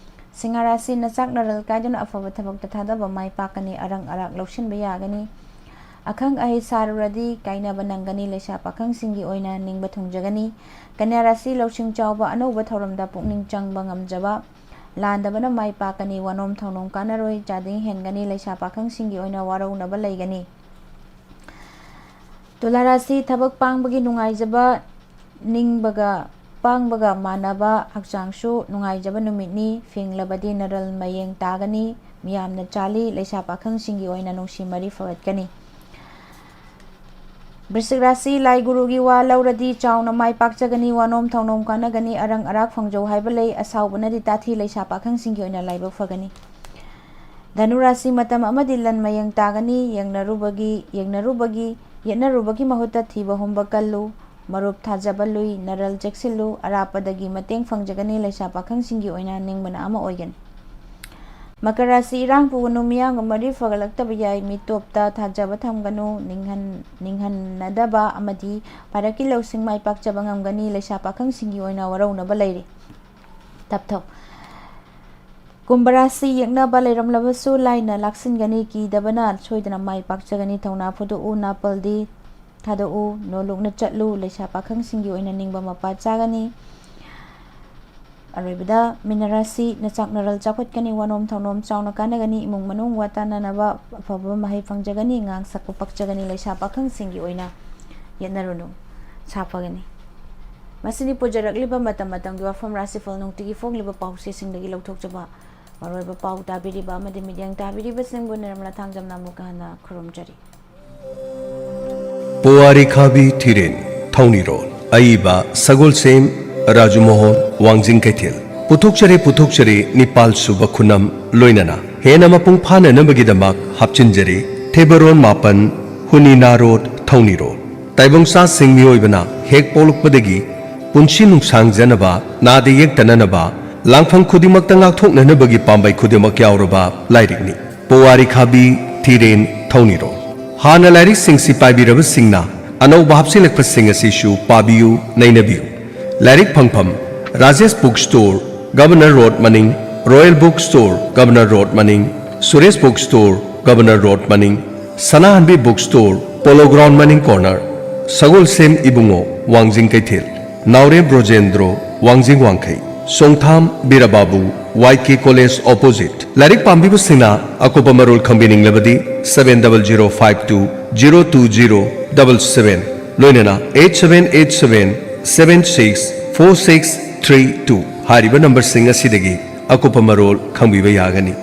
ꯁꯤꯡꯍ ꯔꯥꯁꯤ, ꯅꯆꯥꯛ ꯅꯔꯜ ꯀꯥꯏꯗꯨꯅ ꯑꯐꯕ ꯊꯕꯛꯇ ꯊꯥꯗꯕ ꯃꯥꯏ ꯄꯥꯛꯀꯅꯤ꯫ ꯑꯔꯪ ꯑꯔꯥꯛ ꯂꯧꯁꯤꯟꯕ ꯌꯥꯒꯅꯤ꯫ ꯑꯈꯪ ꯑꯍꯩ ꯁꯥꯔꯨꯔꯗꯤ ꯀꯥꯏꯅꯕ ꯅꯪꯒꯅꯤ꯫ ꯂꯩꯁꯥ ꯄꯥꯈꯪꯁꯤꯡꯒꯤ ꯑꯣꯏꯅ ꯅꯤꯡꯕ ꯊꯨꯡꯖꯒꯅꯤ꯫ ꯀꯟꯌꯥ ꯔꯥꯁꯤ, ꯂꯧꯁꯤꯡ ꯆꯥꯎꯕ, ꯑꯅꯧꯕ ꯊꯧꯔꯝꯗ ꯄꯨꯛꯅꯤꯡ ꯆꯪꯕ ꯉꯝꯖꯕ, ꯂꯥꯟꯗꯕꯅ ꯃꯥꯏ ꯄꯥꯛꯀꯅꯤ꯫ ꯋꯥꯅꯣꯝ ꯊꯧꯅꯣꯝ ꯀꯥꯟꯅꯔꯣꯏ꯫ ꯆꯥꯗꯤꯡ ꯍꯦꯟꯒꯅꯤ꯫ ꯂꯩꯁꯥ ꯄꯥꯈꯪꯁꯤꯡꯒꯤ ꯑꯣꯏꯅ ꯋꯥꯔꯧꯅꯕ ꯂꯩꯒꯅꯤ꯫ ꯇꯨꯂꯥ ꯔꯥꯁꯤ, ꯊꯕꯛ ꯄꯥꯡꯕꯒꯤ ꯅꯨꯡꯉꯥꯏꯖꯕ, ꯅꯤꯡꯕꯒ ꯄꯥꯡꯕꯒ ꯃꯥꯟꯅꯕ ꯍꯛꯆꯥꯡꯁꯨ ꯅꯨꯡꯉꯥꯏꯖꯕ ꯅꯨꯃꯤꯠꯅꯤ꯫ ꯐꯤꯡꯂꯕꯗꯤ ꯅꯔꯜ ꯃꯌꯦꯡ ꯇꯥꯒꯅꯤ꯫ ꯃꯤꯌꯥꯝꯅ ꯆꯥꯜꯂꯤ꯫ ꯂꯩꯁꯥ ꯄꯥꯈꯪꯁꯤꯡꯒꯤ ꯑꯣꯏꯅ ꯅꯨꯡꯁꯤ ꯃꯔꯤ ꯐꯒꯠꯀꯅꯤ꯫ ꯕ꯭ꯔꯤꯁꯤꯛ ꯔꯥꯁꯤ, ꯂꯥꯏ ꯒꯨꯔꯨꯒꯤ ꯋꯥ ꯂꯧꯔꯗꯤ ꯆꯥꯎꯅ ꯃꯥꯏ ꯄꯥꯛꯆꯒꯅꯤ꯫ ꯋꯥꯅꯣꯝ ꯊꯧꯅꯣꯝ ꯀꯥꯟꯅꯒꯅꯤ꯫ ꯑꯔꯪ ꯑꯔꯥꯛ ꯐꯪꯖꯧ ꯍꯥꯏꯕ ꯂꯩ꯫ ꯑꯁꯥꯎꯕꯅꯗꯤ ꯇꯥꯊꯤ꯫ ꯂꯩꯁꯥ ꯄꯥꯈꯪꯁꯤꯡꯒꯤ ꯑꯣꯏꯅ ꯂꯥꯏꯕꯛ ꯐꯒꯅꯤ꯫ ꯙꯅꯨ ꯔꯥꯁꯤ, ꯃꯇꯝ ꯑꯃꯗꯤ ꯂꯟ ꯃꯌꯦꯡ ꯇꯥꯒꯅꯤ꯫ ꯌꯦꯡꯅꯔꯨꯕꯒꯤ ꯌꯦꯡꯅꯔꯨꯕꯒꯤ ꯌꯦꯠꯅꯔꯨꯕꯒꯤ ꯃꯍꯨꯠꯇ ꯊꯤꯕ ꯍꯨꯝꯕ ꯀꯜꯂꯨ꯫ ꯃꯔꯨꯞ ꯊꯥꯖꯕ ꯂꯨꯏ꯫ ꯅꯔꯜ ꯆꯦꯛꯁꯤꯜꯂꯨ꯫ ꯑꯔꯥꯞꯄꯗꯒꯤ ꯃꯇꯦꯡ ꯐꯪꯖꯒꯅꯤ꯫ ꯂꯩꯁꯥ ꯄꯥꯈꯪꯁꯤꯡꯒꯤ ꯑꯣꯏꯅ ꯅꯤꯡꯕꯅ ꯑꯃ ꯑꯣꯏꯒꯅꯤ꯫ ꯃꯀꯔ ꯔꯥꯁꯤ, ꯏꯔꯥꯡ ꯄꯨꯒꯅꯨ꯫ ꯃꯤꯌꯥꯝꯒ ꯃꯔꯤ ꯐꯒꯠꯂꯛꯇꯕ ꯌꯥꯏ꯫ ꯃꯤꯇꯣꯞꯇ ꯊꯥꯖꯕ ꯊꯝꯒꯅꯨ꯫ ꯅꯤꯡꯍꯟ ꯅꯤꯡꯍꯟꯅꯗꯕ ꯑꯃꯗꯤ ꯄꯥꯔꯛꯀꯤ ꯂꯧꯁꯤꯡ ꯃꯥꯏ ꯄꯥꯛꯆꯕ ꯉꯝꯒꯅꯤ꯫ ꯂꯩꯁꯥ ꯄꯥꯈꯪꯁꯤꯡꯒꯤ ꯑꯣꯏꯅ ꯋꯥꯔꯧꯅꯕ ꯂꯩꯔꯤ꯫ ꯇꯞꯊꯧ꯫ ꯀꯨꯝꯚ ꯔꯥꯁꯤ, ꯌꯦꯛꯅꯕ ꯂꯩꯔꯝꯂꯕꯁꯨ ꯂꯥꯏꯅ ꯂꯥꯛꯁꯤꯟꯒꯅꯤ꯫ ꯀꯤꯗꯕꯅ ꯁꯣꯏꯗꯅ ꯃꯥꯏ ꯄꯥꯛꯆꯒꯅꯤ꯫ ꯊꯧꯅꯥ ꯐꯨꯗꯣꯛꯎ꯫ ꯅꯥꯄꯜꯗꯤ ꯊꯥꯗꯣꯛꯎ꯫ ꯅꯣꯂꯨꯛꯅ ꯆꯠꯂꯨ꯫ ꯂꯩꯁꯥ ꯄꯥꯈꯪꯁꯤꯡꯒꯤ ꯑꯣꯏꯅ ꯅꯤꯡꯕ ꯃꯄꯥ ꯆꯥꯒꯅꯤ꯫ ꯑꯔꯣꯏꯕꯗ ꯃꯤꯅ ꯔꯥꯁꯤ, ꯅꯆꯥꯛ ꯅꯔꯜ ꯆꯥꯎꯈꯠꯀꯅꯤ꯫ ꯋꯥꯅꯣꯝ ꯊꯧꯅꯣꯝ ꯆꯥꯎꯅ ꯀꯥꯟꯅꯒꯅꯤ꯫ ꯏꯃꯨꯡ ꯃꯅꯨꯡ ꯋꯥ ꯇꯥꯅꯅꯕ ꯑꯐꯕ ꯃꯍꯩ ꯐꯪꯖꯒꯅꯤ꯫ ꯉꯥꯡ ꯁꯛꯄ ꯄꯛꯆꯒꯅꯤ꯫ ꯂꯩꯁꯥ ꯄꯥꯈꯪꯁꯤꯡꯒꯤ ꯑꯣꯏꯅ ꯌꯦꯠꯅꯔꯨꯅꯨ꯫ ꯁꯥꯐꯒꯅꯤ꯫ ꯃꯁꯤꯅꯤ ꯄꯨꯖꯔꯛꯂꯤꯕ ꯃꯇꯝ ꯃꯇꯝꯒꯤ ꯋꯥꯐꯝ ꯔꯥꯁꯤꯐꯜ ꯅꯨꯡꯇꯤꯒꯤ ꯐꯣꯡꯂꯤꯕ ꯄꯥꯎꯆꯦꯁꯤꯡꯗꯒꯤ ꯂꯧꯊꯣꯛꯆꯕ꯫ ꯃꯔꯨꯑꯣꯏꯕ ꯄꯥꯎ ꯇꯥꯕꯤꯔꯤꯕ ꯑꯃꯗꯤ ꯃꯤꯠꯌꯦꯡ ꯇꯥꯕꯤꯔꯤꯕꯁꯤꯡꯕꯨ ꯅꯤꯔꯃꯂꯥ ꯊꯥꯡꯖꯝꯅ ꯑꯃꯨꯛꯀ ꯍꯟꯅ ꯈꯨꯔꯨꯝꯖꯔꯤ꯫ ꯄꯨꯋꯥꯔꯤ ꯈꯥꯕꯤ ꯊꯤꯔꯦꯟ, ꯊꯧꯅꯤꯔꯣꯜ, ꯑꯏꯕ ꯁꯒꯣꯜꯁꯦꯝ ꯔꯥꯖꯨꯃꯣꯍꯣꯟ ꯋꯥꯡꯖꯤꯡ ꯀꯩꯊꯦꯜ꯫ ꯄꯨꯊꯣꯛꯆꯔꯦ, ꯄꯨꯊꯣꯛꯆꯔꯦ, ꯅꯤꯄꯥꯜ ꯁꯨꯕ ꯈꯨꯅꯝ ꯂꯣꯏꯅꯅ ꯍꯦꯟꯅ ꯃꯄꯨꯡ ꯐꯥꯅꯅꯕꯒꯤꯗꯃꯛ ꯍꯥꯞꯆꯤꯟꯖꯔꯦ, ꯊꯦꯕꯔꯣꯟ ꯃꯥꯄꯟ, ꯍꯨꯅꯤꯅꯥ ꯔꯣꯗ, ꯊꯧꯅꯤꯔꯣꯜ꯫ ꯇꯥꯏꯕꯪ ꯁꯥꯁꯤꯡ ꯃꯤꯑꯣꯏꯕꯅ ꯍꯦꯛ ꯄꯣꯛꯂꯛꯄꯗꯒꯤ ꯄꯨꯟꯁꯤ ꯅꯨꯡꯁꯥꯡꯖꯅꯕ, ꯅꯥꯗ ꯌꯦꯛꯇꯅꯅꯕ, ꯂꯥꯡꯐꯝ ꯈꯨꯗꯤꯡꯃꯛꯇ ꯉꯥꯛꯊꯣꯛꯅꯅꯕꯒꯤ ꯄꯥꯝꯕꯩ ꯈꯨꯗꯤꯡꯃꯛ ꯌꯥꯎꯔꯕ ꯂꯥꯏꯔꯤꯛꯅꯤ꯫ ꯄꯨꯋꯥꯔꯤ ꯈꯥꯕꯤ ꯊꯤꯔꯦꯟ ꯊꯧꯅꯤꯔꯣ꯫ ꯍꯥꯟꯅ ꯂꯥꯏꯔꯤꯛꯁꯤꯡꯁꯤ ꯄꯥꯏꯕꯤꯔꯕꯁꯤꯡꯅ ꯑꯅꯧꯕ ꯍꯥꯞꯆꯤꯜꯂꯛꯄꯁꯤꯡ ꯑꯁꯤꯁꯨ ꯄꯥꯕꯤꯌꯨ, ꯅꯩꯅꯕꯤꯌꯨ꯫ ꯂꯥꯏꯔꯤꯛ ꯐꯪꯐꯝ: Rajesh book store, governor road ꯃꯅꯤꯡ, royal book store, governor road ꯃꯅꯤꯡ, Suresh book store, governor road ꯃꯅꯤꯡ, Sanahanbi book store, polo ground ꯃꯅꯤꯡ ꯀꯣꯔꯅꯔ, ꯁꯒꯣꯜꯁꯦꯝ ꯏꯕꯨꯡꯉꯣ, ꯋꯥꯡꯖꯤꯡ ꯀꯩꯊꯦꯜ, ꯅꯥꯎꯔꯦꯝ ꯕ꯭ꯔꯣꯖꯦꯟꯗ꯭ꯔꯣ, ꯋꯥꯡꯖꯤꯡ ꯋꯥꯡꯈꯩ, ꯁꯣꯡꯊꯥꯝ ꯕꯤꯔꯕꯥꯕꯨ, ꯋꯥꯏ ꯀꯦ ꯀꯣꯂꯦꯖ ꯑꯣꯄꯣꯖꯤꯠ꯫ ꯂꯥꯏꯔꯤꯛ ꯄꯥꯝꯕꯤꯕꯁꯤꯡꯅ ꯑꯀꯨꯞꯄ ꯃꯔꯣꯜ ꯈꯪꯕꯤꯅꯤꯡꯂꯕꯗꯤ seven double zero five two zero two zero double seven, ꯂꯣꯏꯅꯅ eight seven eight seven seven six four six three two ꯍꯥꯏꯔꯤꯕ ꯅꯝꯕꯔꯁꯤꯡ ꯑꯁꯤꯗꯒꯤ ꯑꯀꯨꯞꯄ ꯃꯔꯣꯜ ꯈꯪꯕꯤꯕ ꯌꯥꯒꯅꯤ꯫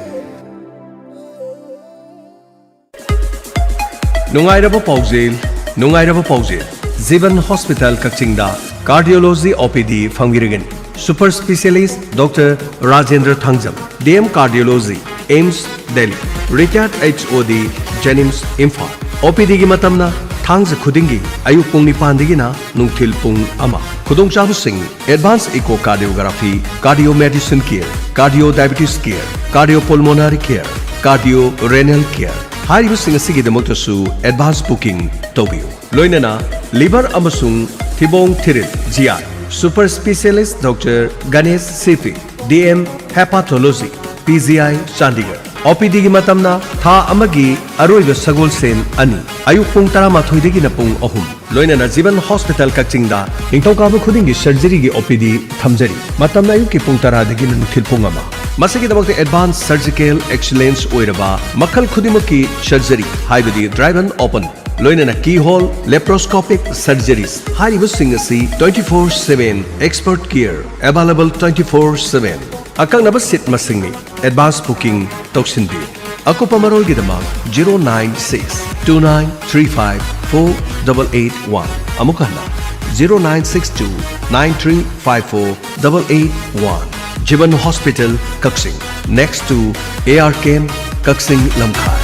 ꯅꯨꯡꯉꯥꯏꯔꯕ ꯄꯥꯎꯖꯦꯜ, ꯅꯨꯡꯉꯥꯏꯔꯕ ꯄꯥꯎꯖꯦꯜ꯫ ꯖꯤꯕꯟ ꯍꯣꯁꯄꯤꯇꯥꯜ ꯀꯛꯆꯤꯡꯗ ꯀꯥꯔꯗꯤꯑꯣꯂꯣꯖꯤ ꯑꯣ ꯄꯤ ꯗꯤ ꯐꯪꯕꯤꯔꯒꯅꯤ꯫ Super specialist doctor Rajendra Thangjam, D M cardiology, AIIMS, Delhi. ꯔꯤꯇꯥꯌꯔꯗ ꯑꯩꯆ ꯑꯣ ꯗꯤ, ꯖꯦꯅꯤꯝꯁ, ꯏꯝꯐꯥꯜ꯫ ꯑꯣ ꯄꯤ ꯗꯤꯒꯤ ꯃꯇꯝꯅ ꯊꯥꯡꯖ ꯈꯨꯗꯤꯡꯒꯤ ꯑꯌꯨꯛ ꯄꯨꯡ ꯅꯤꯄꯥꯟꯗꯒꯤꯅ ꯅꯨꯡꯊꯤꯜ ꯄꯨꯡ ꯑꯃ꯫ ꯈꯨꯗꯣꯡꯆꯥꯕꯁꯤꯡ: advance echo cardiography, cardio medicine care, cardio diabetes care, cardio pulmonary care, cardio renal care ꯍꯥꯏꯔꯤꯕꯁꯤꯡ ꯑꯁꯤꯒꯤꯗꯃꯛꯇꯁꯨ advance booking ꯇꯧꯕꯤꯌꯨ꯫ ꯂꯣꯏꯅꯅ ꯂꯤꯚꯔ ꯑꯃꯁꯨꯡ ꯊꯤꯕꯣꯡ ꯊꯤꯔꯤꯜ, G I, super specialist doctor Ganesh Sipi, D M hepatology, P G I, Chandigarh. O P ꯗꯤꯒꯤ ꯃꯇꯝꯅ ꯊꯥ ꯑꯃꯒꯤ ꯑꯔꯣꯏꯕ ꯁꯒꯣꯜꯁꯦꯟ ꯑꯅꯤ, ꯑꯌꯨꯛ ꯄꯨꯡ ꯇꯔꯥꯃꯥꯊꯣꯏꯗꯒꯤꯅ ꯄꯨꯡ ꯑꯍꯨꯝ꯫ ꯂꯣꯏꯅꯅ ꯖꯤꯕꯟ ꯍꯣꯁꯄꯤꯇꯥꯜ ꯀꯛꯆꯤꯡꯗ ꯅꯤꯡꯊꯧꯀꯥꯕ ꯈꯨꯗꯤꯡꯒꯤ ꯁꯔꯖꯔꯤꯒꯤ ꯑꯣ ꯄꯤ ꯗꯤ ꯊꯝꯖꯔꯤ꯫ ꯃꯇꯝꯅ ꯑꯌꯨꯛꯀꯤ ꯄꯨꯡ ꯇꯔꯥꯗꯒꯤꯅ ꯅꯨꯡꯊꯤꯜ ꯄꯨꯡ ꯑꯃ꯫ ꯃꯁꯤꯒꯤꯗꯃꯛꯇ advance surgical excellence ꯑꯣꯏꯔꯕ ꯃꯈꯜ ꯈꯨꯗꯤꯡꯃꯛꯀꯤ ꯁꯔꯖꯔꯤ, ꯍꯥꯏꯕꯗꯤ dry and open, ꯂꯣꯏꯅꯅ keyhole, laparoscopic surgeries ꯍꯥꯏꯔꯤꯕꯁꯤꯡ ꯑꯁꯤ twenty four seven expert care available twenty four seven꯫ ꯑꯀꯛꯅꯕ ꯁꯤꯠ ꯃꯁꯤꯡꯅꯤ꯫ Advance booking ꯇꯧꯁꯤꯟꯕꯤꯌꯨ꯫ ꯑꯀꯨꯞꯄ ꯃꯔꯣꯜꯒꯤꯗꯃꯛ zero nine six two nine three five four double eight one꯫ ꯑꯃꯨꯛ ꯍꯟꯅ, zero nine six two nine three five four double eight one꯫ Jiban hospital Kakching, next to A R Camp, ꯀꯛꯆꯤꯡ ꯂꯝꯈꯥꯏ꯫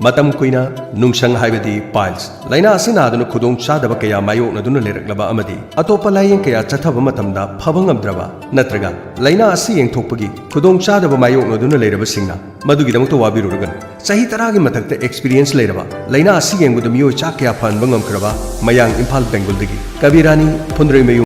ꯃꯇꯝ ꯀꯨꯏꯅ ꯅꯨꯡꯁꯪ ꯍꯥꯏꯕꯗꯤ piles ꯂꯥꯏꯅꯥ ꯑꯁꯤ ꯅꯥꯗꯨꯅ ꯈꯨꯗꯣꯡ ꯆꯥꯗꯕ ꯀꯌꯥ ꯃꯥꯌꯣꯛꯅꯗꯨꯅ ꯂꯩꯔꯛꯂꯕ ꯑꯃꯗꯤ ꯑꯇꯣꯞꯄ ꯂꯥꯌꯦꯡ ꯀꯌꯥ ꯆꯠꯊꯕ ꯃꯇꯝꯗ ꯐꯕ ꯉꯝꯗ꯭ꯔꯕ ꯅꯠꯇ꯭ꯔꯒ ꯂꯥꯏꯅꯥ ꯑꯁꯤ ꯌꯦꯡꯊꯣꯛꯄꯒꯤ ꯈꯨꯗꯣꯡ ꯆꯥꯗꯕ ꯃꯥꯌꯣꯛꯅꯗꯨꯅ ꯂꯩꯔꯕꯁꯤꯡꯅ ꯃꯗꯨꯒꯤꯗꯃꯛꯇ ꯋꯥꯕꯤꯔꯨꯔꯒꯅꯨ꯫ ꯆꯍꯤ ꯇꯔꯥꯒꯤ ꯃꯊꯛꯇ experience ꯂꯩꯔꯕ, ꯂꯥꯏꯅꯥ ꯑꯁꯤ ꯌꯦꯡꯕꯗ ꯃꯤꯑꯣꯏ ꯆꯥ ꯀꯌꯥ ꯐꯍꯟꯕ ꯉꯝꯈ꯭ꯔꯕ ꯃꯌꯥꯡ ꯏꯝꯐꯥꯜ ꯕꯦꯡꯒꯣꯜꯗꯒꯤ ꯀꯕꯤꯔꯥꯅꯤ ꯐꯨꯟꯗ꯭ꯔꯩꯃꯌꯨꯝ